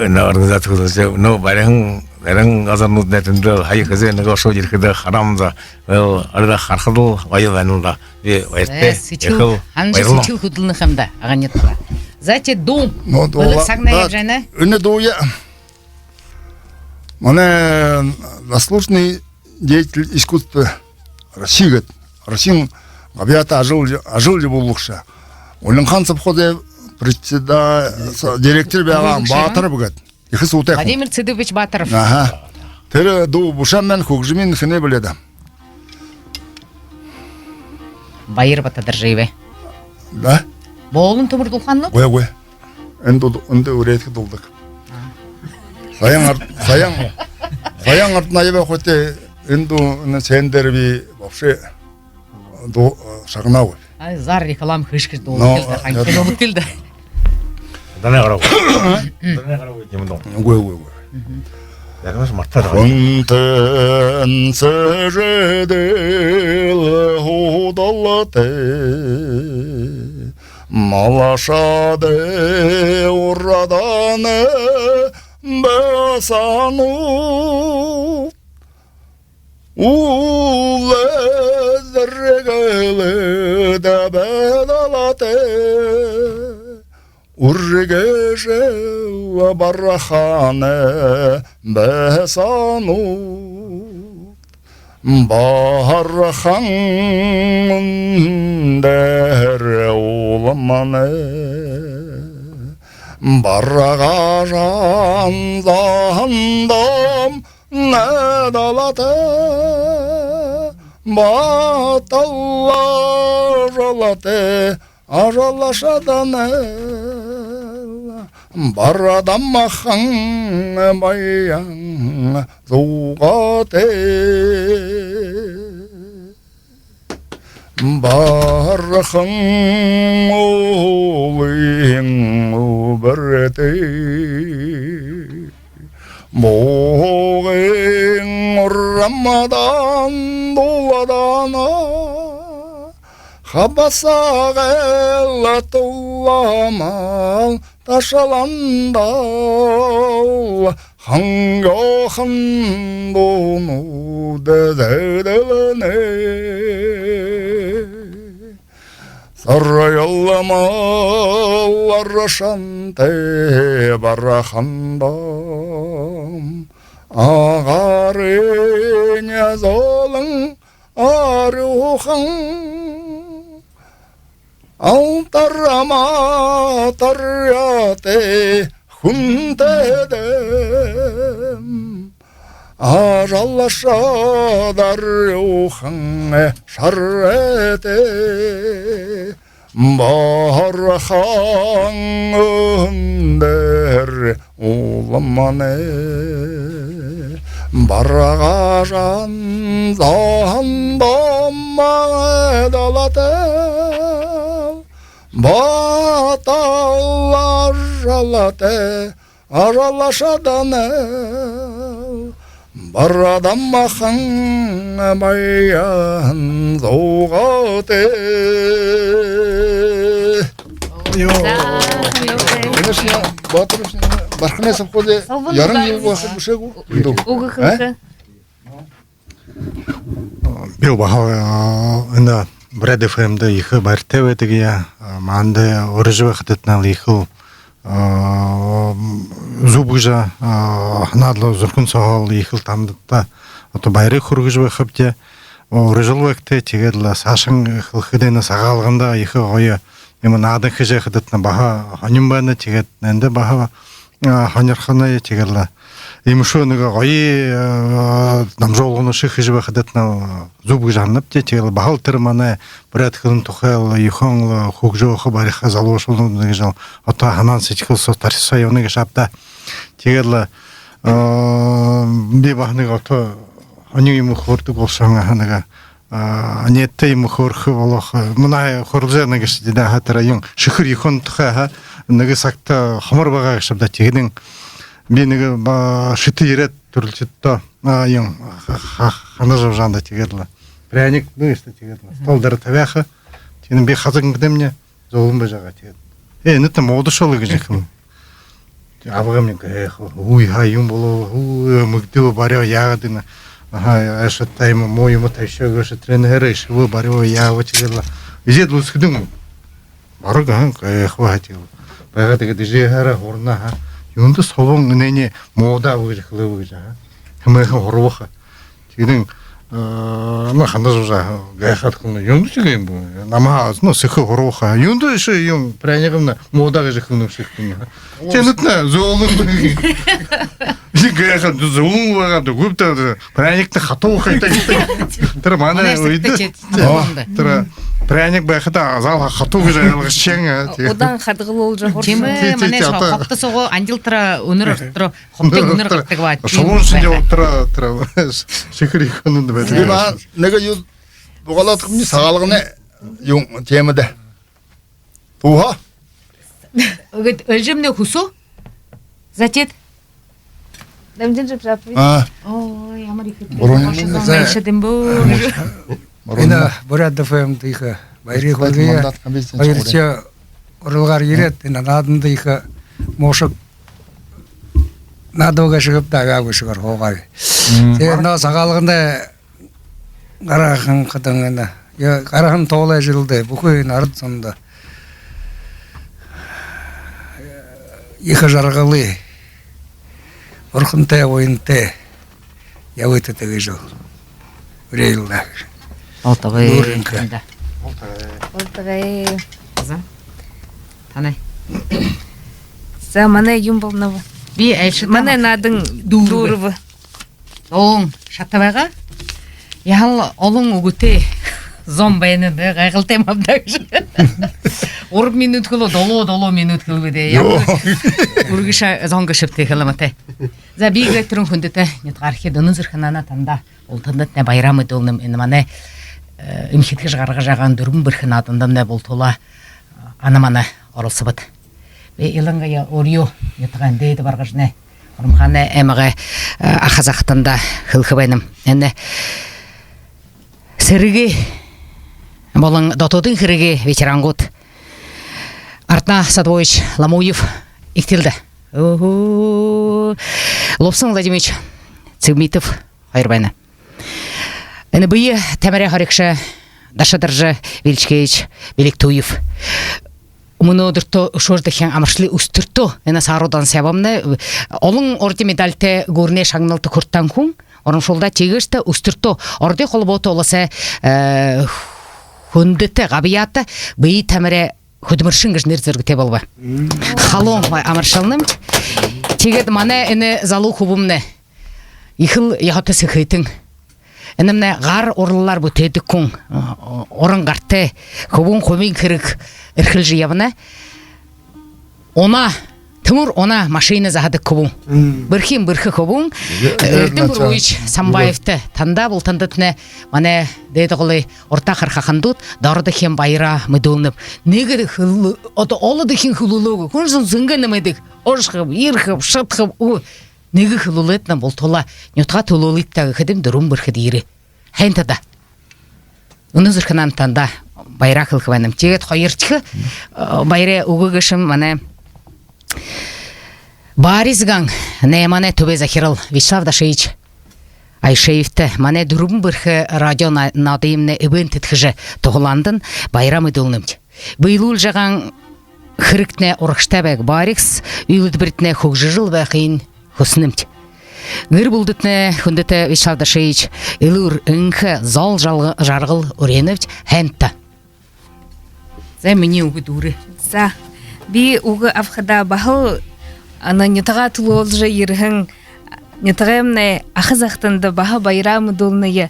энэ организаци хүдэлжэ, но бариһан, бариһан газарнууднай тэндэл, һая хэзээ нэгэ ошожо ерэхэдэ хараам даа, эл, арада харахадал баяр байна л даа. Би баяртай. Э, сэдьхэл, ехэл һанажа баярлаа. Сэдьхэл хүдэлнэ юм даа, Агын нютагай. За, тиигээд дуу. Но, дуу. Бэлэг сагнай ябажа байна. Энэ дууе манай заслуженный деятель искусства России гээд, Россиин габьяата ажал, ажал ябуулагша. Улинхаан совхозой председа-, директор байгаа Баатаров гээд. Ехэ суутай хүн. Владимир Цыдыпович Баатаров. Аха. Тэрэ дуу бушаамнай, хүгжэмынь хэнэй бэлэй даа? Баяр Батадоржиевай. Да? Болон Түмэр Дулханов? Үгы, үгы. Эндэ дуу-, эндэ үрээдхи дуулдаг. А. Саян Ард-, Саян, Саян Арднаевай хойто энэ дуу, энэ сцена дээрэ би вообще дуу, э, шагнаагүй. Ай, зар реклама хэшхэр дуу. Но, хэлдэ, хан, я кино думаю. Хэлдэ. Данай гараа. Данай гараа юм даа. Үгы, үгы, үгы. Мгм. Ягнаш мартаад байгаа. Хүнтэн сэжэдэл худалтай, малшад урадана бэсэнүүд. Уулын зэргэлдэ бэдэлтэй, үргэжэл барахана бэсэнүүд. Барахан үндэр уулымнай баргажан зандам найдалтай, баталла жолтой ажалшаднай, барадамхан баян зугаатай. Барахан уулын үбэртэ бугын урамдаа дууладана, хабсагай туламал ташаландал, хангихан дуунууд зэдэлнэ. Торгоймол аршантай бархандам, агаарынь зөөлэн арюухан, алтарма тарьяатай хүнтэйдэм, ажалшад арюухан шарайтай, бархан үһэн дээрэ уулманай баргажан зондо магдалтай, баталжа латай, ажалшаданал бардамхан баян зугаатай. Ёо. За, ёо. Конечно, Баторович, Барханай совхозой Солбон яран Дугай. Юу баха бэшэ гү? Үгы хэлэхэ. Би баһал, а, энэ Буряад ФМ-дэ ехэ баяртай байдаг я. А, манда урижа байхадатнай ехэл, а, зүб гэжэ, а, һанаад лэ, зүрхэн соогоо ехэл тандаа одоо баяр хүргэжэ байхабди. Урижал байгты, тиигээд лэ саашань хэлэхэдээ, энэ Сагаалганда ехэ гоё юм наадан хэжэ байхадатнай баһа һонин байна, тиигээд эндэ баһа, а, һонирхоно, тиигээд лэ иимэшүү нэгэ гоё, а, дамжуулгануудые хэжэ байхадатнай зүб гэжэ һананабди, тиигээд лэ баһал тэрэ манай буряад хэлэн тухай лэ, юухэн лэ хүгжөөхэ, бариха залуушуулнууд гэжэл одоо һанаан сэдьхэл соо тархи соо ябана гээшэ ааб даа. Тиигээд лэ, а, би баһа нэгэ одоо һонин юумэ хөөрэдэг болошоһон, аха, нэгэ, а, энеэдэтэй юумэ хөөрэхэ болохо, а, манай хөөрэлдэжэ байна гээшэ даа, аха, тэрэ юун, Шэхэр Юухэн тухай, аха, нэгэ сагта хомор байгаа гээшэ ааб даа. Тиихэдэнь би нэгэ ба-, Шэтэ ерээд, түрэлхидөө, а, юун, ха-, ха-, ханажа абажа һэн даа, тиигээд лэ пряник, ну, ешта, тиигээд лэ стол дээрэ табяаха. Тиихэдэнь би хазан гэдэг юм, зөөлэн байжа байгаа, тиигээд: «Ээ, энэтнай муудашоо лэ», — гэжэ хэлэнэ. Абгаймни гайхаа: «Үй, хаа, юун болоо, үй, мэгдээбэ, баряа, яагаад энэ, аха, ээшэ тайма муу юумэ табишоо гээшэ, тэрэнээ хэр эшэбэ, баряа, яаба», — тиигээд лэ. Эдеэд лэ үзэхэдэнь бараг, аха, гайхаа, аха, тиигээд лэ. Байгаад, тиигээд эдеэһээрээ һурана, аха: «Юундэ Солбон энээниие муудаа бэ?» — гэжэ хэлээ гэжэ, аха. Хэмээхэн һурба, аха. Тиихэдэнь, э, ну, хандажа абажа, гайхаад хэлэнэ: «Юундэ ши иигэбэ? Намһаа, ну, сэхэ һурба, аха. Юундэ ши юун, пряникымнай муудаа гэжэ хэлэнэбши?» — гэхэнь. «Тэнэтнай зөөлэн». Би гайхаад: «Зөөлэн байгаа даа, үгы даа, пряниктнай хатуу хаа», — гэдэг. Тэрэ манай үедэ, тэрэ пряник байхада зал хатуу гэжэ ойлгожо һэн, а, тиигээд. Удаан хадагалуулжа һур. Тиимэ, тии, тии, манай тии, одоо хобто соогоо ангилалтараа үнэр ортор Хобто үнэр гарадаг ба. Шулуун шэнги ябатараа, тэрэ Шэхэр Юухэндэ байдаг. Би маа нэгэ юу бугалаадхамни, Сагаалганай юун, темэдэ. Туһа. Иигээд элжэмнай хүсөө. За, тиигээд. Дамжин жабжап. А. Ой, ямар ехэ. Буруу юм. Ошо зон, за, айлшад юм бөө. Буруу юм. Энэ Буряад ФМ-дэ ехэ баярые хүргэе. Баяртай урилгаар ерээд, энэ нааданда ехэ муушаг наадаа гээшэ ааб даа, аяа гээшэгээр һуугаа. Мм. Тиигээд нөө Сагаалганда гараһан хадаа энэ, я, гараһан туулай жэлдэ бүхы энэ арад зондо ехэ жаргалай, бурхантай, буянтай ябыт даа гэжэ үреэлнэ. Болтогой. Дүүрэнхэй. Болтогой. За. Танай. За, манай юун болоноб? Би айлшад. Манай наадан дүүрэбэ. Дүүрэбэ. Зуун шата байгаа. Яһала олон үгэтэй зон байна даа, гайхалтай юм ааб даа гэжэ. Гурбан минута хэлээ, долоо, долоо минута хэлээ даа. Ямар үргэшэ зон гээшэб тээ, хэлэмэтэй. За, би иигээд түрүүн хүндэтэ нютагаархид, үнэн зүрхэнһөө танда, бултандатнай баяраа мэдүүлнэм. Энэ манай, э, эмхидхэжэ гаргажа байгаа дүрбэн бэрхэ наадандамнай бултадаа, э, ана мана оролсобот. Би илангаяа өөрын нютагай дээдэ Баргажанай, Хурамхаанай аймагай, э, аха захатанда хэлэхэ байнам. Энэ сэрэгэй болон дотоодын хэрэгэй ветерангууд Ардана Садбоевич Ламуев, эгтэл даа. Өөһөө. Лубсан Владимирович Цыгмитов хоёр байна. Энэ бэе тамирай хоригшо Дашадоржо Вилжиевич Билигтуев. Мүнөөдэртөө үшөөшье дахин амаршалай үстэртөө энэ саарһан сабамнай олон орден медальтай гүрэнэй шагналда хүртэһэн хүн. Урамшуулдаа, тиигэжэ үстэртөө Ородой Холбоото Уласай, э, хүндэтэ габьяата бэе тамирай хүдэлмэришэн гэжэ нэрэ зэргэтэй болобо. Халуун амаршалнам. Тиигээд манай энэ залуу хүбүүмнай ехэл ёһотой сэхэтэн. Энэмнай гар уралаар бүтээдэг хүн, уран гартай хүбүүн, хубиин хэрэг эрхэлжэ ябана. Унаа, түмэр унаа машина заһадаг хүбүүн. Бэрхын бэрхэ хүбүүн, Эрдэм Бурбуевич Самбаевта. Тандаа бултандатнай, манай Дээдэ Голой урдаа харахадатнай, доро дахин баяраа мэдүүлнэб. Нэгэ хэл-, одоо олон дахин хэлүүлээгүй. Хүн зон зэнгээ нэмэдэг. Ошохоб, ерэхэб, шадахаб. Ү, нэгэ хэлүүлээд, намда бултуулаа, нютагаа түлөөлыт даа гэхэдэм, дүрбэн бэрхэдэ ерээ. Һайн даа. Үнэн зүрхэнһөө тандаа баяраа хэлэхэ байнам. Тиигээд хоёрдохи, э, баярай үгэ гээшэмнай манай Барисган наймаанай түбэй захирал Вячеслав Дашиевич Аюшеевта, манай «Дүрбэн бэрхэ» радио на-, наадыемнай эбээн тэдхэжэ туһалһандань баяраа мэдүүлнэбди. Бэелүүлжэ байгаа хэрэгтнай урагшатай байг, Барис үйлэдбэритнай хүгжэжэл байхыень хүсэнэбди. Гэр бүлэдэтнай, хүндэтэ Вячеслав Дашиевич, элүүр энхэ, зол жалга-, жаргал үреэнэбди. Һайн даа. За, минии үгэ дүүрээ. За, би үгэ абахадаа, баһал энэ нютагаа түлөөлжэ ерэһэн нютагаймнай аха захатанда баһа баяраа мэдүүлнэб.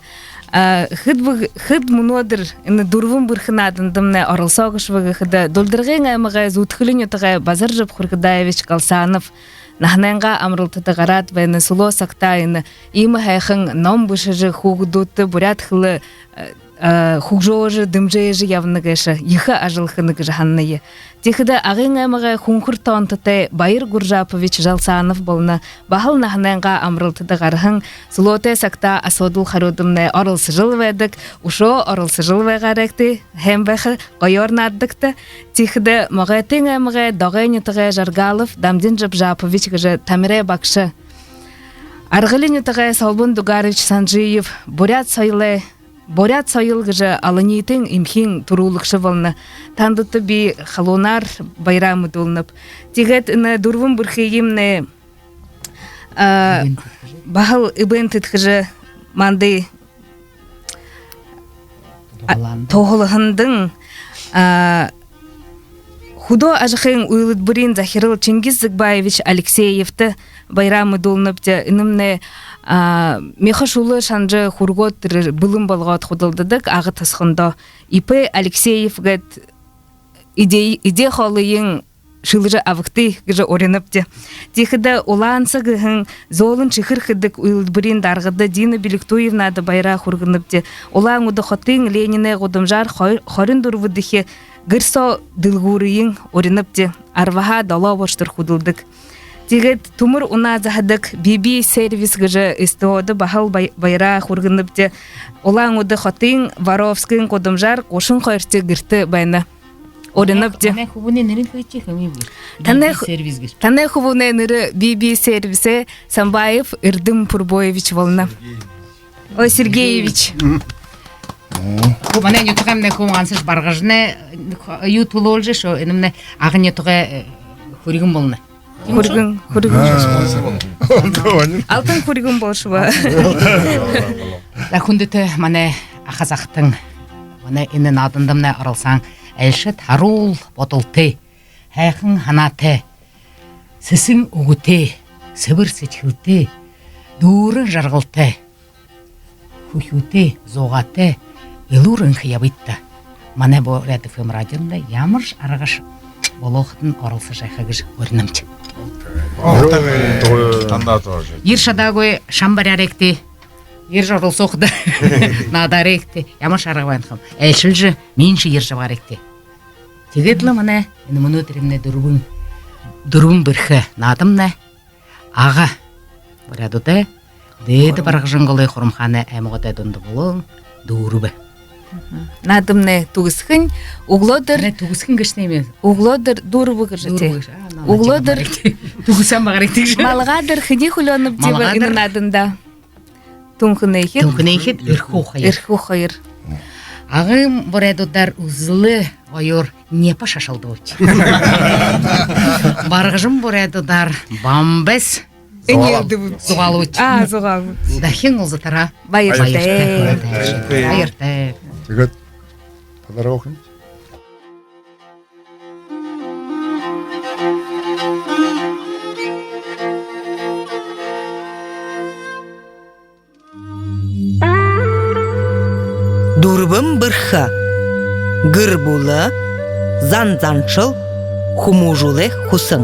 А, хэд бэ, хэд мүнөөдэр энэ «Дүрбэн бэрхэ» наадандамнай оролсоо гээшэб гэхэдэ, Дулдаргын аймагай Зүдхэли нютагай Базаржаб Хургидаевич Галсанов наһанайнгаа амаралтада гараад байна. Сүлөө сагтаа энэ иимэ һайхан ном бэшэжэ, хүүгэдүүдтэ буряад хэлэ, э, э, хүгжөөжэ, дэмжэжэ ябана гээшэ, ехэ ажал хэнэ гэжэ һананаб. Тиихэдэ Агын аймагай Хүнхэр тоонтотой Баяр Гуржапович Жалсанов болоно. Баһал наһанайнгаа амаралтада гараһан, сүлөөтэй сагтаа асуудал харюудамнай оролсожол байдаг, үшөө оролсожол байгаарайгты, һайн байха, гоёор нааддагты. Тиихэдэ Могойтын аймагай Догой нютагай Жаргалов Дамдин Жабжапович гэжэ тамирай багша. Аргали нютагай Солбон Дугарович Санжиев буряад соёлой, буряад соёл гэжэ олониитын эмхиин түрүүлэгшэ болоно. Тандаа би халуунаар баяраа мэдүүлнэб. Тиигээд энэ «Дүрбэн бэрхыемнай», а, баһал эбээн тэдхэжэ манда, а, туһалһандань, а, хүдөө ажахын үйлэдбэриин захирал Чингис Зыгбаевич Алексеевта баяраа мэдүүлнэбди. Энэмнай, а, мяха шүлэ шанажа, хүргөөд, тэрэ бэлэн болгоод худалдадаг Ага тосхондо. ИП Алексеев гээд эдеэ, эдеэ хоолыень шэлэжэ абагты гэжэ уринабди. Тиихэдэ «Улаанса» гэһэн зөөлэн чихэр хэдэг үйлэдбэриин даргада Дина Билигтуевнада баяраа хүргэнэбди. Улаан-Үдэ хотын Ленинэй гудамжаар хо-, хорин дүрбэдэхи гэр соо дэлгүүрыень уринабди. Арбаһаа долоо борчтор хүдэлдэг. Тиигээд түмэр унаа заһадаг «Би-Би сервис» гэжэ СТО-до баһал бай-, баяраа хүргэнэбди. Улаан-Үдэ хотын Воровскын гудамжаар гушан хоёрдохи гэртэ байна. Уринабди. Танай хүбүүнэй нэрэнь хэды гэжэ юм бэ? Танай ху-, «Би-Би сервис» гэжэ. Танай хүбүүнэй нэрэ «Би-Би сервисэй» Самбаев Эрдэм Пурбоевич болоно. Ой, Сергеевич. Манай нютагаймнай хүн ансаш баргажанай юу түлөөлжэ шуу, энэмнай Агын нютагай, э, хүрьгэн болоно. Хүрьгэн, хүрьгэн. Алтан хүрьгэн болошоо. За, хүндэтэ манай аха захатан, манай энэ наадандамнай оролсоһон айлшад, харуул бодолтой, һайхан һанаатай, сэсэн үгэтэй, сэбэр сэдьхэлтэй, дүүрэн жаргалтай, хүхюутэй, зугаатай, элүүр энхэ ябыт даа. Манай Буряад ФМ радиомнай ямаршье аргашье болоо һаань оролсожо байха гэжэ уринамди. Тандаа тоже. Ерэжэ шадаагүй шамбараарайгты. Ерэжэ оролсоохо даа. Наадаарайгты. Ямаршье арга байна хам. Айлшалжа, минии ерэжэ абаарайгты. Тиигээд лэ манай энэ мүнөөдэрэймнай «Дүрбэн, Дүрбэн бэрхэ» наадамнай Ага буряадуудай Дээдэ Баргажан голой Хурамхаанай аймагуудай дунда болон дүүрэбэ. Наадамнай түгэсхэнь, үглөөдэр... Нэ, түгэсхэнь гээшэ юм. Үглөөдэр дүүрэбэ гэжэ, тээ. Дүүрэбэ гэжэ. А, ну, үглөөдэр... Түгэсхэнь багарыг тэгжэ. Малгайдэр хэниие хүлеэнэбди бэ энэ нааданда? Малгайдэр. Түнхэнэйхид. Түнхэнэйхид, Эрхүү хоёр. Эрхүү хоёр. Агын буряадуудаар үзэлэй гоёор непа шашалдабабди. Баргажан буряадуудаар бамбайс энеэлдэбэбди. Зугаалабабди. Аа, зугаалабабди. Дахин уулзатараа баяртай. Баяртай. Баяртай. Тиигээд подарок юм. Дүрбэн бэрхэ. Гэр бүлэ, зан заншал, хүмүүжүүлэй хүсэн.